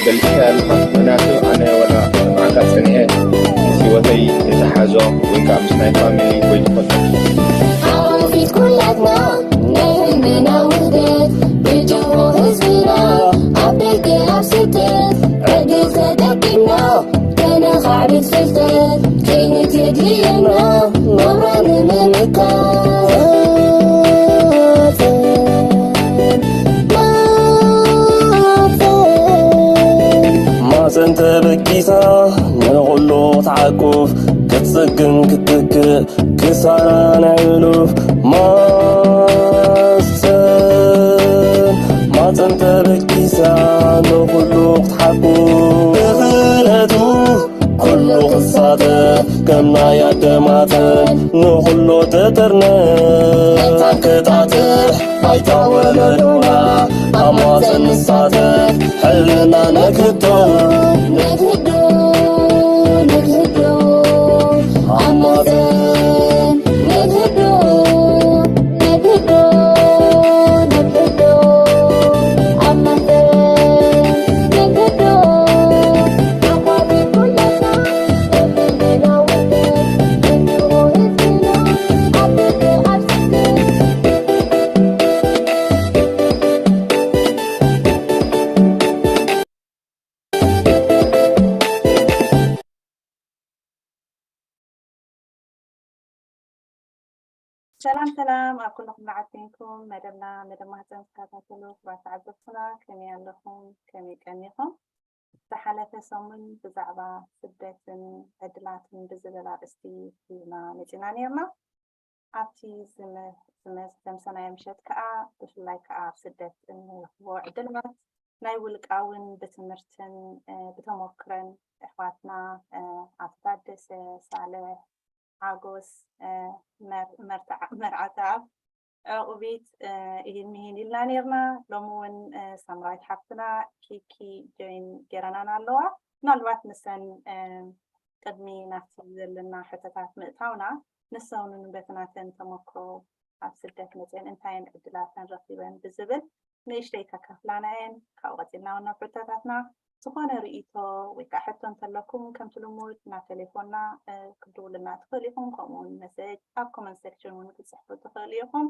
ገሊጽካ ኣለኻ። ምክንያቱ ኣነ ወላ ማዕካ ጸኒሐ ምስ ህይወተይ ዝተሓዞ ወይ ከዓ ምስ ናይ ፋሚሊ ወይ ዝኾነ ሓዋፊት ኩላትና ናይ ህልምና ውህደት ብጅሆ ህዝብና ኣብ ደገ ኣብ ስደት ዕድል ተጠቂምና ከነኻዕብት ፍልጠት ከይንትድልየና ናብራ ንምምካት። ማፀን ተበጊሳ ንኹሉ ክትዓቁፍ ክትፅግን ክትትክእ ክሳራ ናይ ሕሉፍ ማፀን ማፀን ተበጊሳ ንኹሉ ክትሓቁፍ ብኽእለቱ ኩሉ ክሳተፍ ከም ናይ ኣደ ማፀን ንኹሉ ተጠርነፍ ክጣጥሕ ኣይታ ወለዶና ኣብ ማፀን ንሳተፍ ሕልና ነክቶ ነክዶ ነክዶ ኣብ ማፀን ነክዶ ነክዶ ነክዶ ኣብ ማፀን ነክዶ ዓቋቢ ኩላትና ሰላም ሰላም ኣብ ኩልኹም መዓት ኮንኩም መደብና መደብ ማህፀን ዝከታተሉ ክቡራት ተዓዘብትና ከመይ ኣለኹም? ከመይ ቀኒኹም? ዝሓለፈ ሰሙን ብዛዕባ ስደትን ዕድላትን ብዝብል ኣርእስቲ ሒዝና መፂና ነርና። ኣብቲ ዝመ- ዝመ- ዘምሰናዮ ምሸት ከዓ ብፍላይ ከዓ ኣብ ስደት እንረኽቦ ዕድላት ናይ ውልቃውን ብትምህርትን ብተሞክረን ኣሕዋትና ኣቶ ታደሰ ሳልሕ ሓጎስ መርዓተኣብ ዕቑቢት ይህን ምሂን ኢልና ነርና። ሎሚ እውን ሳምራዊት ሓፍትና ኪኪ ጆይን ገይረናን ኣለዋ። ምናልባት ንሰን ቅድሚ ናብቲ ዘለና ሕቶታት ምእታውና ንሰውንን በቲ ናተን ተመክሮ ኣብ ስደት መፅአን እንታየን ዕድላተን ረኪበን ብዝብል ንእሽተይ ከካፍላና እየን። ካብኡ ቀፂልና እውን ናብ ሕቶታትና ዝኾነ ርእይቶ ወይ ከዓ ሕቶ እንተለኩም ከምቲ ልሙድ ናብ ቴሌፎንና ክትድውሉልና ትኽእሉ ኢኹም። ከምኡ እውን መሰጅ ኣብ ኮመንት ሴክሽን እውን ክትፅሕፉ ትኽእሉ ኢኹም።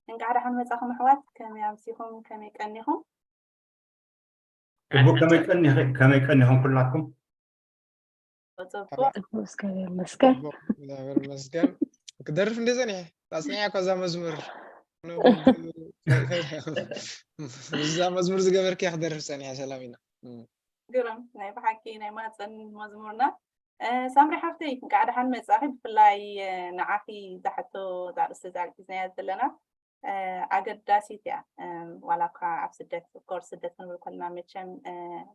እንቃዕ ደሓን መፃኹም ኣሕዋት፣ ከመይ ኣምሲኹም? ከመይ ቀኒኹም? እቡ ከመይ ቀኒኺ ከመይ ቀኒኹም ኩላኩም? ጽቡቅ። ጽቡቅ፣ እስከ ይመስገን። ጽቡቅ፣ እግዚኣብሔር ይመስገን። ክደርፍ እንደ ጸኒሐ ኣጽኒዐ እኮ እዛ መዝሙር እዛ መዝሙር ዝገበርክያ ክደርፍ ጸኒሐ። ሰላም ኢና። ግርም ናይ ብሓቂ ናይ ማህፀን መዝሙርና። ሳምሪ ሓፍተይ እንቃዕ ደሓን መጻኺ። ብፍላይ ንዓኺ እዛ ሕቶ እዛ ርእሲ እዛ ሒዝናያ ዘለና ኣገዳሲት እያ። ዋላ እኳ ኣብ ስደት ኦፍኮርስ ስደት ክንብል ከለና መቸም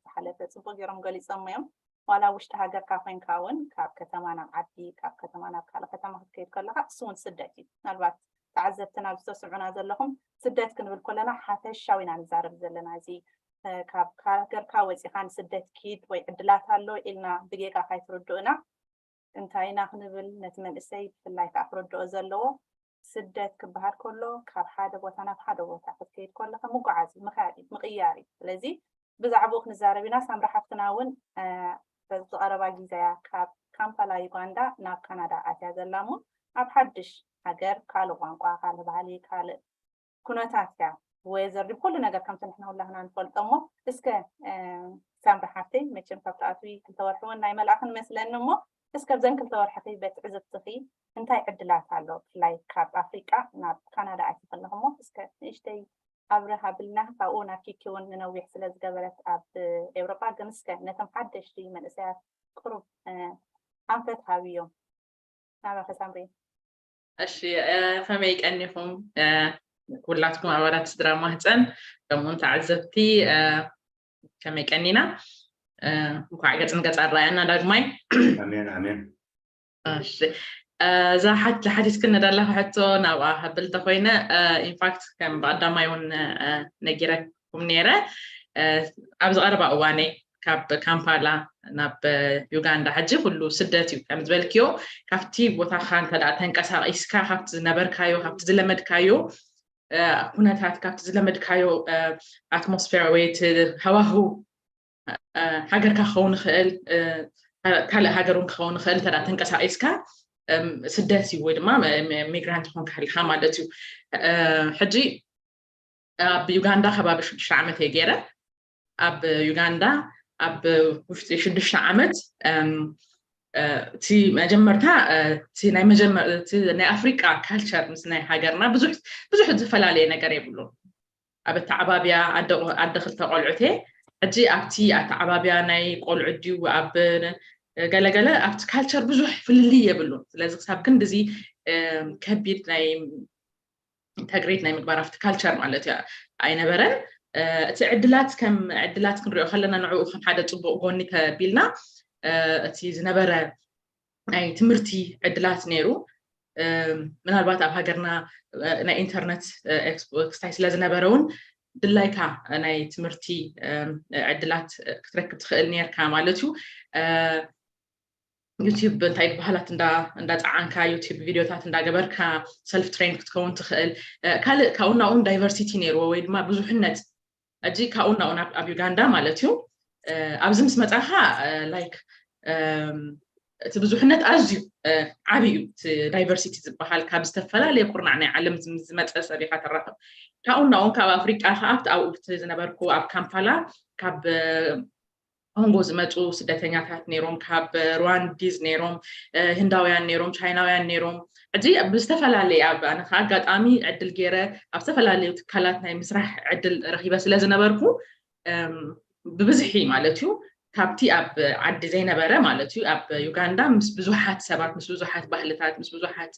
ዝሓለፈ ጽቡቅ ገይሮም ገሊጾሞ እዮም። ዋላ ውሽጢ ሃገርካ ኮይንካ እውን ካብ ከተማ ናብ ዓዲ ካብ ከተማ ናብ ካልእ ከተማ ክትከይድ ከለካ እሱ እውን ስደት እዩ። ምናልባት ተዓዘብትና ዝተስዑና ዘለኹም ስደት ክንብል ከለና ሓፈሻዊ ኢና ንዛረብ ዘለና። እዚ ካብ ሃገርካ ወፂኻ ንስደት ኪድ ወይ ዕድላት ኣሎ ኢልና ብጌጋ ካይትርድኡና። እንታይ ኢና ክንብል ነቲ መንእሰይ ብፍላይ ከዓ ክርድኦ ዘለዎ ስደት ክበሃል ከሎ ካብ ሓደ ቦታ ናብ ሓደ ቦታ ክትከይድ ከለካ ምጉዓዝ እዩ፣ ምኻድ እዩ፣ ምቕያር እዩ። ስለዚ ብዛዕባኡ ክንዛረብ ኢና። ሳምራ ሓፍትና እውን በዚ ቀረባ ግዜያ ካብ ካምፓላ ዩጋንዳ ናብ ካናዳ ኣትያ ዘላ እሞ ኣብ ሓድሽ ሃገር ካልእ ቋንቋ ካልእ ባህሊ ካልእ ኩነታት እያ ወይዘር ድብ ኩሉ ነገር ከምቲ ንሕና ሁላህና ንፈልጦ እሞ እስከ ሳምሪ ሓፍተይ መቸም ካብ ተኣትዊ ክልተ ወርሒ እውን ናይ መልኣኽን መስለኒ እሞ እስከ ብዘን ክልተ ወርሕኺ በቲ ዕዝብትኺ እንታይ ዕድላት ኣሎ ብፍላይ ካብ ኣፍሪቃ ናብ ካናዳ ኣቲ ከለኹ እሞ እስከ ንእሽተይ ኣብረ ሃብልና ካብኡ ናብ ኪኪ እውን ንነዊሕ ስለ ዝገበረት ኣብ ኤውሮጳ ግን እስከ ነቶም ሓደሽቲ መንእሰያት ቅሩብ ኣንፈት ሃብዮም ናባኺ ሳምሪ እሺ ከመይ ቀኒኹም ኩላትኩም ኣባላት ስድራ ማህፀን ከምኡውን ተዓዘብቲ ከመይ ቀኒና እንኳዕ ገፅን ገፃ ኣራያና ዳግማይ ኣሜን ኣሜን እሺ እዛ ሓት ዝሓቲትክኒ ዘለካ ሕቶ ናብኣ ከብል እንተኮይነ ኢንፋክት ከም ብቀዳማይ እውን ነጊረኩም ነይረ ኣብዚ ቀረባ እዋነይ ካብ ካምፓላ ናብ ዩጋንዳ ሕጂ ኩሉ ስደት እዩ። ከም ዝበልክዮ ካብቲ ቦታኻ እንተ ደኣ ተንቀሳቒስካ ካብቲ ዝነበርካዮ ካብቲ ዝለመድካዮ ኩነታት ካብቲ ዝለመድካዮ ኣትሞስፌር ወይ እቲ ሃዋህው ሃገርካ ክኸውን ይኽእል ካልእ ሃገር እውን ክኸውን ይኽእል እንተ ተንቀሳቒስካ ስደት እዩ ወይ ድማ ሚግራንት ኾንካ ኣለካ ማለት እዩ። ሕጂ ኣብ ዩጋንዳ ከባቢ ሽዱሽተ ዓመት እየ ገይረ። ኣብ ዩጋንዳ ኣብ ውሽጢ ሽዱሽተ ዓመት እቲ መጀመርታ እቲ ናይ መጀመር እቲ ናይ ኣፍሪቃ ካልቸር ምስ ናይ ሃገርና ብዙሕ ብዙሕ ዝተፈላለየ ነገር የብሉን። ኣብ ኣተዓባብያ ኣደ ክልተ ቆልዑት እየ። ሕጂ ኣብቲ ኣተዓባብያ ናይ ቆልዑ ድዩ ኣብ ገለገለ ኣብቲ ካልቸር ብዙሕ ፍልልይ የብሉን። ስለዚ ክሳብ ክንድዚ ከቢድ ናይ ኢንተግሬት ናይ ምግባር ኣብቲ ካልቸር ማለት እዩ ኣይነበረን። እቲ ዕድላት ከም ዕድላት ክንሪኦ ከለና ንዕኡ ከም ሓደ ፅቡቅ ጎኒ ተቢልና እቲ ዝነበረ ናይ ትምህርቲ ዕድላት ነይሩ። ምናልባት ኣብ ሃገርና ናይ ኢንተርነት ክስታይ ስለ ዝነበረ እውን ድላይካ ናይ ትምህርቲ ዕድላት ክትረክብ ትኽእል ነርካ ማለት እዩ። ዩቲዩብ እንታይ ዝበሃላት እንዳፀዓንካ ዩቲዩብ ቪዲዮታት እንዳገበርካ ሰልፍ ትሬን ክትከውን ትኽእል። ካልእ ካብኡ ናብኡን ዳይቨርሲቲ ነይርዎ ወይ ድማ ብዙሕነት ሕጂ ካብኡ ናብኡ ኣብ ዩጋንዳ ማለት እዩ። ኣብዚ ምስ መፃኻ ላይክ እቲ ብዙሕነት ኣዝዩ ዓብዩ እዩ። እቲ ዳይቨርሲቲ ዝበሃል ካብ ዝተፈላለየ ኩርናዕ ናይ ዓለም ዝመፀ ሰብ ኢካ ትራኸብ። ካብኡ ናብኡ ካብ ኣፍሪቃ ከዓ ኣብቲ ኣብኡ ዝነበርኩ ኣብ ካምፓላ ካብ ኮንጎ ዝመፁ ስደተኛታት ነይሮም፣ ካብ ሩዋንዲዝ ነይሮም፣ ህንዳውያን ነይሮም፣ ቻይናውያን ነይሮም። ሕጂ ብዝተፈላለየ ኣብ ኣነ ከዓ ኣጋጣሚ ዕድል ገይረ ኣብ ዝተፈላለዩ ትካላት ናይ ምስራሕ ዕድል ረኪበ ስለ ዝነበርኩ ብብዝሒ ማለት እዩ ካብቲ ኣብ ዓዲ ዘይነበረ ማለት እዩ ኣብ ዩጋንዳ ምስ ብዙሓት ሰባት ምስ ብዙሓት ባህልታት ምስ ብዙሓት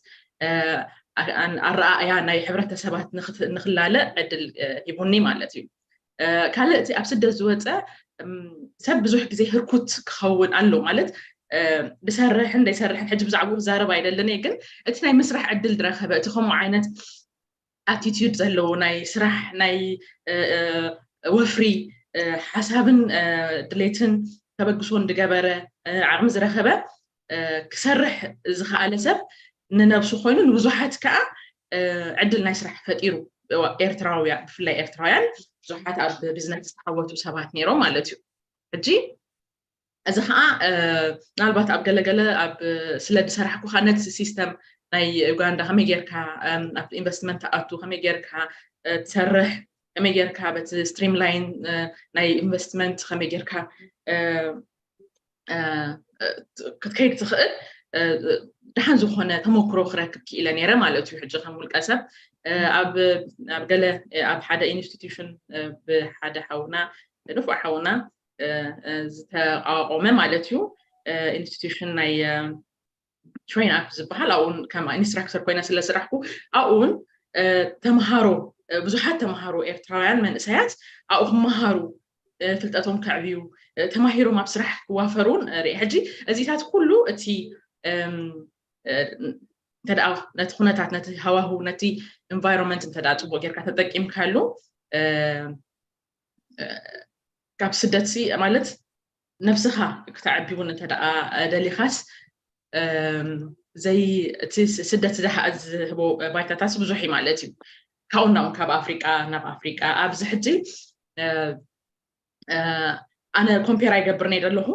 ኣረኣእያ ናይ ሕብረተሰባት ንክላለ ዕድል ሂቡኒ ማለት እዩ። ካልእ እቲ ኣብ ስደት ዝወፀ ሰብ ብዙሕ ግዜ ህርኩት ክኸውን ኣሎ ማለት ዝሰርሕን ዘይሰርሕን ሕጂ ብዛዕባኡ ክዛረብ ኣይደልን እየ፣ ግን እቲ ናይ ምስራሕ ዕድል ዝረኸበ እቲ ከምኡ ዓይነት ኣቲቲዩድ ዘለዎ ናይ ስራሕ ናይ ወፍሪ ሓሳብን ድሌትን ተበግሶን ዝገበረ ዓቕሚ ዝረኸበ ክሰርሕ ዝኸኣለ ሰብ ንነብሱ ኮይኑ ንብዙሓት ከዓ ዕድል ናይ ስራሕ ፈጢሩ። ኤርትራውያን ብፍላይ ኤርትራውያን ብዙሓት ኣብ ቢዝነስ ዝተዓወቱ ሰባት ነይሮም ማለት እዩ። ሕጂ እዚ ከዓ ምናልባት ኣብ ገለገለ ኣብ ስለ ዝሰራሕኩ ከዓ ነቲ ሲስተም ናይ ዩጋንዳ ከመይ ጌርካ ኣብ ኢንቨስትመንት ትኣቱ ከመይ ጌርካ ትሰርሕ ከመይ ጌርካ በቲ ስትሪም ላይን ናይ ኢንቨስትመንት ከመይ ጌርካ ክትከይድ ትኽእል ደሓን ዝኾነ ተመክሮ ክረክብ ክኢለ ነይረ ማለት እዩ። ሕጂ ከም ውልቀ ሰብ ኣብ ገለ ኣብ ሓደ ኢንስቲትዩሽን ብሓደ ሓውና ንፉዕ ሓውና ዝተቋቋመ ማለት እዩ ኢንስቲትዩሽን ናይ ትሬን ኣፕ ዝበሃል ኣብኡን ከም ኢንስትራክተር ኮይነ ስለ ስራሕኩ ኣብኡን ተምሃሮ ብዙሓት ተምሃሮ ኤርትራውያን መንእሰያት ኣብኡ ክመሃሩ ፍልጠቶም ከዕብዩ ተማሂሮም ኣብ ስራሕ ክዋፈሩን ርኢ። ሕጂ እዚታት ኩሉ እቲ እንተደኣ ነቲ ኩነታት ነቲ ሃዋሁ ነቲ ኢንቫይሮንመንት እንተደኣ ፅቡቅ ጌርካ ተጠቂምካሉ ካብ ስደት ሲ ማለት ነብስኻ ክተዕቢ እውን እንተ ደኣ ደሊኻስ ዘይ እቲ ስደት ዝሃ- ዝህቦ ባይታታት ብዙሕ እዩ ማለት እዩ። ካብኡ እናውን ካብ ኣፍሪቃ ናብ ኣፍሪቃ ኣብዚ ሕጂ ኣነ ኮምፔር ኣይገብርን እየ ዘለኹ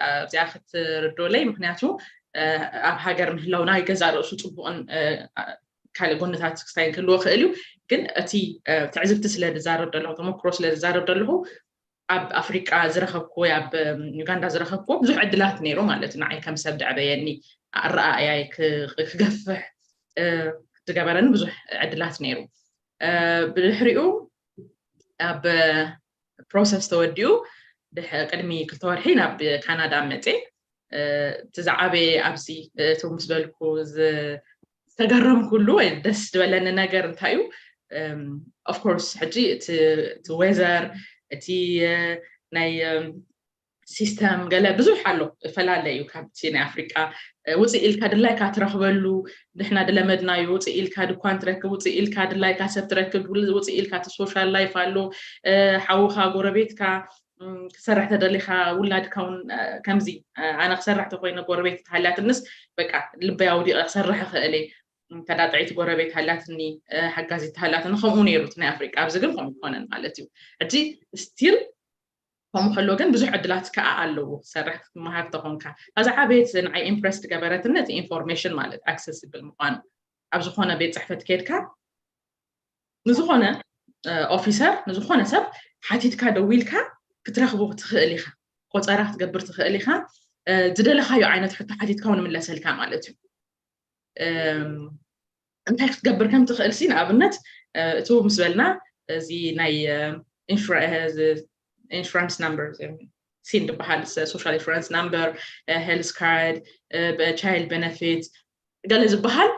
ኣብዚኣ ክትርድኡለይ ምክንያቱ ኣብ ሃገር ምህላው ናይ ገዛ ርእሱ ፅቡቕን ካልእ ጎነታት ክስታይ ክህልዎ ክእል እዩ። ግን እቲ ትዕዝብቲ ስለ ዝዛረብ ዘለኹ ተመክሮ ስለ ዝዛረብ ዘለኹ ኣብ ኣፍሪቃ ዝረኸብኩ ወይ ኣብ ዩጋንዳ ዝረኸብኩ ብዙሕ ዕድላት ነይሩ ማለት እዩ። ንዓይ ከም ሰብ ደዕበየኒ ኣረኣእያይ ክገፍሕ ዝገበረኒ ብዙሕ ዕድላት ነይሩ። ብድሕሪኡ ኣብ ፕሮሰስ ተወዲኡ ቅድሚ ክልተ ወርሒ ናብ ካናዳ መፅእ እቲ ዝዓበየ ኣብዚ እቲ ምስ በልኩ ዝተገረምኩሉ ወይ ደስ ዝበለኒ ነገር እንታይ እዩ ኦፍኮርስ ሕጂ እቲ ዌዘር እቲ ናይ ሲስተም ገለ ብዙሕ ኣሎ እፈላለ እዩ ካብቲ ናይ ኣፍሪቃ ውፅእ ኢልካ ድላይካ ትረክበሉ ንሕና ድለመድናዩ ውፅእ ኢልካ ድኳን ትረክብ ውፅእ ኢልካ ድላይካ ሰብ ትረክብ ውፅእ ኢልካ እቲ ሶሻል ላይፍ ኣሎ ሓውካ ጎረቤትካ ክትሰርሕ ተደሊኻ ውላድካ እውን ከምዚ ኣነ ክሰርሕ ተኮይነ ጎረቤት ተሃላትንስ በቃ ልበይ ኣውዲቐ ክሰርሕ ይኽእል እየ። ተዳጥዒት ጎረቤት ሃላትኒ፣ ሓጋዚት ሃላትኒ፣ ከምኡ ነይሩ እቲ ናይ ኣፍሪቃ። ኣብዚ ግን ከምኡ ይኮነን ማለት እዩ። ሕጂ ስቲል ከምኡ ከሎ ግን ብዙሕ ዕድላት ከዓ ኣለዎ። ክትሰርሕ ክትመሃር ተኾንካ፣ እዛ ዓበየት ንዓይ ኢምፕረስ ዝገበረትነት ኢንፎርሜሽን ማለት ኣክሰስብል ምኳኑ። ኣብ ዝኾነ ቤት ፅሕፈት ከድካ ንዝኾነ ኦፊሰር ንዝኾነ ሰብ ሓቲትካ ደዊልካ ክትረኽቦ ትኽእል ኢኻ። ቆፀራ ክትገብር ትኽእል ኢኻ። ዝደለኻዮ ዓይነት ሕቶ ሓቲትካ እውን ምለሰልካ ማለት እዩ። እንታይ ክትገብር ከም ትኽእል ሲ ንኣብነት እቲ ምስ በልና እዚ ናይ ኢንሹራንስ ናምበር ሲን ዝበሃል፣ ሶሻል ኢንሹራንስ ናምበር፣ ሄልስ ካርድ፣ ቻይልድ ቤነፊት ገለ ዝበሃል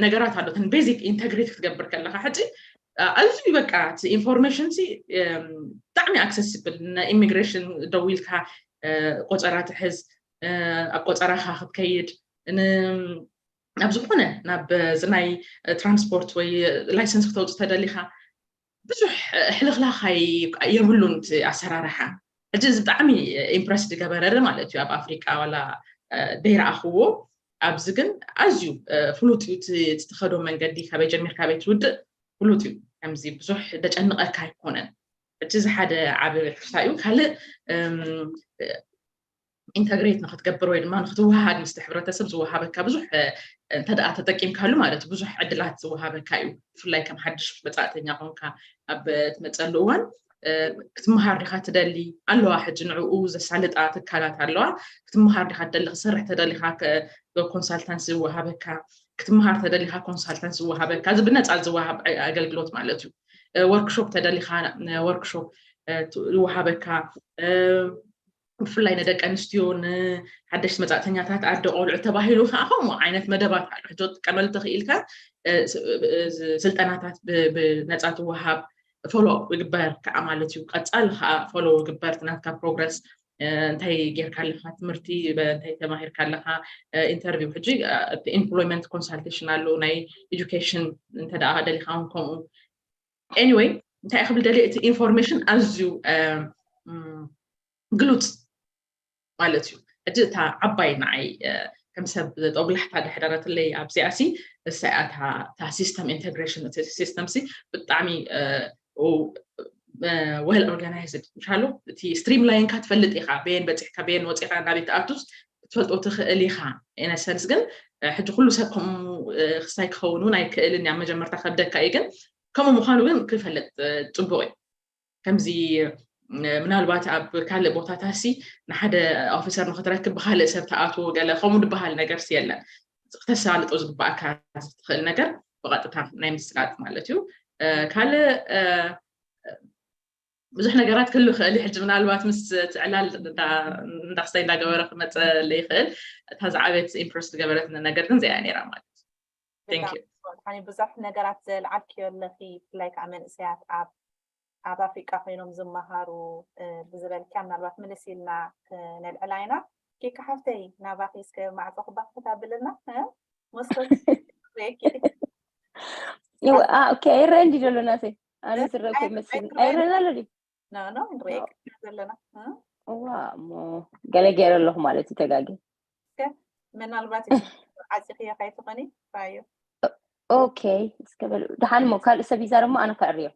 ነገራት ኣሎ። እተን ቤዚክ ኢንተግሬት ክትገብር ከለካ ሕጂ ኣዝዩ በቃ እቲ ኢንፎርሜሽን ሲ ብጣዕሚ ኣክሰስብል፣ ንኢሚግሬሽን ደዊልካ ቆፀራ ትሕዝ፣ ኣብ ቆፀራካ ክትከይድ፣ ናብ ዝኾነ ናብ ናይ ትራንስፖርት ወይ ላይሰንስ ክተውፅእ ተደሊካ ብዙሕ ሕልኽላኻይ የብሉን እቲ ኣሰራርሓ። ሕጂ እዚ ብጣዕሚ ኢምፕረስ ዝገበረኒ ማለት እዩ። ኣብ ኣፍሪቃ ዋላ ደይረኣኽዎ፣ ኣብዚ ግን ኣዝዩ ፍሉጥ እዩ። እቲ ትኸዶ መንገዲ ካበይ ጀሚርካ ካበይ ትውድእ ፍሉጥ እዩ። ከምዚ ብዙሕ ደጨንቐካ ኣይኮነን። ሕጂ እዚ ሓደ ዓቢ ሕፍታ እዩ። ካልእ ኢንተግሬት ንክትገብር ወይ ድማ ንክትወሃሃድ ምስቲ ሕብረተሰብ ዝወሃበካ ብዙሕ እንተደኣ ተጠቂምካሉ ማለት ብዙሕ ዕድላት ዝወሃበካ እዩ። ብፍላይ ከም ሓድሽ መፃእተኛ ኮንካ ኣብ ትመፀሉ እዋን ክትመሃር ዲካ ትደሊ ኣለዋ። ሕጂ ንዕኡ ዘሳልጣ ትካላት ኣለዋ። ክትመሃር ዲካ ትደሊ፣ ክትሰርሕ ተደሊካ ኮንሳልታንስ ዝወሃበካ፣ ክትመሃር ተደሊካ ኮንሳልታንስ ዝወሃበካ፣ እዚ ብነፃ ዝወሃብ ኣገልግሎት ማለት እዩ። ወርክሾፕ ተደሊካ ወርክሾፕ ዝወሃበካ፣ ብፍላይ ንደቂ ኣንስትዮ፣ ንሓደሽቲ መፃእተኛታት፣ ኣደ ቆልዑ ተባሂሉ ከዓ ከምኡ ዓይነት መደባት ኣሎ። ሕጂ ትጥቀመሉ ተኽኢልካ ስልጠናታት ብነፃ ትወሃብ፣ ፎሎ ይግበር ከዓ ማለት እዩ። ቀፃል ከዓ ፎሎ ይግበር ናትካ ፕሮግረስ፣ እንታይ ጌርካ ኣለካ ትምህርቲ፣ እንታይ ተማሂርካ ኣለካ፣ ኢንተርቪው። ሕጂ ኢምፕሎይመንት ኮንሳልቴሽን ኣሎ፣ ናይ ኤጁኬሽን እንተ ደኣ ደሊካ እውን ከምኡ። ኤኒወይ እንታይ ክብል ደልየ፣ እቲ ኢንፎርሜሽን ኣዝዩ ግሉፅ ማለት እዩ። ሕጂ እታ ዓባይ ንዓይ ከም ሰብ ጦብላሕታ ደሕደረትለይ ኣብዚኣ ሲ እሳያ እታ ሲስተም ኢንተግሬሽን፣ እቲ ሲስተም ሲ ብጣዕሚ ዌል ኦርጋናይዝድ ምሻሉ። እቲ ስትሪም ላይንካ ትፈልጥ ኢካ፣ በየን በፂሕካ በየን ወፂካ ናበይ ትኣቱስ ክትፈልጦ ትኽእል ኢካ። ኢነሰንስ ግን ሕጂ ኩሉ ሰብ ከምኡ ክስታይ ክኸውን እውን ኣይክእልን እያ። መጀመርታ ከብደካ እዩ፣ ግን ከምኡ ምኳኑ ግን ክፈልጥ ፅቡቅ እዩ። ከምዚ ምናልባት ኣብ ካልእ ቦታታት ሲ ንሓደ ኦፊሰር ንክትረክብ ብካልእ ሰብ ተኣትዎ ገለ ከምኡ ዝበሃል ነገር ሲ የለን። ክተሳልጦ ዝግባኣካ ትኽእል ነገር ብቐጥታ ናይ ምስላጥ ማለት እዩ። ካልእ ብዙሕ ነገራት ክህሉ ይኽእል እዩ። ሕጂ ምናልባት ምስ ትዕላል እንዳክስታይ እንዳገበረ ክመፀለ ይኽእል። እታ ዝዓበየት ኢምፕረስ ዝገበረትኒ ነገር ግን እዚኣ እያ ነይራ ማለት እዩ። ሓኒ ብዙሕ ነገራት ዘልዓልክዮ ኣለኺ፣ ብፍላይ ከዓ መንእሰያት ኣብ ኣብ ኣፍሪቃ ኮይኖም ዝመሃሩ ብዝበልክያ ምናልባት ምልስ ኢልና ክነልዕላ ኢና። ኬካ ሓፍተይ ናባኺ እስከ ማዕፆ ክባክታ ብልና መስኮት ኦኬ። ኣይረአ እንዲ ዘሎ ናተይ ኣነ ዝረኩ ይመስል ኣይረአን ኣሎ ድዩ? ኖ ኖ ንሪኤካ ዘለና እዋ እሞ ገለ ገይረ ኣለኹ ማለት እዩ። ተጋጊ ምናልባት ዓፂኽዮ ከይትኾኒ ራዮ ኦኬ። እስከ በሉ ደሓን እሞ ካልእ ሰብ ይዛረብ እሞ ኣነ ከዕርዮ።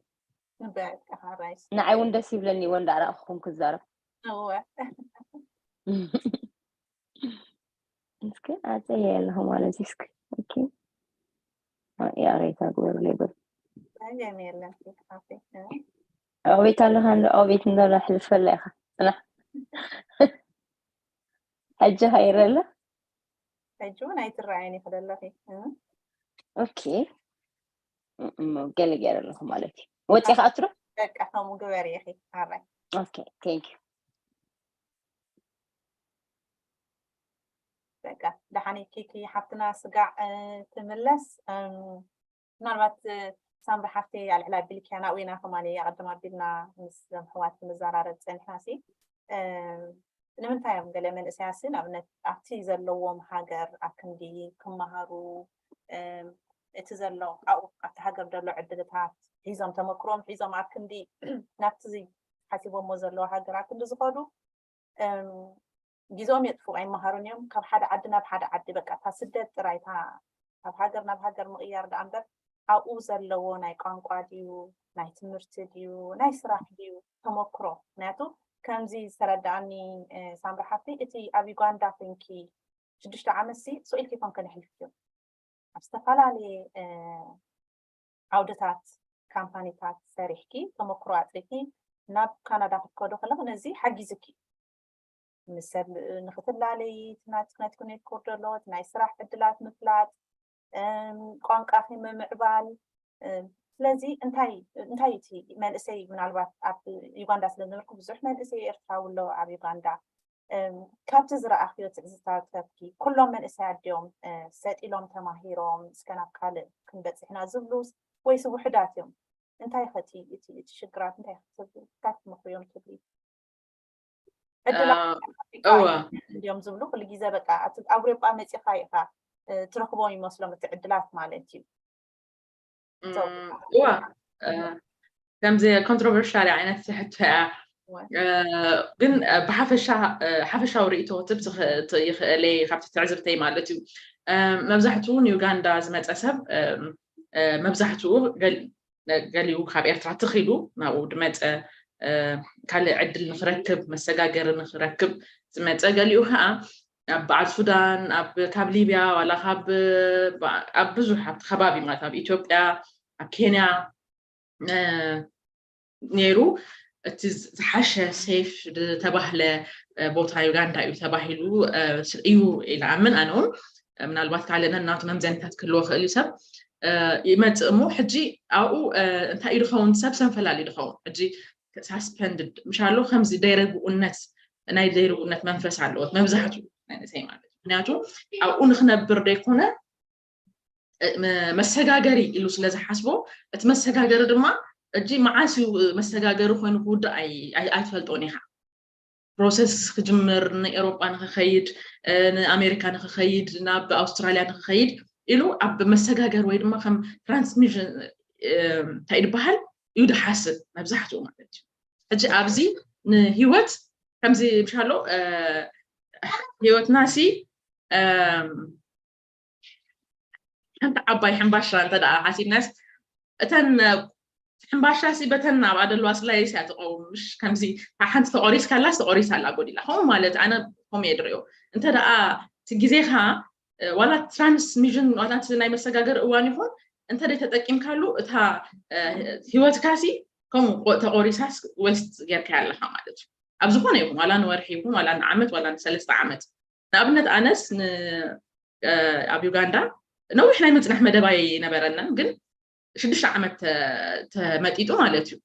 በቃ ራይስ ንዓይ እውን ደስ ይብለኒ ወንዳ ኣረኣኹኹም ክዛረብ። እወ እስኪ ኣፀየ ኣለኹ ማለት እዩ። እስኪ ኦኬ። ያሬታ ግበሩ ሌበር ጸገም የለን። ኦኬ ኦቤት ኣለኻ እንዶ ኦቤት እንዳላ ሕልፈላ ኢኻ። ጽናሕ። ሕጂ ኸይረ ኣለ። ሕጂ እውን ኣይትረኣየን ኢኺ ዘለኺ። ኦኬ። እሞ ገለ ገይረ ኣለኹ ማለት እዩ። ወፂኻ ኣትሮ? በቃ ከምኡ ግበሪ ኢኺ። ኣራይ ኦኬ። ቴንክ ዩ። በቃ ደሓን ኪኪ ሓፍትና ስጋዕ ትምለስ። ምናልባት ሳምሪ ሓፍቲ ኣልዕላ ኣቢልክያ ናብኡ ኢና ከማን ኣቐድም ኣቢልና ምስ ዞም ኣሕዋት ክንዘራረብ ፀኒሕና ሲ ንምንታይ እዮም ገለ መንእሰያት ሲ ንኣብነት ኣብቲ ዘለዎም ሃገር ኣብ ክንዲ ክመሃሩ እቲ ዘሎ ኣብኡ ኣብቲ ሃገር ዘሎ ዕድልታት ሒዞም ተመክሮም ሒዞም ኣብ ክንዲ ናብቲ ሓሲቦሞ ዘለዉ ሃገራት እንዲ ዝኸዱ ግዜኦም የጥፍኡ ኣይመሃሩን እዮም። ካብ ሓደ ዓዲ ናብ ሓደ ዓዲ በቃ እታ ስደት ጥራይ እታ ካብ ሃገር ናብ ሃገር ምቕያር ደኣ እምበር ኣብኡ ዘለዎ ናይ ቋንቋ ድዩ ናይ ትምህርቲ ድዩ ናይ ስራሕ ድዩ ተመክሮ ምክንያቱ ከምዚ ዝተረዳኣኒ ሳምሪ ሓፍቲ እቲ ኣብ ዩጋንዳ ኮንኪ ሽዱሽተ ዓመት ሲ ስኢልኪ ኮንከ ነሕልፍዮ ኣብ ዝተፈላለየ ዓውድታት ካምፓኒታት ሰሪሕኪ ተመክሮ ኣጥሪኪ ናብ ካናዳ ክትከዶ ከለክ ነዚ ሓጊዝኪ ምስ ሰብ ንክትላለይ ናትክ ናይ ትኩነት ኮርዶ ኣለዎት ናይ ስራሕ ዕድላት ምፍላጥ ቋንቋኪ ምምዕባል ስለዚ እንታይ እንታይ እቲ መንእሰይ ምናልባት ኣብ ዩጋንዳ ስለ ዝነበርኩ ብዙሕ መንእሰይ ኤርትራዊ ኣሎ ኣብ ዩጋንዳ ካብቲ ዝረኣኽዮ ትዕዝታትኪ ኩሎም መንእሰያት ድዮም ሰጥ ኢሎም ተማሂሮም እስከ ናብ ካልእ ክንበፅሕ ኢና ዝብሉስ ወይስ ውሑዳት እዮም? እንታይ ኸ እቲ እቲ እቲ ሽግራት እንታይ ክትብሉ እንታይ ክትመኽርዮም ትብሊ? ዕድላት ኣፍሪቃ እዮም ዝብሉ ኩሉ ግዜ በቃ ኣብቲ ኣውሮጳ መፂኻ ኢኻ ትረኽቦም ይመስሎም እቲ ዕድላት ማለት እዩ። እዋ ከምዚ ኮንትሮቨርሻል ዓይነት ሕቶ እያ ግን ብሓፈሻ ሓፈሻዊ ርእቶ ትብ ይኽእለይ ካብቲ ትዕዝብተይ ማለት እዩ። መብዛሕትኡ ንዩጋንዳ ዝመፀ ሰብ መብዛሕትኡ ገሊኡ ካብ ኤርትራ ትኺሉ ናብኡ ድመፀ ካልእ ዕድል ንክረክብ መሰጋገሪ ንክረክብ ዝመፀ ገሊኡ ከዓ ኣብ በዓል ሱዳን ኣብ ካብ ሊብያ ዋላ ካብ ኣብ ብዙሕ ኣብቲ ከባቢ ማለት ኣብ ኢትዮጵያ ኣብ ኬንያ ነይሩ። እቲ ዝሓሸ ሴፍ ዝተባህለ ቦታ ዩጋንዳ እዩ ተባሂሉ እዩ ኢልኣምን ኣነ እውን ምናልባት ካልእ ነናቱ መምዘንታት ክህልዎ ክእል እዩ ሰብ ይመፅእ እሞ ሕጂ ኣብኡ እንታይ እዩ ድኸውን ሰብ ሰንፈላል እዩ ድኸውን ሕጂ ሳስፐንድድ ምሻሎ ከምዚ ደይረግኡነት ናይ ደይረግኡነት መንፈስ ኣለዎት መብዛሕቱ መንእሰይ ማለት ምክንያቱ ኣብኡ ንክነብር ደይኮነ መሰጋገሪ ኢሉ ስለ ዝሓስቦ እቲ መሰጋገሪ ድማ እጂ መዓስ እዩ መሰጋገሪ ኮይኑ ክውዳእ ኣይትፈልጦን ኢኻ ፕሮሰስ ክጅምር ንኤሮጳ ንክኸይድ ንኣሜሪካ ንክኸይድ ናብ ኣውስትራልያ ንክኸይድ ኢሉ ኣብ መሰጋገር ወይ ድማ ከም ትራንስሚሽን እንታይ ዝበሃል እዩ ድሓስብ መብዛሕትኡ ማለት እዩ ሕጂ ኣብዚ ንሂወት ከምዚ ምሻሎ ሂወትና ሲ ሓንቲ ዓባይ ሕምባሻ እንተ ደኣ ሓሲብናስ እተን ሕምባሻ ሲ በተን ኣብኣ ደለዋ ስላይስ እያ ትቐውም ምሽ ከምዚ ሓንቲ ተቆሪስ ካላስ ተቆሪስ ኣላ ጎዲላ ከምኡ ማለት ኣነ ከምኡ እየ ድሪኦ እንተ ደኣ እቲ ግዜኻ ዋላ ትራንስሚሽን ዋላ ናይ መሰጋገር እዋን ይኹን እንተ ደይ ተጠቂምካሉ እታ ሂወትካ ሲ ከምኡ ተቆሪሳስ ወስት ጌርካ ኣለካ ማለት እዩ ኣብ ዝኾነ ይኹን ዋላ ንወርሒ ይኹን ዋላ ንዓመት ዋላ ንሰለስተ ዓመት ንኣብነት ኣነስ ኣብ ዩጋንዳ ነዊሕ ናይ ምፅናሕ መደብ ኣይነበረንን ግን ሽዱሽተ ዓመት ተመጢጡ ማለት እዩ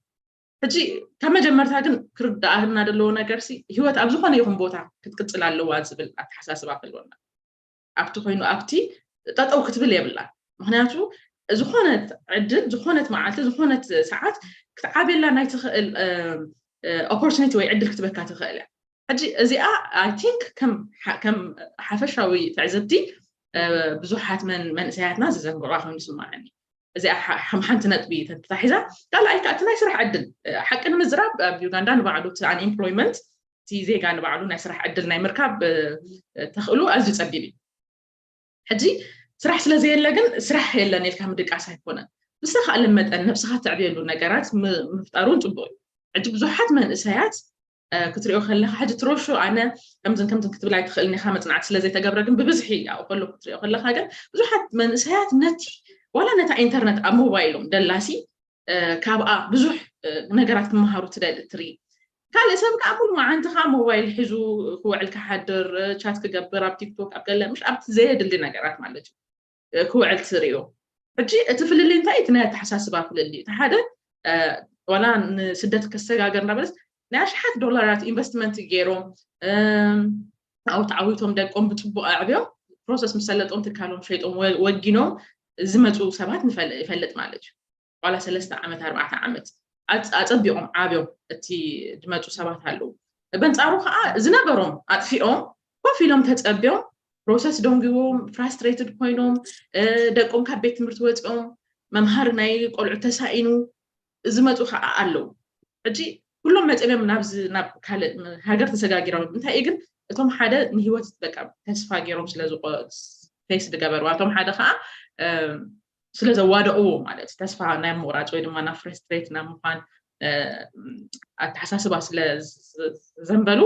ሕጂ ካብ መጀመርታ ግን ክርዳኣና ዘለዎ ነገር ሲ ህይወት ኣብ ዝኾነ ይኹን ቦታ ክትቅፅል ኣለዋ ዝብል ኣተሓሳስባ ክህልወና ኣብቲ ኮይኑ ኣብቲ ጠጠው ክትብል የብላ ምክንያቱ ዝኾነት ዕድል ዝኾነት መዓልቲ ዝኾነት ሰዓት ክትዓብየላ ናይ ትኽእል ኦፖርቱኒቲ ወይ ዕድል ክትበካ ትኽእል እያ ሕጂ እዚኣ ኣይ ቲንክ ከም ሓፈሻዊ ትዕዝብቲ ብዙሓት መንእሰያትና ዝዘንግዑ ኮይኑ ዝስማዓኒ እዚኣ ከም ሓንቲ ነጥቢ ተታሒዛ ካልኣይ ከዓ እቲ ናይ ስራሕ ዕድል ሓቂ ንምዝራብ ኣብ ዩጋንዳ ንባዕሉ እቲ ኣንኤምፕሎይመንት እቲ ዜጋ ንባዕሉ ናይ ስራሕ ዕድል ናይ ምርካብ ተኽእሉ ኣዝዩ ፀቢብ እዩ ሕጂ ስራሕ ስለ ዘየለ ግን ስራሕ የለን ኢልካ ምድቃስ ኣይኮነን ብዝተኻእለ መጠን ነብስኻ ተዕብየሉ ነገራት ምፍጣር እውን ፅቡቅ እዩ ሕጂ ብዙሓት መንእሰያት ክትሪኦ ከለካ ሕጂ ትሮሹ ኣነ ከምዝን ከምዝን ክትብል ኣይትኽእልን ኢኻ መፅናዕቲ ስለ ዘይተገብረ ግን ብብዝሒ ኣብኡ ከሎ ክትሪኦ ከለካ ግን ብዙሓት መንእሰያት ነቲ ዋላ ነታ ኢንተርነት ኣብ ሞባይሎም ደላሲ ካብኣ ብዙሕ ነገራት ክመሃሩ ትደሊ ትርኢ ካልእ ሰብ ከዓ ሙሉ መዓንቲ ከዓ ሞባይል ሒዙ ክውዕል ክሓድር ቻት ክገብር ኣብ ቲክቶክ ኣብ ገለ ምሽ ኣብቲ ዘየድሊ ነገራት ማለት እዩ ክውዕል ትርእዮ ሕጂ እቲ ፍልልይ እንታይ እቲ ናይ ኣተሓሳስባ ፍልልይ እቲ ሓደ ዋላ ንስደት ከሰጋገር እንዳበለስ ናይ ኣሽሓት ዶላራት ኢንቨስትመንት ገይሮም ኣብኡ ተዓዊቶም ደቆም ብፅቡቅ ኣዕብዮም ፕሮሰስ ምስ ሰለጦም ትካሎም ሸይጦም ወጊኖም ዝመፁ ሰባት ይፈልጥ ማለት እዩ ዋላ ሰለስተ ዓመት ኣርባዕተ ዓመት ኣፀቢቆም ዓብዮም እቲ ዝመፁ ሰባት ኣለዉ በንፃሩ ከዓ ዝነበሮም ኣጥፊኦም ኮፍ ኢሎም ተፀቢዮም ፕሮሰስ ደንጊዎም ፍራስትሬትድ ኮይኖም ደቆም ካብ ቤት ትምህርቲ ወፂኦም መምሃሪ ናይ ቆልዑ ተሳኢኑ ዝመፁ ከዓ ኣለዉ ሕጂ ኩሎም መፅኦም ናብዚ ናብ ካልእ ሃገር ተሰጋጊሮም። እንታይ እዩ ግን እቶም ሓደ ንህይወት በቃ ተስፋ ገይሮም ስለ ዝፈይስ ዝገበርዋ፣ እቶም ሓደ ከዓ ስለ ዘዋደቕዎ ማለት እዩ። ተስፋ ናይ ምቑራፅ ወይ ድማ ናብ ፍረስትሬት ናብ ምዃን ኣተሓሳስባ ስለ ዘንበሉ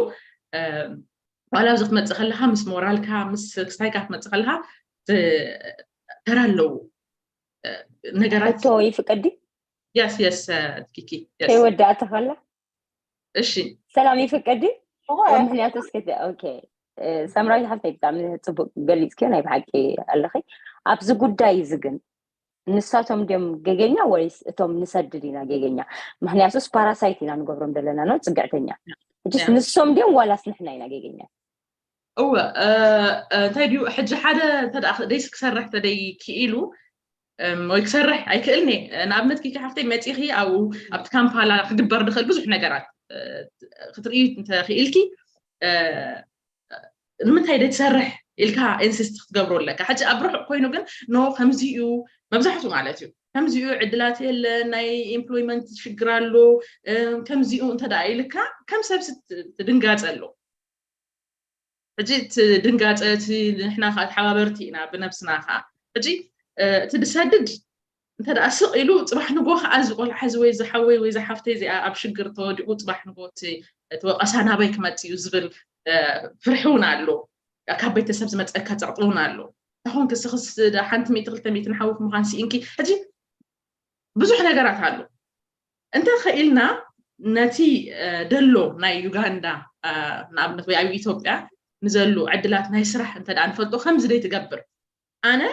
ዋላ ኣብዚ ክትመፅእ ከለካ ምስ ሞራልካ ምስ ክስታይካ ክትመፅእ ከለካ ተራ ኣለዉ ነገራት ሕቶ ይፍቀዲ የስ የስ ኪኪ ከይወዳእቲ ከላ እሺ ሰላም ይፍቀዲ ምክንያቱ እስከ ኦኬ ሰምራዊት ሓፍተይ ብጣዕሚ ፅቡቅ ገሊፅክዮ ናይ ብሓቂ ኣለኺ ኣብዚ ጉዳይ እዚ ግን ንሳቶም ድዮም ገገኛ ወይስ እቶም ንሰድድ ኢና ገገኛ ምክንያቱስ ፓራሳይት ኢና ንገብሮም ዘለና ነው ፅግዕተኛ ሕጅስ ንሶም ድዮም ዋላስ ንሕና ኢና ገገኛ እወ እንታይ ድዩ ሕጂ ሓደ ደይስ ክሰርሕ ተደይ ክኢሉ ወይ ክሰርሕ ኣይክእልኒ ንኣብነት ኪኪ ሓፍተይ መፂኺ ኣብኡ ኣብቲ ካምፓላ ክግበር ድኽእል ብዙሕ ነገራት ክትርእዩ እንተኽኢልኪ ንምንታይ ደ ትሰርሕ ኢልካ ኢንሲስት ክትገብሮ ኣለካ ሕጂ ኣብ ርሑቕ ኮይኑ ግን ኖ ከምዚኡ መብዛሕትኡ ማለት እዩ ከምዚኡ ዕድላት የለ ናይ ኤምፕሎይመንት ሽግር ኣሎ ከምዚኡ እንተ ኢልካ ከም ሰብሲ ትድንጋፀ ኣሎ ሕጂ እቲ ድንጋፀ እቲ ንሕና ከዓ ተሓባበርቲ ኢና ብነብስና ከዓ ሕጂ እቲ ዝሰድድ እንተ ደኣ ስቕ ኢሉ ፅባሕ ንጎ ከዓ እዚ ቆልዓ እዚ ወይ ዝሓወይ ወይ ዝሓፍተይ እዚኣ ኣብ ሽግር ተወዲቑ ፅባሕ ንጎ እቲ ወቐሳ ናበይ ክመፅ እዩ ዝብል ፍርሒ እውን ኣሎ ካብ ቤተሰብ ዝመፀካ ፀቕጢ እውን ኣሎ ታኹን ክስኽስ ሓንቲ ሚእቲ ክልተ ሚእቲ ንሓውፍ ምዃን ስኢንኪ ሕጂ ብዙሕ ነገራት ኣሎ እንተ ኸኢልና ነቲ ደሎ ናይ ዩጋንዳ ንኣብነት ወይ ኣብ ኢትዮጵያ ንዘሉ ዕድላት ናይ ስራሕ እንተ ንፈልጦ ከምዚ ደይ ትገብር ኣነ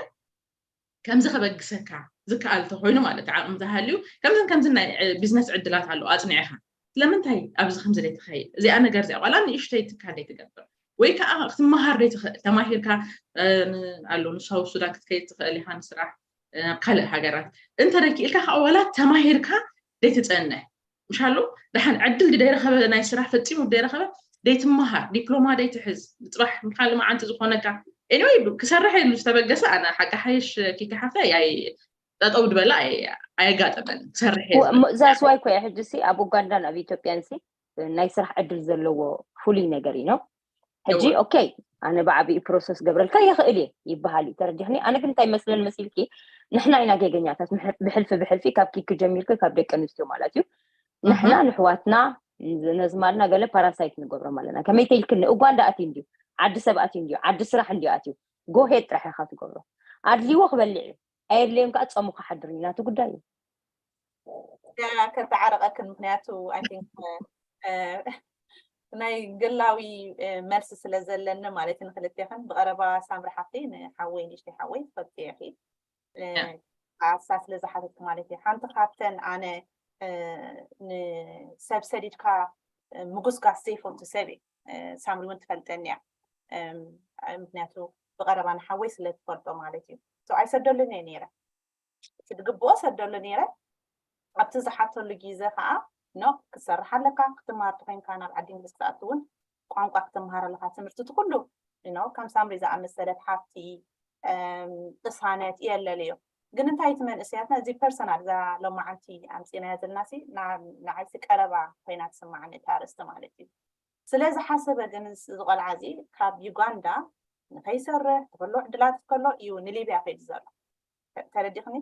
ከምዚ ከበግሰካ ዝከኣል ተኮይኑ ማለት ዓቕሚ ዝሃልዩ ከምዝን ከምዝን ናይ ቢዝነስ ዕድላት ኣለዉ ኣፅኒዕኻ ስለምንታይ ኣብዚ ከምዚ ደይ ትኸይድ እዚኣ ነገር እዚኣ ዋላ ንእሽተይ ትካል ደይ ትገብር ወይ ከዓ ክትመሃር ደይ ትኽእል ተማሂርካ ኣሎ ንሳው ሱዳን ክትከይድ ትኽእል ኢኻ ንስራሕ ናብ ካልእ ሃገራት እንተ ደይ ክኢልካ ከዓ ዋላ ተማሂርካ ደይ ትፀንሕ ምሻሉ ደሓን ዕድል ደይረኸበ ናይ ስራሕ ፈፂሙ ደይረኸበ ደይትመሃር ዲፕሎማ ደይትሕዝ ፅባሕ ካልእ መዓንቲ ዝኾነካ anyway ክሰርሕ ኢሉ ዝተበገሰ ኣነ ሓቂ ሓይሽ ኪኪ ሓፍተ ያይ ጠጠው ድበላ ኣየጋጠመን ክሰርሕ ዛስዋይ ኮ ሕጂ ሲ ኣብ ኡጋንዳን ኣብ ኢትዮጵያን ሲ ናይ ስራሕ ዕድል ዘለዎ ፍሉይ ነገር እዩ ሕጂ ኦኬ ኣነ ብዓብኡ ፕሮሰስ ገብረልካ ይኽእል እየ ይበሃል እዩ ተረዲሕኒ ኣነ ግን እንታይ መስለን መሲልኪ ንሕና ኢና ጌገኛታት ብሕልፊ ብሕልፊ ካብ ኪኪ ጀሚርኩ ካብ ደቂ ኣንስትዮ ማለት እዩ ንሕና ንሕዋትና ነዝማድና ገለ ፓራሳይት ንገብሮም ኣለና ከመይ ተይልክኒ ኡጋንዳ ኣትዩ እንድዩ ዓዲ ሰብ ኣትዩ እንድዩ ዓዲ ስራሕ እንድዩ ኣትዩ ጎሄድ ጥራሕ ኢካ ትገብሮ ኣድልዎ ክበልዕ እዩ ኣየድልዮም ከዓ ፀሙ ክሓድር እዩ ናቱ ጉዳይ እዩ ከተዓረቀክን ምክንያቱ I think ናይ ግላዊ መልሲ ስለ ዘለኒ ማለት ንክልቴክን ብቀረባ ሳምሪ ሓፍቲ ንሓወይ ንእሽተይ ሓወይ ትፈልጥዮ ኢኺ ኣሳ ስለ ዝሓተትክ ማለት እዩ ሓንቲ ካብተን ኣነ ንሰብ ሰዲድካ ምጉስጋስ ዘይፈቱ ሰብ እዩ ሳምሪ እውን ትፈልጠኒ እያ ምክንያቱ ብቀረባ ንሓወይ ስለ ትፈልጦ ማለት እዩ ኣይሰደሉን እየ ነይረ እቲ ዝግብኦ ሰደሉ ነይረ ኣብቲ ዝሓተሉ ግዜ ከዓ ኖ ክትሰርሕ ኣለካ ክትመሃር ተኮይንካ ናብ ዓዲ እንግሊዝ ክትኣቱ እውን ቋንቋ ክትመሃር ኣለካ ትምህርቲ እቲ ኩሉ ኖ ከም ሳምሪ ዝኣመሰለት ሓፍቲ ቅሳነት የለለዮ ግን እንታይ እቲ መንእሰያትና እዚ ፐርሰናል እዛ ሎማዓንቲ ኣምፂናዮ ዘለና ንዓይሲ ቀረባ ኮይና ትስማዓኒ እቲ ኣርእስቲ ማለት እዩ ስለ ዝሓሰበ ግን እዚ ቆልዓ እዚ ካብ ዩጋንዳ ንከይሰርሕ ተበሎ ዕድላት ከሎ እዩ ንሊብያ ከይዱ ዘሎ ተረዲኽኒ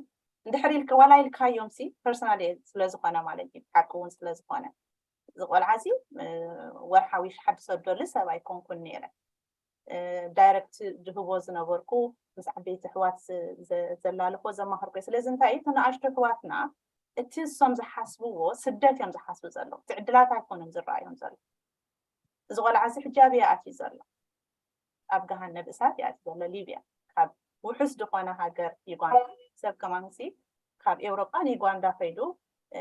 እንድሕር ኢልካ ዋላ ኢልካዮም ሲ ፐርሰናል ስለ ዝኾነ ማለት እዩ ሓቂ እውን ስለ ዝኾነ እዚ ቆልዓ እዚ ወርሓዊ ሓዲ ሰደሉ ሰብ ኣይኮንኩን ነይረ ዳይረክት ዝህቦ ዝነበርኩ ምስ ዓበይቲ ኣሕዋት ዘላልኮ ዘማኽርኮ ስለዚ እንታይ እቲ ንኣሽቱ ኣሕዋትና እቲ እሶም ዝሓስብዎ ስደት እዮም ዝሓስቡ ዘለዉ እቲ ዕድላት ኣይኮኑን ዝረኣዮም ዘሎ እዚ ቆልዓ እዚ ሕጂ ኣበይ ኣትዩ ዘሎ ኣብ ገሃነብ እሳት ይኣትዩ ዘሎ ሊብያ ካብ ውሑስ ዝኾነ ሃገር ዩጋንዳ ሰብ ከማንሲ ካብ ኤውሮጳ ንዩጋንዳ ከይዱ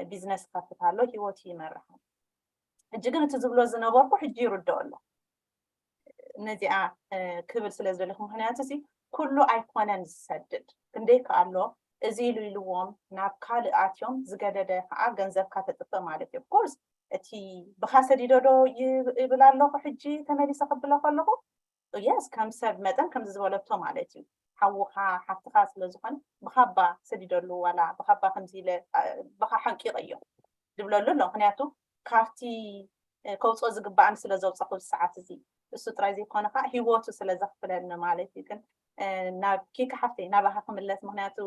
ቢዝነስ ከፍት ኣሎ ህይወቱ ይመርሕ ሕጂ ግን እቲ ዝብሎ ዝነበርኩ ሕጂ ይርድኦ ኣሎ ነዚኣ ክብል ስለ ዝደለኩ ምክንያቱ እዚ ኩሉ ኣይኮነን ዝሰድድ ክንደይ ከኣሎ እዚ ኢሉ ኢልዎም ናብ ካልእ ኣትዮም ዝገደደ ከዓ ገንዘብካ ተጥፍእ ማለት እዩ ኮርስ እቲ ብካ ሰዲዶ ዶ ይብል ኣለኹ ሕጂ ተመሊሰ ክብሎ ከለኹ የስ ከም ሰብ መጠን ከምዚ ዝበለቶ ማለት እዩ ሓውካ ሓፍትካ ስለዝኮነ ብካባ ሰዲደሉ ዋላ ብካባ ከምዚ ኢለ ብካ ሓንቂቀዮ ዝብለሉ ኣሎ ምክንያቱ ካብቲ ከውፅኦ ዝግባኣኒ ስለ ዘውፀኹ ሰዓት እዚ እሱ ጥራይ ዘይኮነ ከዓ ሂወቱ ስለ ዘኽፍለኒ ማለት እዩ። ግን ናብ ኪካ ሓፍተይ ናባኻ ክምለስ፣ ምክንያቱ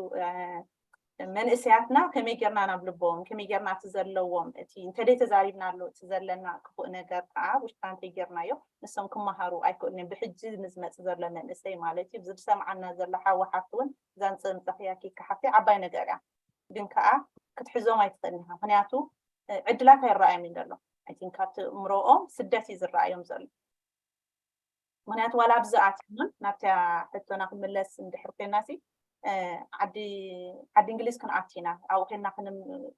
መንእሰያትና ከመይ ጌርና ናብ ልቦም ከመይ ጌርና እቲ ዘለዎም እቲ እንተደይ ተዛሪብና ኣሎ እቲ ዘለና ክፉእ ነገር ከዓ ውሽጥና እንተይ ጌርናዮ ንሶም ክመሃሩ ኣይክእሉን እዮም። ብሕጂ ንዝመፅ ዘሎ መንእሰይ ማለት እዩ። ዝሰምዓና ዘሎ ሓዊ ሓፍቲ እውን እዛ ንፅምፀኽያ ኪካ ሓፍተይ ዓባይ ነገር እያ። ግን ከዓ ክትሕዞም ኣይትኽእልን ኢኻ። ምክንያቱ ዕድላት ኣይረኣዮም እዩ ዘሎ። I think ካብቲ እምሮኦም ስደት እዩ ዝረኣዮም ዘሎ። ምክንያቱ ዋላ ኣብዚ ኣትዮም ናብታ ሕቶና ክምለስ እንድሕር ኮይና ሲ ዓዲ ዓዲ እንግሊዝ ክንኣቲ ኢና ኣብኡ ኮይና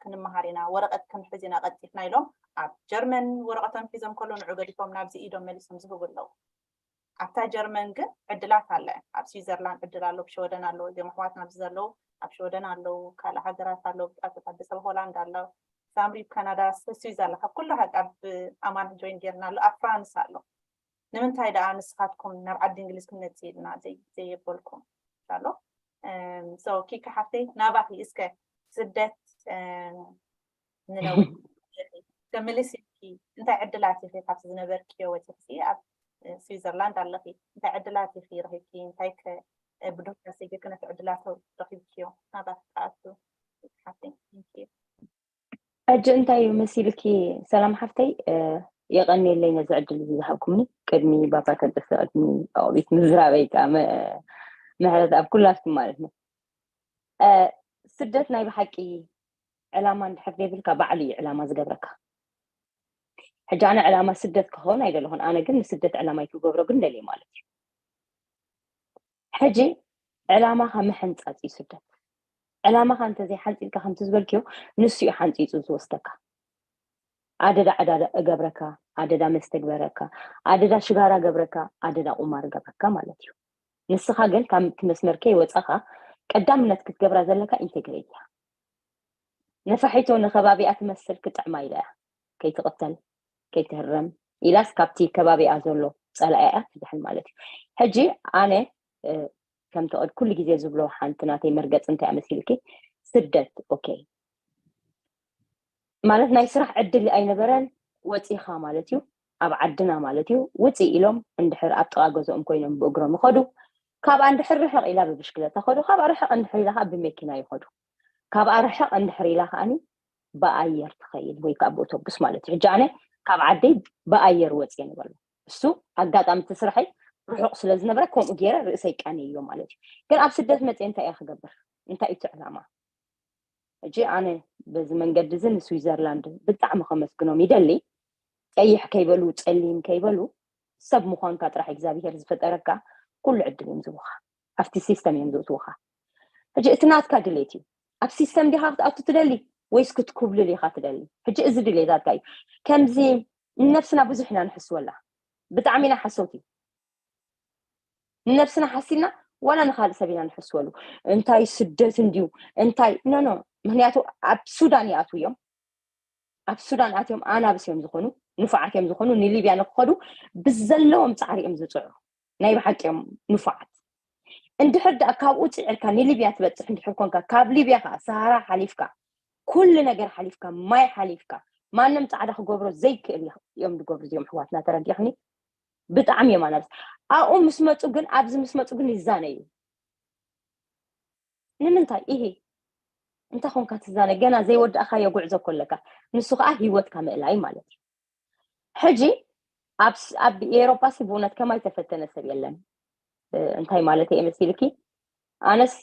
ክንመሃር ኢና ወረቀት ክንሕዝ ኢና ቀልጢፍና ኢሎም ኣብ ጀርመን ወረቀቶም ሒዞም ከሎ ንዑ ገዲፎም ናብዚ ኢዶም መሊሶም ዝህቡ ኣለዉ። ኣብታ ጀርመን ግን ዕድላት ኣለ። ኣብ ስዊዘርላንድ ዕድል ኣሎ፣ ኣብ ሸወደን ኣሎ፣ እዚኦም ኣሕዋትና ኣብዚ ዘለዉ ኣብ ሸወደን ኣለዉ፣ ካልእ ሃገራት ኣለዉ፣ ኣብ ኣዲስ ኣበባ ሆላንድ ኣሎ፣ ሳምሪ ካናዳ፣ ስዊዝ ኣሎ፣ ካብ ኩሉ ኣብ ኣማን ጆይን ጌርና ኣሎ፣ ኣብ ፍራንስ ኣሎ። ንምንታይ ደኣ ንስኻትኩም ናብ ዓዲ እንግሊዝ ክንመጽእ ኢልና ዘይ- ዘየበልኩም ኣሎ። ሶ ኪካ ሓፍተይ ናባኺ እስከ ስደት ንነዊሕ ተመልስ ኢልኪ እንታይ ዕድላት ኢኺ ካብቲ ዝነበርክዮ ወፂኽሲ ኣብ ስዊዘርላንድ ኣለኺ እንታይ ዕድላት ኢኺ ረኺብኪ እንታይ ከ ብድሆታት ዘይገክነት ዕድላት ረኺብክዮ ናባኺ ከኣቱ ሓፍተይ ሕጂ እንታይ እዩ መሲልኪ ሰላም ሓፍተይ የቐንየለይ ነዚ ዕድል እዚ ዝሃብኩምኒ ቅድሚ ባባ ተንጥፍ ቅድሚ ኣቕቢት ምዝራበይ ከዓ ምሕረት ኣብ ኩላትኩም ማለት ነው ስደት ናይ ብሓቂ ዕላማ እንድሕር ዘይብልካ ባዕሉ እዩ ዕላማ ዝገብረካ ሕጂ ኣነ ዕላማ ስደት ክኸውን ኣይደለኹን ኣነ ግን ንስደት ዕላማ ይክገብሮ ግን ደልየ ማለት እዩ ሕጂ ዕላማኻ ምሕንፃፅ እዩ ስደት ዕላማኻ እንተዘይሓንፂፅካ ከምቲ ዝበልክዮ ንሱ እዩ ሓንፂፁ ዝወስደካ ኣደዳ ዕዳዳ እገብረካ ኣደዳ መስተግበረካ ኣደዳ ሽጋራ ገብረካ ኣደዳ ቁማር ገብረካ ማለት እዩ ንስኻ ግን ካብቲ መስመር ከይወፃኻ ቀዳምነት ክትገብራ ዘለካ ኢንቴግሬት እያ ነፋሒቶ ንከባቢኣ ትመስል ክጥዕማ ኢላ እያ ከይትቕተል ከይትህረም ኢላስ ካብቲ ከባቢኣ ዘሎ ፀላኢኣ ትድሕን ማለት እዩ ሕጂ ኣነ ከምቲ ቅድ ኩሉ ግዜ ዝብሎ ሓንቲ ናተይ መርገፂ እንታይ መሲልኪ ስደት ኦኬ ማለት ናይ ስራሕ ዕድል ኣይነበረን ወፂኻ ማለት እዩ ኣብ ዓድና ማለት እዩ ውፅእ ኢሎም እንድሕር ኣብ ጥቓ ገዝኦም ኮይኖም ብእግሮም ይኸዱ ካብኣ እንድሕር ርሕቕ ኢላ ብብሽክለታ ኸዱ ካብኣ ርሕቕ እንድሕር ኢላ ከዓ ብመኪና ይኸዱ ካብኣ ርሕቕ እንድሕር ኢላ ከዓኒ ብኣየር ትኸይድ ወይ ከዓ ብኦቶቡስ ማለት እዩ ሕጂ ኣነ ካብ ዓደይ ብኣየር ወፅየ ንበሎ እሱ ኣጋጣሚ እቲ ስራሐይ ርሑቕ ስለ ዝነበረ ከምኡ ገይረ ርእሰይ ቀንየዮ ማለት እዩ ግን ኣብ ስደት መፅየ እንታይ እየ ክገብር እንታይ እዩ እቲ ዕላማ ሕጂ ኣነ በዚ መንገዲ እዚ ንስዊዘርላንድ ብጣዕሚ ከመስግኖም ይደሊ ቀይሕ ከይበሉ ፀሊም ከይበሉ ሰብ ምዃንካ ጥራሕ እግዚኣብሄር ዝፈጠረካ ኩሉ ዕድል እዮም ዝቡካ ኣብቲ ሲስተም እዮም ዘእትውኻ ሕጂ እቲ ናትካ ድሌት እዩ ኣብ ሲስተም ዲኻ ክትኣቱ ትደሊ ወይስ ክትኩብልል ኢኻ ትደሊ ሕጂ እዚ ድሌታትካ እዩ ከምዚ ንነብስና ብዙሕ ኢና ንሕስወላ ብጣዕሚ ኢና ሓሰውቲ ንነብስና ሓሲብና ዋላ ንካልእ ሰብ ኢና ንሕስወሉ እንታይ ስደት እንድዩ እንታይ ኖኖ ምክንያቱ ኣብ ሱዳን ይኣትው እዮም ኣብ ሱዳን ኣትዮም ኣናብስ እዮም ዝኾኑ ንፉዓት እዮም ዝኾኑ ንሊብያ ንክኸዱ ብዘለዎም ፃዕሪ እዮም ዝፅዕሩ ናይ ብሓቂ እዮም ንፉዓት እንድሕር ደኣ ካብኡ ፅዕርካ ንሊብያ ትበፅሕ እንድሕር ኮንካ ካብ ሊብያ ከዓ ሰሃራ ሓሊፍካ ኩሉ ነገር ሓሊፍካ ማይ ሓሊፍካ ማንም ፃዕዳ ክገብሮ ዘይክእል እዮም ዝገብሩ እዚኦም ኣሕዋትና ተረዲእኽኒ ብጣዕሚ እዮም ኣናብስ ኣብኡ ምስ መፁ ግን ኣብዚ ምስ መፁ ግን ይዛነዩ ንምንታይ ኢሂ እንታይ ኮንካ ትዛነ ገና ዘይወዳእካዮ ጉዕዞ እኮ ኣለካ ንሱ ከዓ ሂወትካ ምእላይ ማለት እዩ ሕጂ ኣብ ኤሮፓ ሲ ብእውነት ከማይ ተፈተነ ሰብ የለን እንታይ ማለት እየ መሲልኪ ኣነስ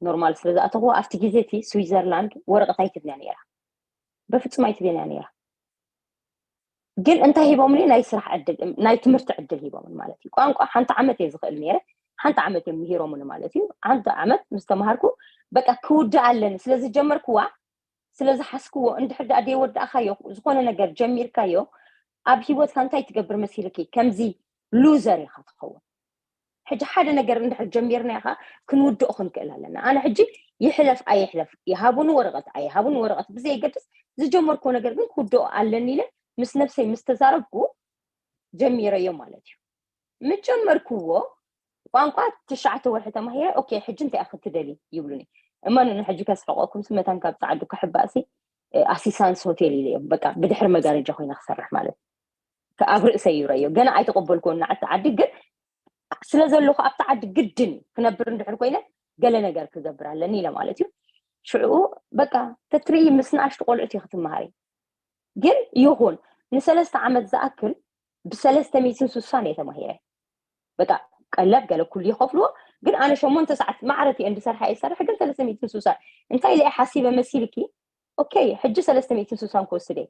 ኖርማል ስለ ዝኣተኹ ኣብቲ ግዜ እቲ ስዊዘርላንድ ወረቀት ኣይትብና ነይራ በፍጹም ኣይትብና ነይራ ግን እንታይ ሂቦምኒ ናይ ስራሕ ዕድል ናይ ትምህርቲ ዕድል ሂቦምን ማለት እዩ ቋንቋ ሓንቲ ዓመት እየ ዝኽእል ነይረ ሓንቲ ዓመት እዮም ምሂሮምኒ ማለት እዩ ሓንቲ ዓመት ምስ ተምሃርኩ በቃ ክውድእ ኣለኒ ስለ ዝጀመርክዋ ስለ ዝሓስክዎ እንድሕር ደኣ ደይወዳእካዮ ዝኾነ ነገር ጀሚርካዮ ኣብ ሂወትካ እንታይ ትገብር መሲልኪ ከምዚ ሉዘር ኢኻ ትኸውን ሕጂ ሓደ ነገር እንድሕር ጀሚርና ኢኻ ክንውድኦ ክንክእል ኣለና ኣነ ሕጂ ይሕለፍ ኣይሕለፍ ይሃቡኒ ወረቐት ኣይሃቡኒ ወረቐት ብዘየገድስ ዝጀመርክዎ ነገር ግን ክውድኦ ኣለኒ ኢለ ምስ ነብሰይ ምስ ተዛረብኩ ጀሚረዮ ማለት እዩ ምስ ጀመርክዎ ቋንቋ ትሽዓተ ወርሒ ተማሂረ ኦኬ ሕጂ እንታይ ክትደሊ ይብሉኒ እመኑኒ ሕጂ ከስሕቆኩም መታን ካብ ፃዓዱ ክሕባእሲ ኣሲስታንስ ሆቴል ኢለዮም። በቃ ብድሕሪ መጋረጃ ኮይነ ክሰርሕ ማለት እዩ። ኣብ ርእሰይ ይረዮ። ገና ኣይተቐበልኩዎን ንዓቲ ዓዲ፣ ግን ስለ ዘለኹ ኣብቲ ዓዲ ግድን እዩ። ክነብር እንድሕር ኮይነ ገለ ነገር ክገብር ኣለኒ ኢለ ማለት እዩ። ሽዑ በቃ ተትርኢ ምስ ንኣሽቱ ቆልዑት እዩ ክትመሃሪ። ግን ይኹን ንሰለስተ ዓመት ዝኣክል ብሰለስተ ሚእትን ስሳን እየ ተማሂረ። በቃ ቀለብ ገለ ኩሉ ይኸፍልዎ፣ ግን ኣነ ሸሞንተ ሰዓት ማዕረት እየ እንድሰርሓ እየ ዝሰርሕ፣ ግን ሰለስተ ሚእትን ስሳን እንታይ ኢለ እየ ሓሲበ መሲልኪ? ኦኬ፣ ሕጂ ሰለስተ ሚእትን ስሳን ክወስድ እየ።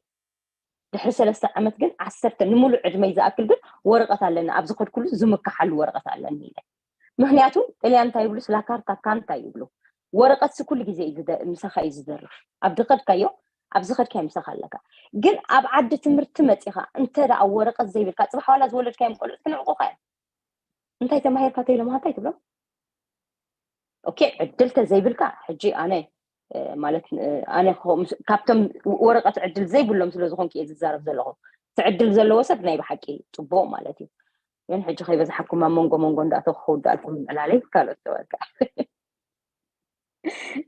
ድሕሪ ሰለስተ ዓመት ግን ዓሰርተ ንሙሉእ ዕድመይ ዝኣክል ግን ወረቐት ኣለኒ፣ ኣብ ዝኸድኩሉ ዝምክሓሉ ወረቐት ኣለኒ ኢለ። ምክንያቱ ጥልያን እንታይ ይብሉ? ስላ ካርታ ካንታ ይብሉ። ወረቐት ሲ ኩሉ ግዜ እዩ ዝደ- ምሳኻ እዩ ዝደርፍ። ኣብ ድኸድካዮ ኣብ ዝኸድካዮ ምሳኻ ኣለካ። ግን ኣብ ዓዲ ትምህርቲ መፂኻ እንተ ደኣ ወረቐት ዘይብልካ፣ ፅባሕ ዋላ ዝወለድካዮም ቆልዑት ክንዕቑኻ እዮም። እንታይ ተማሂርካ ተይሎም ሃታይ ትብሎም። ኦኬ፣ ዕድል ተዘይብልካ ሕጂ ኣነ እ፣ ማለት እ፣ ኣነ ክኸ- ምስ- ካብቶም ወረቐት ዕድል ዘይብሎም ስለ ዝኾንኩ እየ ዝዛረብ ዘለኹ። እቲ ዕድል ዘለዎ ሰብ ናይ ብሓቂ ፅቡቕ ማለት እዩ። ግን ሕጂ ከይበዝሓኩም ኣብ መንጎ መንጎ እንዳእተኹ ክውዳእልኩም ምዕላለይ ካልኦት ተወልካ።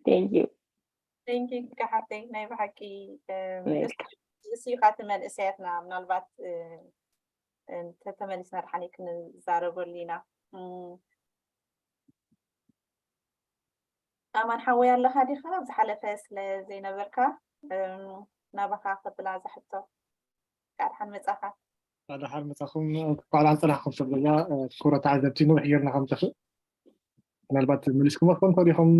Thank you። Thank you ሓፍተይ፣ ናይ ብሓቂ እም፣ ደስ ዝብል። እዚ እዩ ካቲ መንእሰያትና ምናልባት እ፣ እንተተመሊስና ድሓን ክንዛረበሉ ኢና። እም፣ ኣማን ሓወይ ኣለኻ ዲኻ? ዝሓለፈ ስለ ዘይነበርካ እም፣ ናባኻ ከብላ ዝሕቶ። ቃልሓን መጻኻ። ዳሓን መጻኹም። እንኳዕ ደሓን ጸናሕኩም ሰብ ገዛ። ክቡራት ተዓዘብቲ፣ ነዊሕ ጌርና ከም ንጠፍእ ምናልባት መሊስኩሞ ክኾን ትኽእሉ ኢኹም።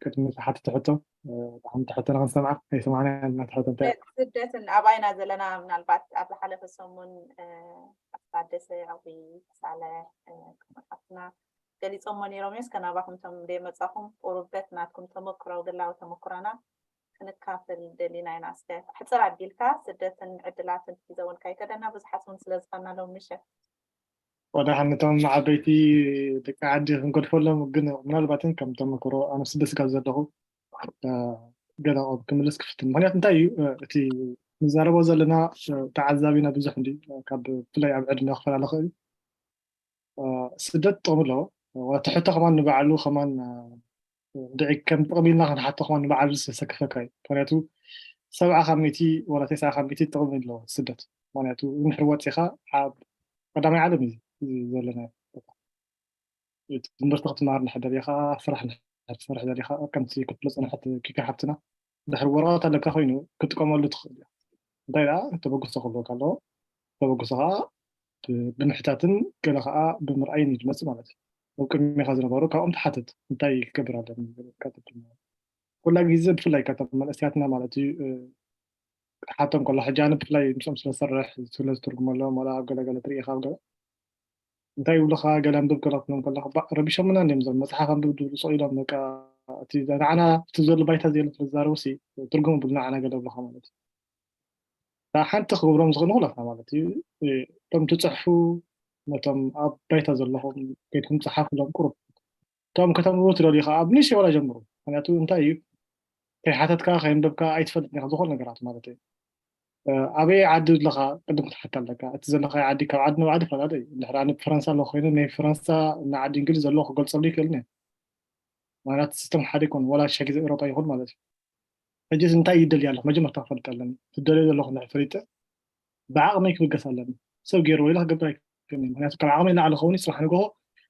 ቅድሚ ዝሓተተ ሕቶ፣ እ፣ ድሓን እቲ ሕቶና ክንሰምዓ ኣይሰማዕና ኢና። እቲ ሕቶ እንታይ እዩ? ስደትን ኣባይና ዘለና ምናልባት ኣብ ዝሓለፈ ሰሙን እ፣ ኣስታደሰ ኣዊ ሳለ እ፣ ክቡር ሓፍትና ገሊጾሞ ነይሮም እዮም። እስከ ናባኹም እቶም ደይመጻኹም ቁሩበት ናትኩም ተመክሮ፣ ግላዊ ተመክሮና ክንካፈል ደሊና ኢና። እስከ ሕጽር ኣቢልካ ስደትን ዕድላትን ሒዘ እውን ከይከደና ብዙሓት እውን ስለ ዝኾንና ሎም ምሸት። ወዳሓን ነቶም ዓበይቲ ደቂ ዓዲ ክንገድፈሎም፣ ግን ምናልባትን ከም ተመክሮ ኣነ ስደት ስጋብ ዘለኹ እ፣ ገለ ክምልስ ክፍትን። ምክንያቱ እንታይ እዩ እ፣ እቲ ንዛረቦ ዘለና እ፣ ተዓዛቢና ብዙሕ እንዲ እ፣ ካብ ብፍላይ ኣብ ዕድመ ክፈላለ ክእል እዩ። እ፣ ስደት ጥቕሚ ኣለዎ። ዋላ እቲ ሕቶ ከማን ንባዕሉ ከማን እ፣ ድዒ ከም ጥቕሚ ኢልና ክንሓቶ ከማን ንባዕሉ ዘሰክፈካ እዩ። ምክንያቱ ሰብዓ ካብ ሚእቲ ዋላ ተስዓ ካብ ሚእቲ ጥቕሚ ኣለዎ ስደት። ምክንያቱ እንድሕር ወፂኻ ኣብ ቀዳማይ ዓለም እዩ ዘለና። ትምህርቲ ክትመሃር እንድሕር ደሊኻ፣ ስራሕ እንድሕር ትሰርሕ ደሊኻ፣ ከምቲ ክትብሎ ዝፀንሐት ኪኪ ሓፍትና፣ ድሕሪ ወረቐት ኣለካ ኮይኑ ክትጥቀመሉ ትኽእል እዩ። እንታይ ደኣ ተበግሶ ክህልወካ ኣለዎ። ተበግሶ ከዓ ብ- ብምሕታትን ገለ ከዓ ብምርኣይን እዩ ዝመፅእ ማለት እዩ። ኣብ ቅድሚኻ ዝነበሩ ካብኦም ትሓትት፣ እንታይ ክገብር ኣለኒ? ዝብል ቀጥታ ድማ ኩላ ግዜ ብፍላይ ካብቶም መንእሰያትና ማለት እዩ እ፣ ክትሓቶም ከሎ ሕጂ ኣነ ብፍላይ ምስኦም ስለዝሰርሕ ስለ ዝትርጉመሎም ዋላ ኣብ ገለገለ ትርኢ ኢኻ ኣብ ገለ እንታይ ይብሉኻ ገለ ኣንብብ ገለ ክትብሎም ከለኻ ባእ ረቢሾምና እንዲዮም እዞም መፅሓፍ ኣንብብ ዝብሉ ስቕ ኢሎም በቃ እቲ ንዓና እቲ ዘሎ ባይታ ዘየለ ስለ ዝዛረቡ ሲ ትርጉም ብሉ ንዓና ገለ ይብሉኻ ማለት እዩ። እታ ሓንቲ ክገብሮም ዝኽእሉ ኩላትና ማለት እዩ እ፣ እቶም ትፅሕፉ ነቶም ኣብ ባይታ ዘለኹም ከይድኩም ፀሓፉሎም ቁሩብ እቶም ከተንብቡ ትደልዩ ከዓ ኣብ ንእሽተይ ዋላ ጀምሩ። ምክንያቱ እንታይ እዩ ከይሓተትካ ከየንበብካ ኣይትፈልጥን ኢኻ ዝኾነ ነገራት ማለት እዩ። እ፣ ኣበይ ዓዲ ዘለኻ ቅድም ክትሓታ ኣለካ። እቲ ዘለኻዮ ዓዲ ካብ ዓዲ ናብ ዓዲ ይፈላለ እዩ። እንድሕር ኣነ ብፈረንሳ ኣለኹ ኮይኑ ናይ ፈረንሳ እና ዓዲ እንግሊዝ ዘለኹ ክገልፀሉ ይክእልን እየ። ምክንያቱ ሲስተም ሓደ ይኮን ዋላ ሽሕ ግዜ ኤሮጳ ይኹን ማለት እዩ። ሕጂ እንታይ ይደልዩ ኣለኹ መጀመርታ ክፈልጥ ኣለኒ። ትደልዮ ዘለኹ እንድሕር ፈሊጠ ብዓቕመይ ክብገስ ኣለኒ። ሰብ ገይርዎ ኢለ ክገብር ኣይክእልን እየ። ምክንያቱ ካብ ዓቕመይ ንላዕሊ ክኸውን እዩ። ጽባሕ ንግሆ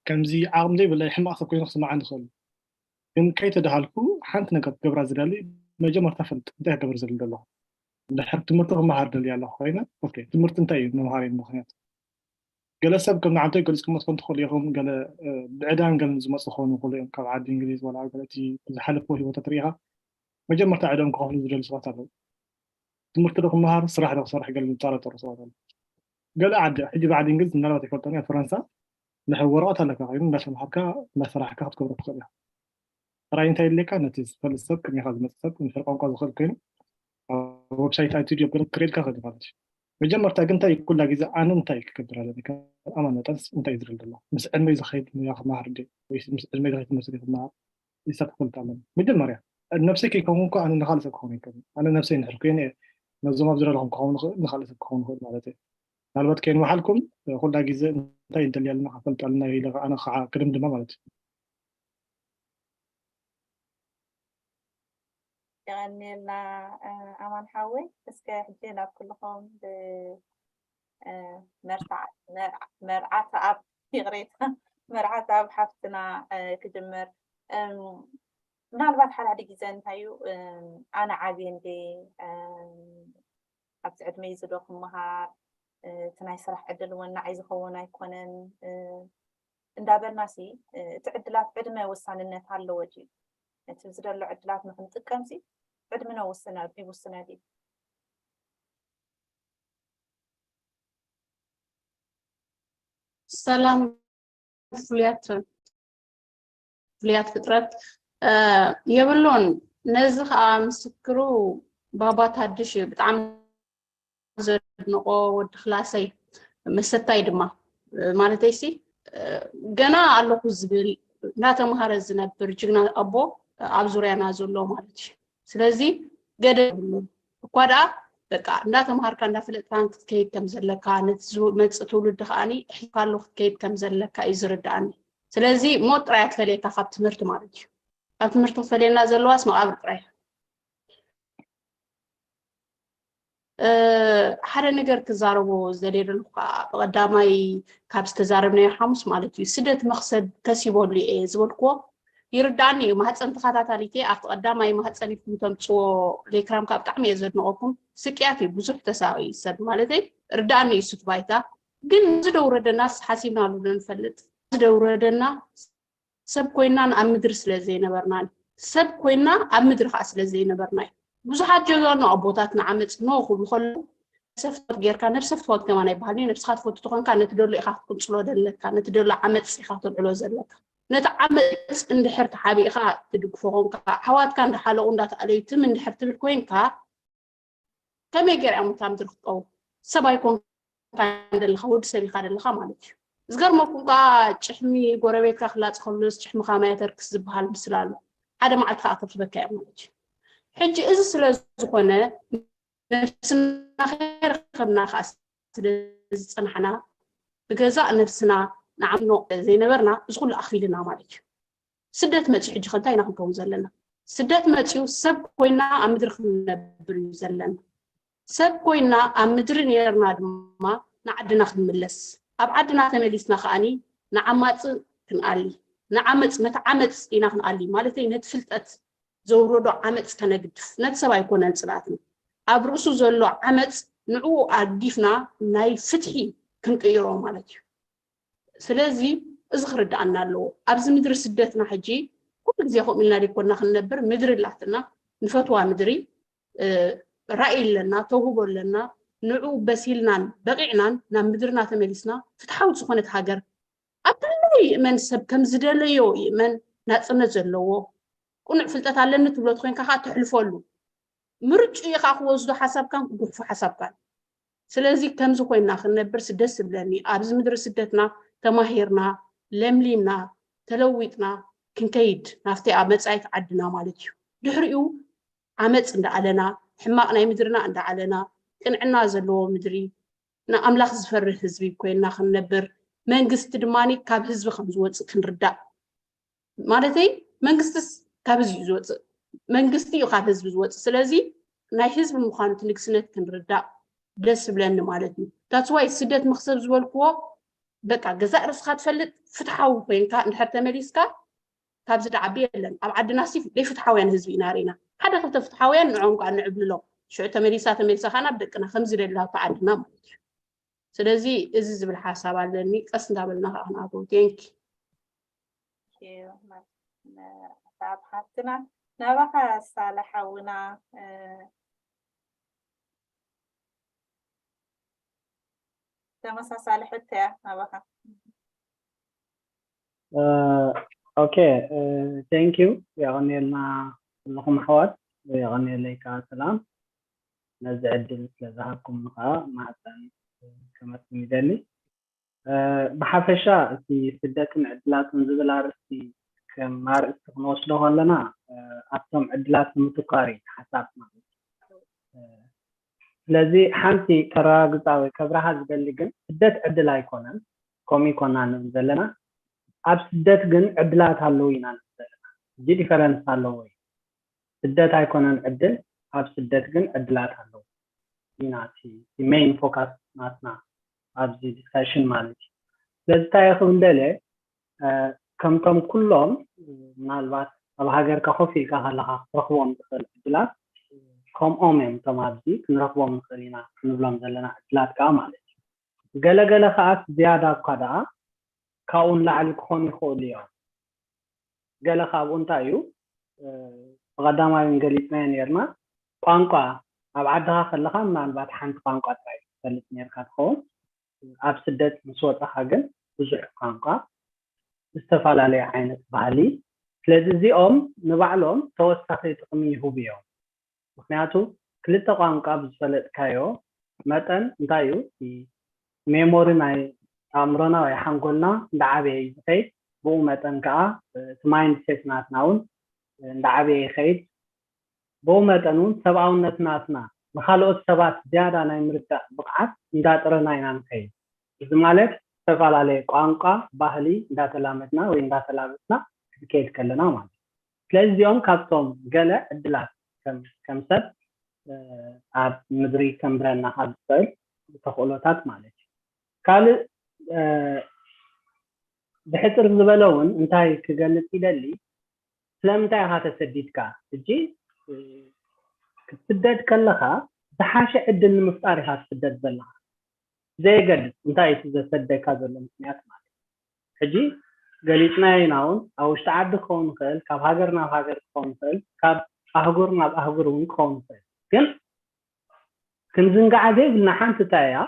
ከምዚ ዓቕሚ ዘይብለይ ሕማቕ ሰብ ኮይኑ ክስምዓኒ ይኽእል እዩ። ግን ከይተደሃልኩ ሓንቲ ነገር ክገብራ ዝደሊ መጀመርታ ፈልጥ እንታይ ክገብር ዝደሊ ዘለኹ። እንድሕር ትምህርቲ ክመሃር ደልየ ኣለኹ ኮይነ ኦኬ ትምህርቲ እንታይ እዩ መምሃሪ ምክንያት ገለ ሰብ ከም ንዓንተይ ገሊጽኩሞ ትኾን ትኽእሉ ኢኹም። ገለ እ፣ ብዕዳን ገለን ዝመፁ ክኾኑ ይኽእሉ እዮም ካብ ዓዲ እንግሊዝ ዋላ ኣብ ገለ እቲ ዝሓለፍዎ ህይወታት ርኢኻ መጀመርታ ዕዳኦም ክኸፍሉ ዝደልዩ ሰባት ኣለዉ። ትምህርቲ ዶ ክመሃር ስራሕ ዶ ክሰርሕ ገለ ዝጠራጠሩ ሰባት ኣለዉ። ገለ ዓዲ ሕጂ ብዓዲ እንግሊዝ ምናልባት ይፈልጦን እያ ፈረንሳ ንድሕር ወረቐት ኣለካ ኮይኑ እንዳተምሃርካ እንዳሰራሕካ ክትገብሮ ትኽእል ኢኻ። ጥራይ እንታይ የድልየካ ነቲ ዝፈልጥ ሰብ ቅድሜኻ ዝመፅእ ሰብ እንድሕር ቋንቋ ዝኽእል ኮይኑ ኣብ ዌብሳይት ኣትዩ ዲዮ ገለ ክርእልካ ክእል ማለት እዩ። መጀመርታ ግን እንታይ ኩላ ግዜ ኣነ እንታይ ክገብር ኣለኒ ከም ኣማን መጠንስ እንታይ ዝደል ዘሎ ምስ ዕድመይ ዝኸይድ ሞያ ክመሃር ደ ወይ ምስ ዕድመይ ዝኸይድ ትምህርቲ ክመሃር ይሳብ ክፈልጥ ኣለኒ። መጀመርያ ነብሰይ ከይከውን እኮ ኣነ ንካልእ ሰብ ክኸውን ይከውን ኣነ ነብሰይ ንሕር ኮይነ እየ ነዞም ኣብ ዝረለኹም ክኸውን ንኽእል ንካልእ ሰብ ክኸውን ንኽእል ማለት እዩ። ምናልባት ከይንመሓልኩም ኩላ ግዜ እንታይ እንደልያ ኣለና ክፈልጥ ኣለና ኢለ ኣነ ከዓ ክድምድማ ማለት እዩ። የቐንየልና ኣማን ሓወይ። እስከ ሕጂ ናብ ኩልኹም ብ መርዓት ኣብ፣ ይቕሬታ፣ መርዓት ኣብ ሓፍትና ክጅምር። ምናልባት ሓደ ሓደ ግዜ እንታይ እዩ፣ ኣነ ዓብየ እንደ ኣብዚ ዕድመይ ዝዶ ክመሃር፣ እቲ ናይ ስራሕ ዕድል እውን ንዓይ ዝኸውን ኣይኮነን እንዳበልናሲ፣ እቲ ዕድላት ዕድመ ወሳንነት ኣለዎ ድዩ? እቲ ዝደሎ ዕድላት ንክንጥቀምሲ ዕድመና ወስነ ይውስነ ድዩ? ሰላም ፍሉያት ፍሉያት ፍጥረት የብሉን። ነዚ ከዓ ምስክሩ ባባ ታድሽ እዩ። ብጣዕሚ ዘድንቆ ወዲ ክላሰይ፣ መሰታይ ድማ፣ ማለተይሲ ገና ኣለኩ ዝብል እናተምሃረ ዝነብር ጅግና ኣቦ ኣብ ዙርያና ዘሎ ማለት እዩ። ስለዚ ገደብ የብሉን። እኳ ደኣ በቃ እንዳተምሃርካ እንዳፈለጥካን ክትከይድ ከም ዘለካ፣ ነቲ ዝመጽእ ትውልዲ ከኣኒ ሒዝካሉ ክትከይድ ከም ዘለካ እዩ ዝርድኣኒ። ስለዚ ሞት ጥራይ እያ ትፈልየካ ካብ ትምህርቲ ማለት እዩ። ካብ ትምህርቲ ክትፈልየና ዘለዋስ መቓብር ጥራይ እያ። ሓደ ነገር ክዛረቦ ዝደልየ ዘለኩ ከዓ ብቐዳማይ ካብ ዝተዛረብናዮ ሓሙስ ማለት እዩ፣ ስደት መኽሰብ ከሲበሉ እየ ዝበልክዎ ይርዳእኒ እዩ። ማህፀን ተኸታታሊት እየ። ኣብቲ ቀዳማይ ማህፀን ኢልኩም ተምፅዎ ሌክራም ካብ ብጣዕሚ እየ ዘድንቐኩም። ስቅያት እዩ ብዙሕ ተሳቒ ሰብ ማለተይ ርዳእኒ እዩ ሱት ባይታ። ግን እዚ ደውረደናስ ሓሲብናሉ ዶ ንፈልጥ? እዚ ደውረደና ሰብ ኮይናን ኣብ ምድሪ ስለ ዘይነበርናን ሰብ ኮይና ኣብ ምድሪ ከዓ ስለ ዘይነበርና እዩ። ብዙሓት ጀጋኑ ኣቦታትና ዓመፅ ኖ ክብሉ ከለዉ ሰፍትወት ጌርካ ነብሰ ፍትወት ከማን ኣይበሃልን እዩ። ነብስኻ ትፈቱ ተኾንካ ነቲ ደሎ ኢኻ ክትቅንፅሎ ዘለካ፣ ነቲ ደሎ ዓመፅ ኢኻ ተልዕሎ ዘለካ። ነቲ ዓመፅ እንድሕር ተሓቢእኻ ትድግፎ ኾንካ፣ ኣሕዋትካ እንዳሓለቑ እንዳተኣለዩ ትም እንድሕር ትብል ኮይንካ ከመይ ገይራ እዮም እታ ምድሪ ክትጠው? ሰብ ኣይኮንካን ዘለኻ፣ ወዲ ሰብ ኢኻ ዘለኻ ማለት እዩ። ዝገርመኩም ከዓ ጭሕሚ ጎረቤትካ ክላፅ ከሎስ ጭሕምኻ ማይ ተርክስ ዝበሃል ምስላ ኣሎ። ሓደ መዓልቲ ከዓ ክረኽበካ እዮም ማለት እዩ። ሕጂ እዚ ስለ ዝኾነ ነብስና ከይረኸብና ከዓ ስለ ዝፀናሕና ብገዛእ ነብስና ንዓምኖ ዘይነበርና እዚ ኩሉ ኣኽፊልና ማለት እዩ። ስደት መፅዩ ሕጂ ከ እንታይ ኢና ክንከውን ዘለና? ስደት መፅዩ ሰብ ኮይና ኣብ ምድሪ ክንነብር እዩ ዘለና። ሰብ ኮይና ኣብ ምድሪ ነይርና ድማ ንዓድና ክንምለስ፣ ኣብ ዓድና ተመሊስና ከኣኒ ንዓማፅ ክንኣሊ፣ ንዓመፅ ነቲ ዓመፅ ኢና ክንኣሊ ማለተይ ነቲ ፍልጠት ዘውረዶ ዓመፅ ከነግድፍ፣ ነቲ ሰብ ኣይኮነን ፅላእትና ኣብ ርእሱ ዘሎ ዓመፅ ንዕኡ ኣግዲፍና ናይ ፍትሒ ክንቅይሮ ማለት እዩ። ስለዚ እዚ ክርድኣና ኣለዎ። ኣብዚ ምድሪ ስደትና ሕጂ ኩሉ ግዜ ከምኡ ኢልና ዘይኮንና ክንነብር፣ ምድሪ ኣላትና፣ ንፈትዋ ምድሪ፣ ራእይ ኣለና፣ ተውህቦ ኣለና። ንዑ በሲልናን በቂዕናን ናብ ምድርና ተመሊስና ፍትሓዊት ዝኾነት ሃገር ኣብ ኩሉ ይእመን ሰብ ከም ዝደለዮ ይእመን ናፅነት ዘለዎ ቅኑዕ ፍልጠት ኣለኒ ትብሎ ተኮይንካ ከዓ ተሕልፈሉ። ምርጭኡ ኢኻ ክወስዶ ሓሳብካን ክጉሕፎ ሓሳብካን። ስለዚ ከምዚ ኮይና ክንነብርስ ደስ ዝብለኒ። ኣብዚ ምድሪ ስደትና ተማሂርና ለምሊምና ተለዊጥና ክንከይድ ናብቲ ኣብ መጻኢት ዓድና ማለት እዩ። ድሕሪኡ ዓመፅ እንዳኣለና ሕማቕ ናይ ምድርና እንዳኣለና ቅንዕና ዘለዎ ምድሪ ንኣምላኽ ዝፈርህ ህዝቢ ኮይና ክንነብር መንግስቲ ድማ ካብ ህዝቢ ከም ዝወፅእ ክንርዳእ ማለተይ መንግስትስ ካብ ህዝቢ እዩ ዝወፅእ መንግስቲ እዩ ካብ ህዝቢ ዝወፅእ ስለዚ ናይ ህዝቢ ምዃኑ እቲ ንግስነት ክንርዳእ ደስ ዝብለኒ ማለት እዩ that's why ስደት መክሰብ ዝበልክዎ በቃ ገዛእ ርእስካ ትፈልጥ ፍትሓዊ ኮይንካ እንድሕር ተመሊስካ ካብዚ ደዓቢ የለን ኣብ ዓድና ሲ ዘይፍትሓውያን ህዝቢ ኢና ርኢና ሓደ ክልተ ፍትሓውያን ንዕኦም ከዓ ንዕብልሎም ሽዑ ተመሊሳ ተመሊሳ ከዓ ናብ ደቅና ከምዚ ደላ ኣብታ ዓድና ማለት እዩ ስለዚ እዚ ዝብል ሓሳብ ኣለኒ ቀስ እንዳበልና ከዓ ክንኣትዎ thank you ሓሳብ ሓፍትና ናባኻ ሳለ ሓውና ተመሳሳሊ ሕቶ እያ ናባኻ ኦኬ thank you የቐንየልና ኩልኹም ኣሕዋት የቐንየለይ ከዓ ሰላም ነዚ ዕድል ስለዝሃብኩም ከዓ ማዕፀን ከመስግን ይደሊ ብሓፈሻ እቲ ስደትን ዕድላትን ዝብል ኣርእስቲ ከም ኣርእስቲ ክንወስዶ ከለና ኣብቶም ዕድላት ንምትኳር እዩ ሓሳብ ማለት እዩ ስለዚ ሓንቲ ከረጋግፃ ወይ ከብርሃ ዝደሊ ግን ስደት ዕድል ኣይኮነን ከምኡ ይኮና ንብል ዘለና ኣብ ስደት ግን ዕድላት ኣለዉ ኢና ንብል ዘለና እዚ ዲፈረንስ ኣለዎ እዩ ስደት ኣይኮነን ዕድል፣ ኣብ ስደት ግን ዕድላት ኣለዉ ኢና። እቲ ሜይን ፎካስ ናትና ኣብዚ ዲስካሽን ማለት እዩ። ስለዚ እንታይ ክብል ደልየ፣ ከምቶም ኩሎም ምናልባት ኣብ ሃገርካ ኮፍ ኢልካ ከለካ ክትረክቦም ትክእል ዕድላት፣ ከምኦም እዮም እቶም ኣብዚ ክንረክቦም ንክእል ኢና ክንብሎም ዘለና ዕድላት ከዓ ማለት እዩ። ገለገለ ከዓ ዝያዳ እኳ ደኣ ካብኡ ንላዕሊ ክኾኑ ይኽእሉ እዮም። ገለ ካብኡ እንታይ እዩ፣ ብቐዳማይ እውን ገሊፅናዮ ነርና። ቋንቋ፣ ኣብ ዓድኻ ከለኻ ምናልባት ሓንቲ ቋንቋ ጥራይ ትፈልጥ ነርካ ትኸውን። ኣብ ስደት ምስ ወፃኻ ግን ብዙሕ ቋንቋ፣ ዝተፈላለየ ዓይነት ባህሊ። ስለዚ እዚኦም ንባዕሎም ተወሳኺ ጥቕሚ ይህቡ እዮም። ምክንያቱ ክልተ ቋንቋ ብዝፈለጥካዮ መጠን እንታይ እዩ፣ እቲ ሜሞሪ ናይ ኣእምሮና ወይ ሓንጎልና እንዳዓበየ እዩ ዝኸይድ። ብኡ መጠን ከዓ እቲ ማይንድ ሴት ናትና እውን እንዳዓበየ ይኸይድ። ብኡ መጠን እውን ሰብኣውነት ናትና ንካልኦት ሰባት ዝያዳ ናይ ምርዳእ ብቕዓት እንዳጥረና ኢና ንኸይድ። እዚ ማለት ዝተፈላለየ ቋንቋ፣ ባህሊ እንዳተላመድና ወይ እንዳተላበስና ክንከይድ ከለና ማለት እዩ። ስለዚ እዚኦም ካብቶም ገለ ዕድላት ከም ሰብ ኣብ ምድሪ ከንብረና ካብ ዝኽእል ተኽእሎታት ማለት እዩ። ካልእ ብሕፅር ዝበለ እውን እንታይ ክገልፅ ይደሊ፣ ስለምንታይ ኢኻ ተሰዲድካ? ሕጂ ክትስደድ ከለኻ ዝሓሸ ዕድል ንምፍጣር ኢኻ ትስደድ ዘለኻ፣ ዘየገድስ እንታይ እቲ ዘሰደካ ዘሎ ምክንያት ማለት እዩ። ሕጂ ገሊፅናዮ ኢና እውን፣ ኣብ ውሽጢ ዓዲ ክኸውን ይኽእል፣ ካብ ሃገር ናብ ሃገር ክኸውን ይኽእል፣ ካብ ኣህጉር ናብ ኣህጉር እውን ክኸውን ይኽእል። ግን ክንዝንጋዓ ዘይብልና ሓንቲ እንታይ እያ፣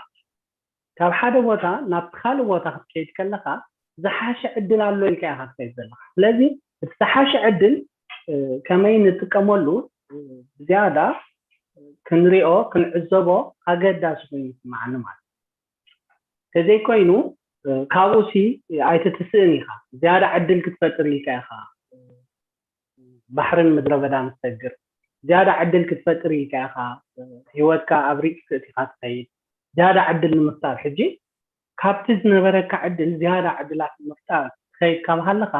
ካብ ሓደ ቦታ ናብቲ ካልእ ቦታ ክትከይድ ከለካ ዝሓሸ ዕድል ኣሎ ኢልካ ኢካ ትከይድ ዘለካ። ስለዚ እቲ ዝሓሸ ዕድል ከመይ ንጥቀመሉ ብዝያዳ ክንሪኦ ክንዕዘቦ ኣገዳሲ ኮይኑ ይስማዓኒ ማለት እዩ። ተዘይኮይኑ ካብኡ ሲ ኣይትትስእን ኢካ። ዝያዳ ዕድል ክትፈጥር ኢልካ ኢካ ባሕርን ምድረ በዳን ትሰግር። ዝያዳ ዕድል ክትፈጥር ኢልካ ኢካ ህይወትካ ኣብ ሪስክ እቲካ ትኸይድ። ዝያዳ ዕድል ንምፍጣር ሕጂ ካብቲ ዝነበረካ ዕድል ዝያዳ ዕድላት ንምፍጣር ትኸይድ ካብ ሃለካ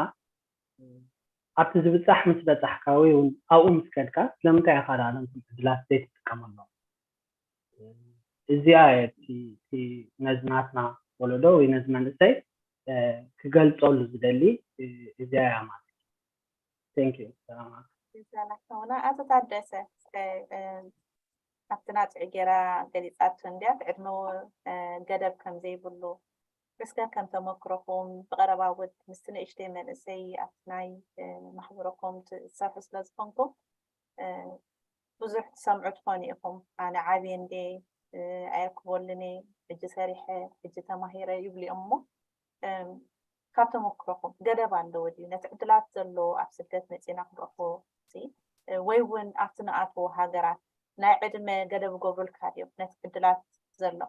ኣብቲ ዝብፃሕ ምስ በፃሕካ ወይ እውን ኣብኡ ምስ ከድካ ስለምንታይ ኢካ ደኣ ነቶም ዕድላት ዘይትጥቀመሎም? እዚኣ እየ እቲ ነዚ ናትና ወለዶ ወይ ነዚ መንእሰይ ክገልፀሉ ዝደሊ እዚኣ እያ ማለት እዩ። Thank you። ሰላማት። ሰላም ሆና። ኣቶ ታደሰ ኣብቲ ናፅዕ ገይራ ገሊፃቶ እንድያ ዕድመ ገደብ ከም ዘይብሉ እስከ ከም ተመክሮኹም ብቐረባ ውድ ምስቲ ንእሽተይ መንእሰይ ኣብቲ ናይ ማሕበረኩም ትሰርሑ ስለ ዝኾንኩም ብዙሕ ትሰምዑ ትኾኑ ኢኹም። ኣነ ዓብየ እንዴ ኣየርክበሉን እየ፣ ሕጂ ሰሪሐ፣ ሕጂ ተማሂረ ይብሉ እዮም እሞ ካብ ተመክሮኹም ገደብ ኣለዎ ድዩ ነቲ ዕድላት ዘሎ ኣብ ስደት መፂና ክንረኽቦ ወይ እውን ኣብቲ ንኣትዎ ሃገራት ናይ ዕድመ ገደብ ይገብሩልካ ድዮም ነቲ ዕድላት ዘሎ?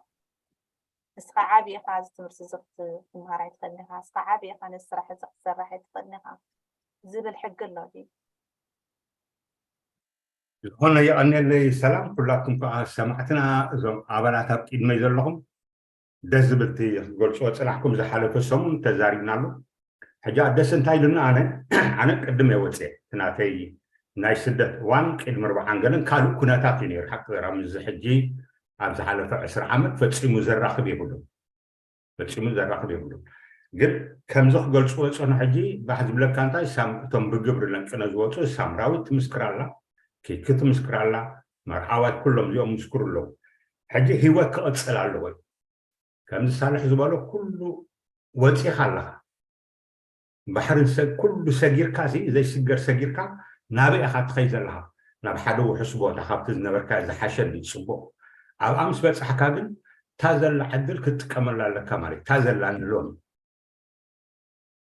ንስኻ ዓቢ ኢኻ እዚ ትምህርቲ እዚ ክትምሃር ኣይትኽእልን ኢኻ፣ ንስኻ ዓቢ ኢኻ ነዚ ስራሕ እዚ ክትሰርሕ ኣይትኽእልን ኢኻ ዝብል ሕጊ ኣሎ ድዩ? ዝኾነ የቐንየለይ ሰላም ኩላትኩም ከዓ ሰማዕትና እዞም ኣባላት ኣብ ቅድመይ ዘለኹም ደስ ዝብል እቲ ክትገልፅዎ ፅናሕኩም ዝሓለፈ ሰሙን ተዛሪብናሉ። ሕጂ ኣደስ እንታይ ኢሉና ኣነ ኣነ ቅድም እየ ወፅየ እቲ ናተይ ናይ ስደት እዋን ቅድሚ ኣርብዓን ገለን ካልእ ኩነታት እዩ ነይሩ ሓቂ ዘራ ምስዚ ሕጂ ኣብ ዝሓለፈ ዕስራ ዓመት ፈፂሙ ዘራኽብ የብሉን ፈፂሙ ዘራኽብ የብሉን ግን ከምዚ ክገልፅዎ ዝፀኑ ሕጂ ባህ ዝብለካ እንታይ ሳም እቶም ብግብሪ ለንቅነ ዝወፁ ሳምራዊት ትምስክር ኣላ ኪኪ ትምስክር ኣላ መርዓዋይ ኩሎም እዚኦም ምስክሩ ኣለዉ ሕጂ ህይወት ክቐፅል ኣለዎ እዩ ከምዚ ሳልሕ ዝበሎ ኩሉ ወፂኻ ኣለኻ ባሕርን ሰብ ኩሉ ሰጊርካ ሲ ዘይስገር ሰጊርካ ናበይ ኢኻ ትኸይ ዘለኻ ናብ ሓደ ውሑስ ቦታ ካብቲ ዝነበርካ ዝሓሸ ድዩ ፅቡቕ ኣብኣ ምስ በፃሕካ ግን እታ ዘላ ዕድል ክትጥቀመላ ኣለካ ማለት እታ ዘላ ንሎሚ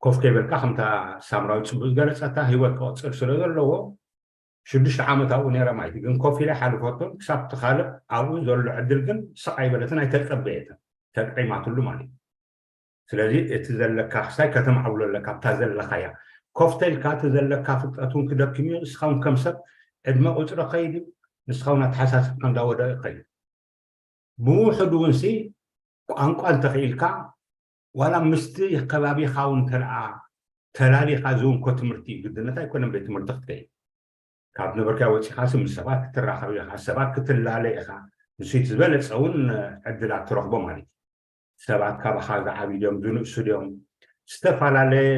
ኮፍ ከይበልካ ከምታ ሳምራዊ ፅቡቅ ዝገለፀታ ህይወት ክቕፅል ስለ ዘለዎ ሽዱሽተ ዓመት ኣብኡ ነይረ ማለት ግን ኮፍ ኢለ ሓልፈቶን ክሳብ ትኻልእ ኣብኡ ዘሎ ዕድል ግን ስቕ ኣይበለትን ኣይተፀበየትን ተጥዒማትሉ ማለት እዩ ስለዚ እቲ ዘለካ ክሳይ ከተማዕብሎ ኣለካ ኣብታ ዘለካያ ኮፍ ተልካ እቲ ዘለካ ፍልጠት እውን ክደክም እዩ ንስኻ እውን ከም ሰብ ዕድመ ቁፅሪ ከይድ እዩ ንስኻ እውን ኣተሓሳስብካ እንዳወደቀ ይኸይድ ብውሕድ እውን ሲ ቋንቋ እንተኽኢልካ ዋላ ምስቲ ከባቢኻ እውን እንተደኣ ተላሊኻ ዝውንኮ ትምህርቲ ግድነት ኣይኮነን ቤት ትምህርቲ ክትከይድ ካብ ነበርካ ወፂኻ ምስ ሰባት ክትራኸብ ኢኻ፣ ሰባት ክትላለ ኢኻ። ንሱ እቲ ዝበለፀ እውን ዕድላት ትረኽቦ ማለት እዩ። ሰባት ካባኻ ዝዓብዩ ድዮም ዝንእሱ ድዮም፣ ዝተፈላለየ